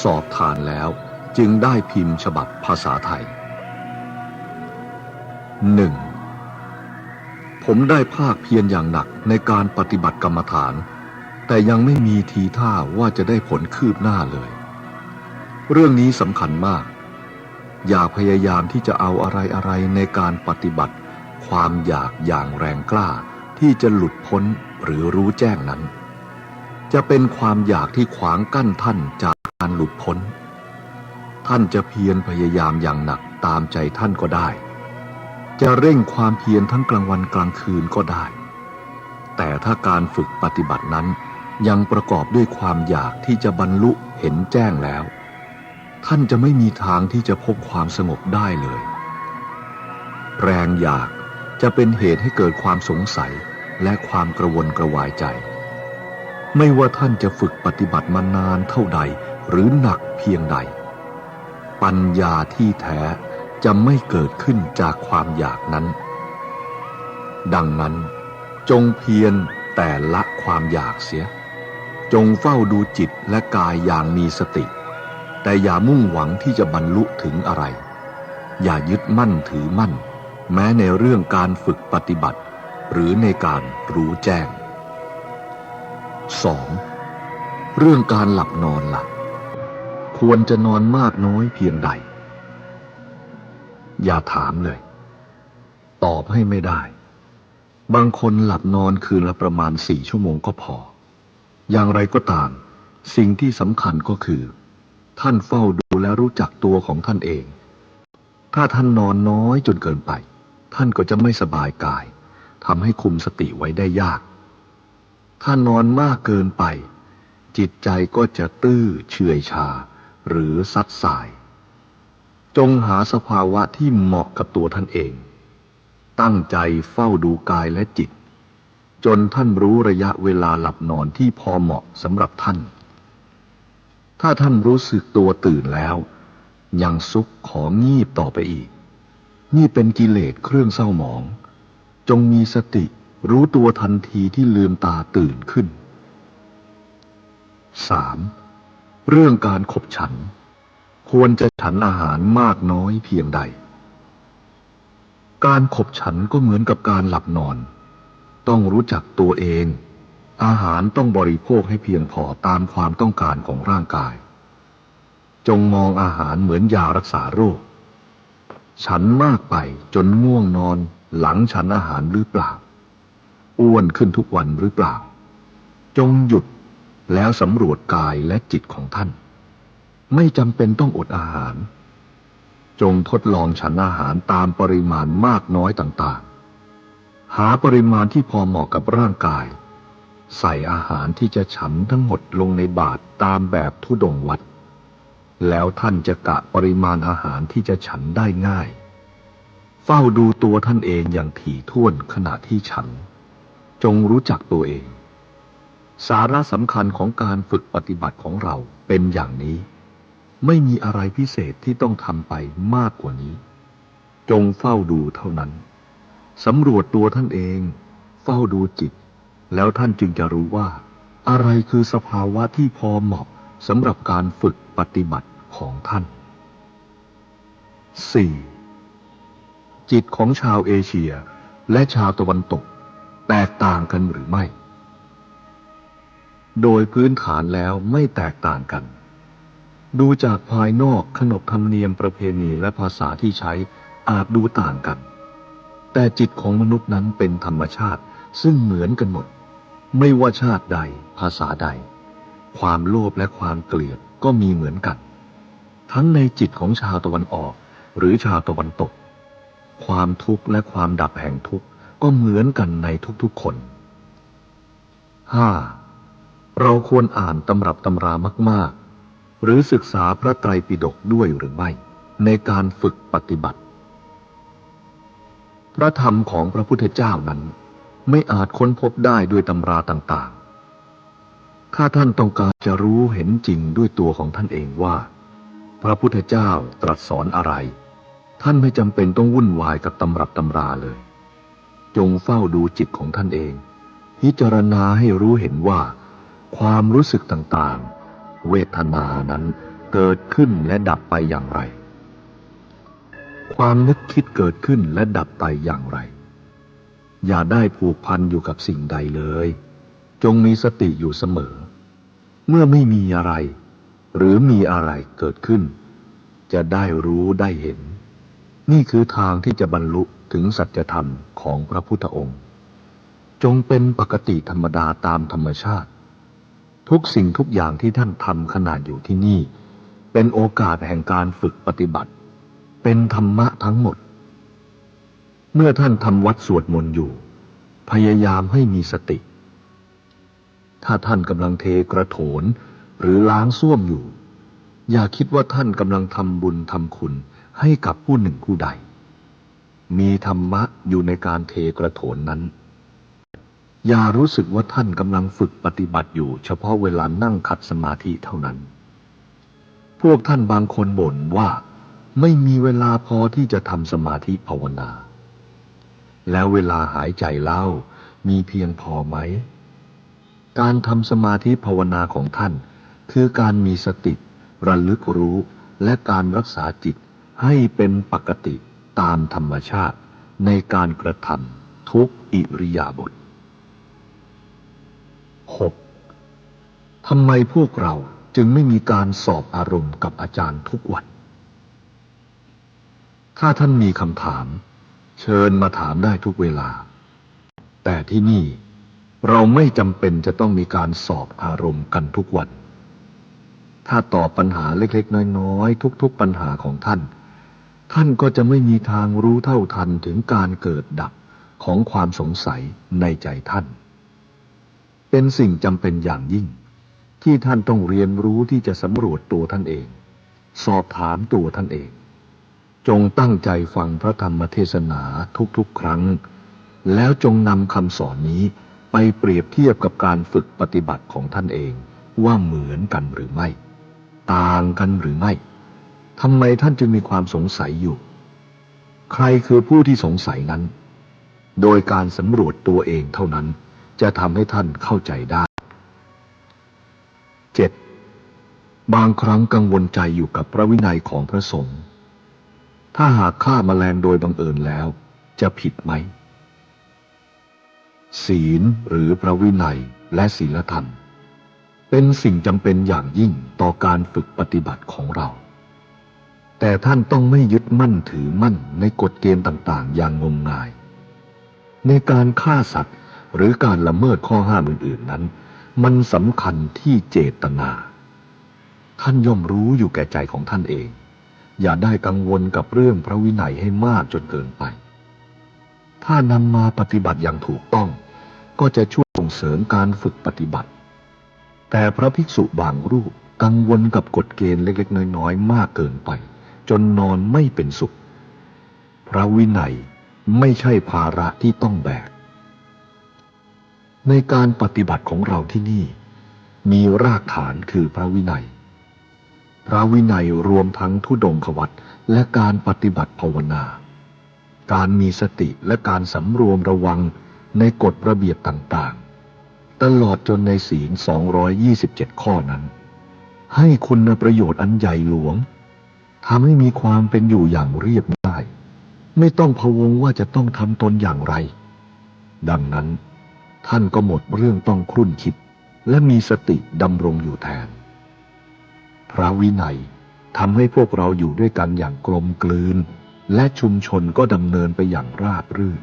สอบทานแล้ว จึงได้พิมพ์ฉบับภาษาไทย หนึ่ง ผมได้ภาคเพียรอย่างหนักในการปฏิบัติกรรมฐาน แต่ยังไม่มีทีท่าว่าจะได้ผลคืบหน้าเลย เรื่องนี้สำคัญมาก อย่าพยายามที่จะเอาอะไรๆ ในการปฏิบัติความอยากอย่างแรงกล้าที่จะหลุดพ้นหรือรู้แจ้งนั้น จะเป็นความอยากที่ขวางกั้นท่านจากการหลุดพ้น ท่านจะเพียรพยายามอย่างหนักตามใจท่านก็ได้ จะเร่งความเพียรทั้งกลางวันกลางคืนก็ได้ แต่ถ้าการฝึกปฏิบัตินั้นยังประกอบด้วยความอยากที่จะบรรลุเห็นแจ้งแล้ว ท่านจะไม่มีทางที่จะพบความสงบได้เลย แรงอยากจะเป็นเหตุให้เกิดความสงสัยและความกระวนกระวายใจ ไม่ว่าท่านจะฝึกปฏิบัติมานานเท่าใดหรือหนักเพียงใด ปัญญาที่แท้จะไม่เกิดขึ้นจากความอยากนั้น ดังนั้น จงเพียรแต่ละความอยากเสีย จงเฝ้าดูจิตและกายอย่างมีสติ แต่อย่ามุ่งหวังที่จะบรรลุถึงอะไร อย่ายึดมั่นถือมั่น แม้ในเรื่องการฝึกปฏิบัติ หรือในการรู้แจ้ง สอง เรื่องการหลับนอนล่ะ ควรจะนอนมากน้อยเพียงใด อย่าถามเลย ตอบให้ไม่ได้ บางคนหลับนอนคืนละประมาณสี่ชั่วโมงก็พอ อย่างไรก็ตาม สิ่งที่สำคัญก็คือ ท่านเฝ้าดูและรู้จักตัวของท่านเอง ถ้าท่านนอนน้อยจนเกินไป ท่านก็จะไม่สบายกาย ทำให้คุมสติไว้ได้ยาก ถ้านอนมากเกินไป จิตใจก็จะตื้อเฉื่อยชา หรือซัดสาย จงหาสภาวะที่เหมาะกับตัวท่านเอง ตั้งใจเฝ้าดูกายและจิต จนท่านรู้ระยะเวลาหลับนอนที่พอเหมาะสำหรับท่าน ถ้าท่านรู้สึกตัวตื่นแล้ว ยังซุกของีบต่อไปอีก นี่เป็นกิเลสเครื่องเศร้าหมอง จงมีสติรู้ตัวทันทีที่ลืมตาตื่นขึ้น สาม เรื่องการขบฉัน ควรจะฉันอาหารมากน้อยเพียงใด การขบฉันก็เหมือนกับการหลับนอน ต้องรู้จักตัวเอง อาหารต้องบริโภคให้เพียงพอตามความต้องการของร่างกาย จงมองอาหารเหมือนยารักษาโรค ฉันมากไปจนง่วงนอนหลังฉันอาหารหรือเปล่า อ้วนขึ้นทุกวันหรือเปล่า จงหยุดแล้วสำรวจกายและจิตของท่าน ไม่จำเป็นต้องอดอาหาร จงทดลองฉันอาหารตามปริมาณมากน้อยต่างๆ หาปริมาณที่พอเหมาะกับร่างกาย ใส่อาหารที่จะฉันทั้งหมดลงในบาตรตามแบบธุดงค์วัด แล้วท่านจะกะปริมาณอาหารที่จะฉันได้ง่าย เฝ้าดูตัวท่านเองอย่างถี่ถ้วนขณะที่ฉัน จงรู้จักตัวเอง สาระสำคัญของการฝึกปฏิบัติของเราเป็นอย่างนี้ ไม่มีอะไรพิเศษที่ต้องทำไปมากกว่านี้ จงเฝ้าดูเท่านั้น สำรวจตัวท่านเอง เฝ้าดูจิต แล้วท่านจึงจะรู้ว่า อะไรคือสภาวะที่พอเหมาะสำหรับการฝึกปฏิบัติของท่าน สี่ จิตของชาวเอเชียและชาวตะวันตกแตกต่างกันหรือไม่ โดยพื้นฐานแล้วไม่แตกต่างกัน ดูจากภายนอก ขนบธรรมเนียมประเพณีและภาษาที่ใช้อาจดูต่างกัน แต่จิตของมนุษย์นั้นเป็นธรรมชาติซึ่งเหมือนกันหมด ไม่ว่าชาติใด ภาษาใด ความโลภและความเกลียดก็มีเหมือนกัน ทั้งในจิตของชาวตะวันออกหรือชาวตะวันตก ความทุกข์และความดับแห่งทุกข์ก็เหมือนกันในทุกๆคน ห้า เราควรอ่านตำรับตำรามากๆ หรือศึกษาพระไตรปิฎกด้วยหรือไม่ ในการฝึกปฏิบัติ พระธรรมของพระพุทธเจ้านั้นไม่อาจค้นพบได้ด้วยตำราต่างๆ ถ้าท่านต้องการจะรู้เห็นจริงด้วยตัวของท่านเองว่า พระพุทธเจ้าตรัสสอนอะไร ท่านไม่จำเป็นต้องวุ่นวายกับตำรับตำราเลย จงเฝ้าดูจิตของท่านเอง พิจารณาให้รู้เห็นว่า ความรู้สึกต่างๆ เวทนานั้นเกิดขึ้นและดับไปอย่างไร ความนึกคิดเกิดขึ้นและดับไปอย่างไร อย่าได้ผูกพันอยู่กับสิ่งใดเลย จงมีสติอยู่เสมอ เมื่อไม่มีอะไร หรือมีอะไรเกิดขึ้น จะได้รู้ได้เห็น นี่คือทางที่จะบรรลุถึงสัจธรรมของพระพุทธองค์ จงเป็นปกติธรรมดาตามธรรมชาติ ทุกสิ่งทุกอย่างที่ท่านทำขณะอยู่ที่นี่ เป็นโอกาสแห่งการฝึกปฏิบัติ เป็นธรรมะทั้งหมด เมื่อท่านทำวัตรสวดมนต์อยู่ พยายามให้มีสติ ถ้าท่านกำลังเทกระโถนหรือล้างส้วมอยู่ อย่าคิดว่าท่านกำลังทำบุญทำคุณให้กับผู้หนึ่งผู้ใด มีธรรมะอยู่ในการเทกระโถนนั้น อย่ารู้สึกว่าท่านกำลังฝึกปฏิบัติอยู่เฉพาะเวลานั่งขัดสมาธิเท่านั้น พวกท่านบางคนบ่นว่าไม่มีเวลาพอที่จะทำสมาธิภาวนา แล้วเวลาหายใจเล่า มีเพียงพอไหม การทำสมาธิภาวนาของท่าน คือการมีสติระลึกรู้ และการรักษาจิตให้เป็นปกติตามธรรมชาติในการกระทำทุกอิริยาบถ หก ทำไมพวกเราจึงไม่มีการสอบอารมณ์กับอาจารย์ทุกวัน ถ้าท่านมีคำถาม เชิญมาถามได้ทุกเวลา แต่ที่นี่เราไม่จำเป็นจะต้องมีการสอบอารมณ์กันทุกวัน ถ้าตอบปัญหาเล็กๆ น้อยๆ ทุกๆ ปัญหาของท่าน ท่านก็จะไม่มีทางรู้เท่าทันถึงการเกิดดับของความสงสัยในใจท่าน เป็นสิ่งจำเป็นอย่างยิ่ง ที่ท่านต้องเรียนรู้ที่จะสำรวจตัวท่านเอง สอบถามตัวท่านเอง จงตั้งใจฟังพระธรรมเทศนาทุกๆ ครั้ง แล้วจงนำคำสอนนี้ไปเปรียบเทียบกับการฝึกปฏิบัติของท่านเอง ว่าเหมือนกันหรือไม่ ต่างกันหรือไม่ ทำไมท่านจึงมีความสงสัยอยู่ ใครคือผู้ที่สงสัยนั้น โดยการสำรวจตัวเองเท่านั้น จะทำให้ท่านเข้าใจได้ เจ็ด บางครั้งกังวลใจอยู่กับพระวินัยของพระสงฆ์ ถ้าหากฆ่าแมลงโดยบังเอิญแล้ว จะผิดไหม ศีลหรือพระวินัยและศีลธรรม เป็นสิ่งจำเป็นอย่างยิ่งต่อการฝึกปฏิบัติของเรา แต่ท่านต้องไม่ยึดมั่นถือมั่นในกฎเกณฑ์ต่างๆ อย่างงมงาย ในการฆ่าสัตว์หรือการละเมิดข้อห้ามอื่นๆ นั้น มันสำคัญที่เจตนา ท่านย่อมรู้อยู่แก่ใจของท่านเอง อย่าได้กังวลกับเรื่องพระวินัยให้มากจนเกินไป ถ้านำมาปฏิบัติอย่างถูกต้อง ก็จะช่วยส่งเสริมการฝึกปฏิบัติ แต่พระภิกษุบางรูปกังวลกับกฎเกณฑ์เล็กๆ น้อยๆ มากเกินไป จนนอนไม่เป็นสุข พระวินัยไม่ใช่ภาระที่ต้องแบก ในการปฏิบัติของเราที่นี่ มีรากฐานคือพระวินัย พระวินัยรวมทั้งธุดงควัตรและการปฏิบัติภาวนา การมีสติและการสำรวมระวังในกฎระเบียบต่างๆ ตลอดจนในศีล สองร้อยยี่สิบเจ็ด ข้อนั้น ให้คุณประโยชน์อันใหญ่หลวง ทำให้มีความเป็นอยู่อย่างเรียบง่าย ไม่ต้องพะวงว่าจะต้องทำตนอย่างไร ดังนั้นท่านก็หมดเรื่องต้องครุ่นคิด และมีสติดำรงอยู่แทน พระวินัยทำให้พวกเราอยู่ด้วยกันอย่างกลมกลืน และชุมชนก็ดำเนินไปอย่างราบรื่น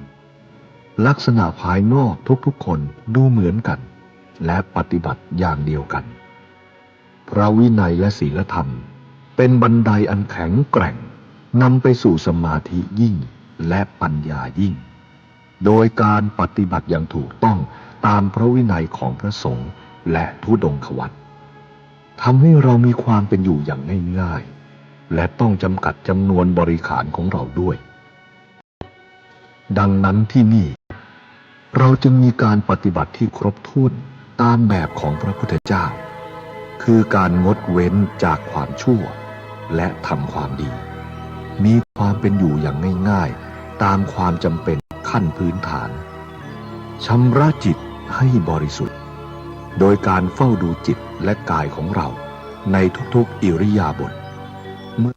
ลักษณะภายนอกทุกๆ คนดูเหมือนกัน และปฏิบัติอย่างเดียวกัน พระวินัยและศีลธรรมเป็นบันไดอันแข็งแกร่งนำไปสู่สมาธิยิ่งและปัญญายิ่ง โดยการปฏิบัติอย่างถูกต้องตามพระวินัยของพระสงฆ์และธุดงควัตร ทำให้เรามีความเป็นอยู่อย่างง่ายๆ และต้องจำกัดจำนวนบริขารของเราด้วย ดังนั้นที่นี่ เราจึงมีการปฏิบัติที่ครบถ้วนตามแบบของพระพุทธเจ้า คือการงดเว้นจากความชั่ว และทำความดี มีความเป็นอยู่อย่างง่ายๆ ตามความจำเป็นขั้นพื้นฐาน ชำระจิตให้บริสุทธิ์ โดยการเฝ้าดูจิตและกายของเราในทุกๆ อิริยาบถ เมื่อ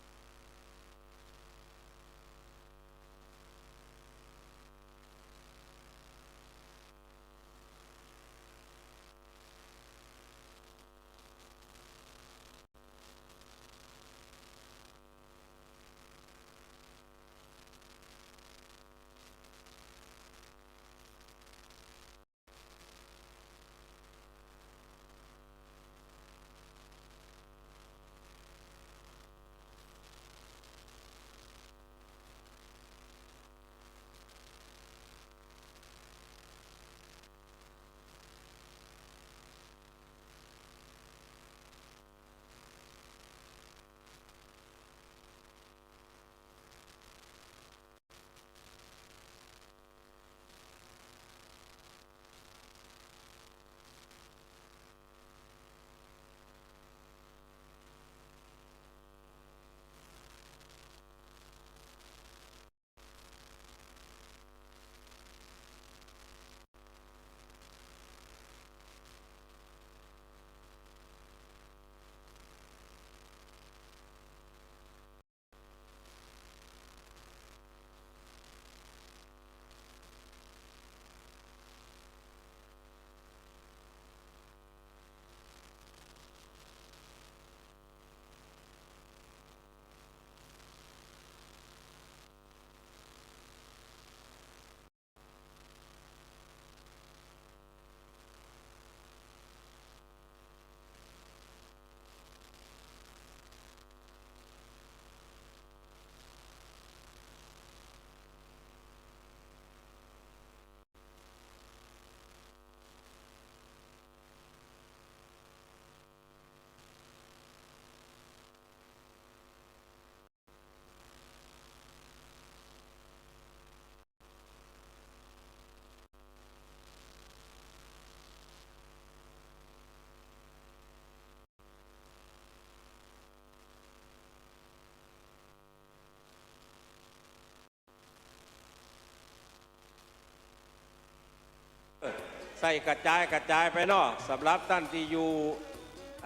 ใส่กระจายกระจายไปเนาะ สำหรับต้านตี้อยู่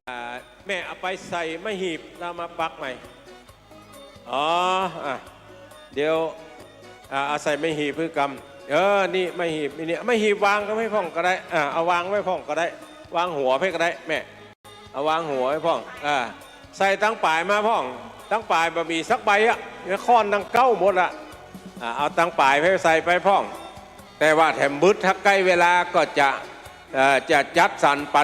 อ่า แม่เอาไปใส่ไม้หีบแล้วมาปักใหม่ อ๋อ อ่ะ เดี๋ยว อ่า เอาใส่ไม้หีบคือกำ เออ นี่ไม้หีบ นี่ ไม้หีบวางก็ไว้พ่องก็ได้ อ่า เอาวางไว้พ่องก็ได้ วางหัวไปก็ได้แม่ เอาวางหัวไว้พ่อง อ่า ใส่ตังป๋ายมาพ่อง ตังป๋ายบ่มีสักใบอะ เนี่ย ค้อนตังเก๊าหมดละ อ่า เอาตังป๋ายไปใส่ไปพ่อง แต่ว่าแถมบึด ถ้าใก้เวลาก็จะ เอ่อ จะจัดสรรปัน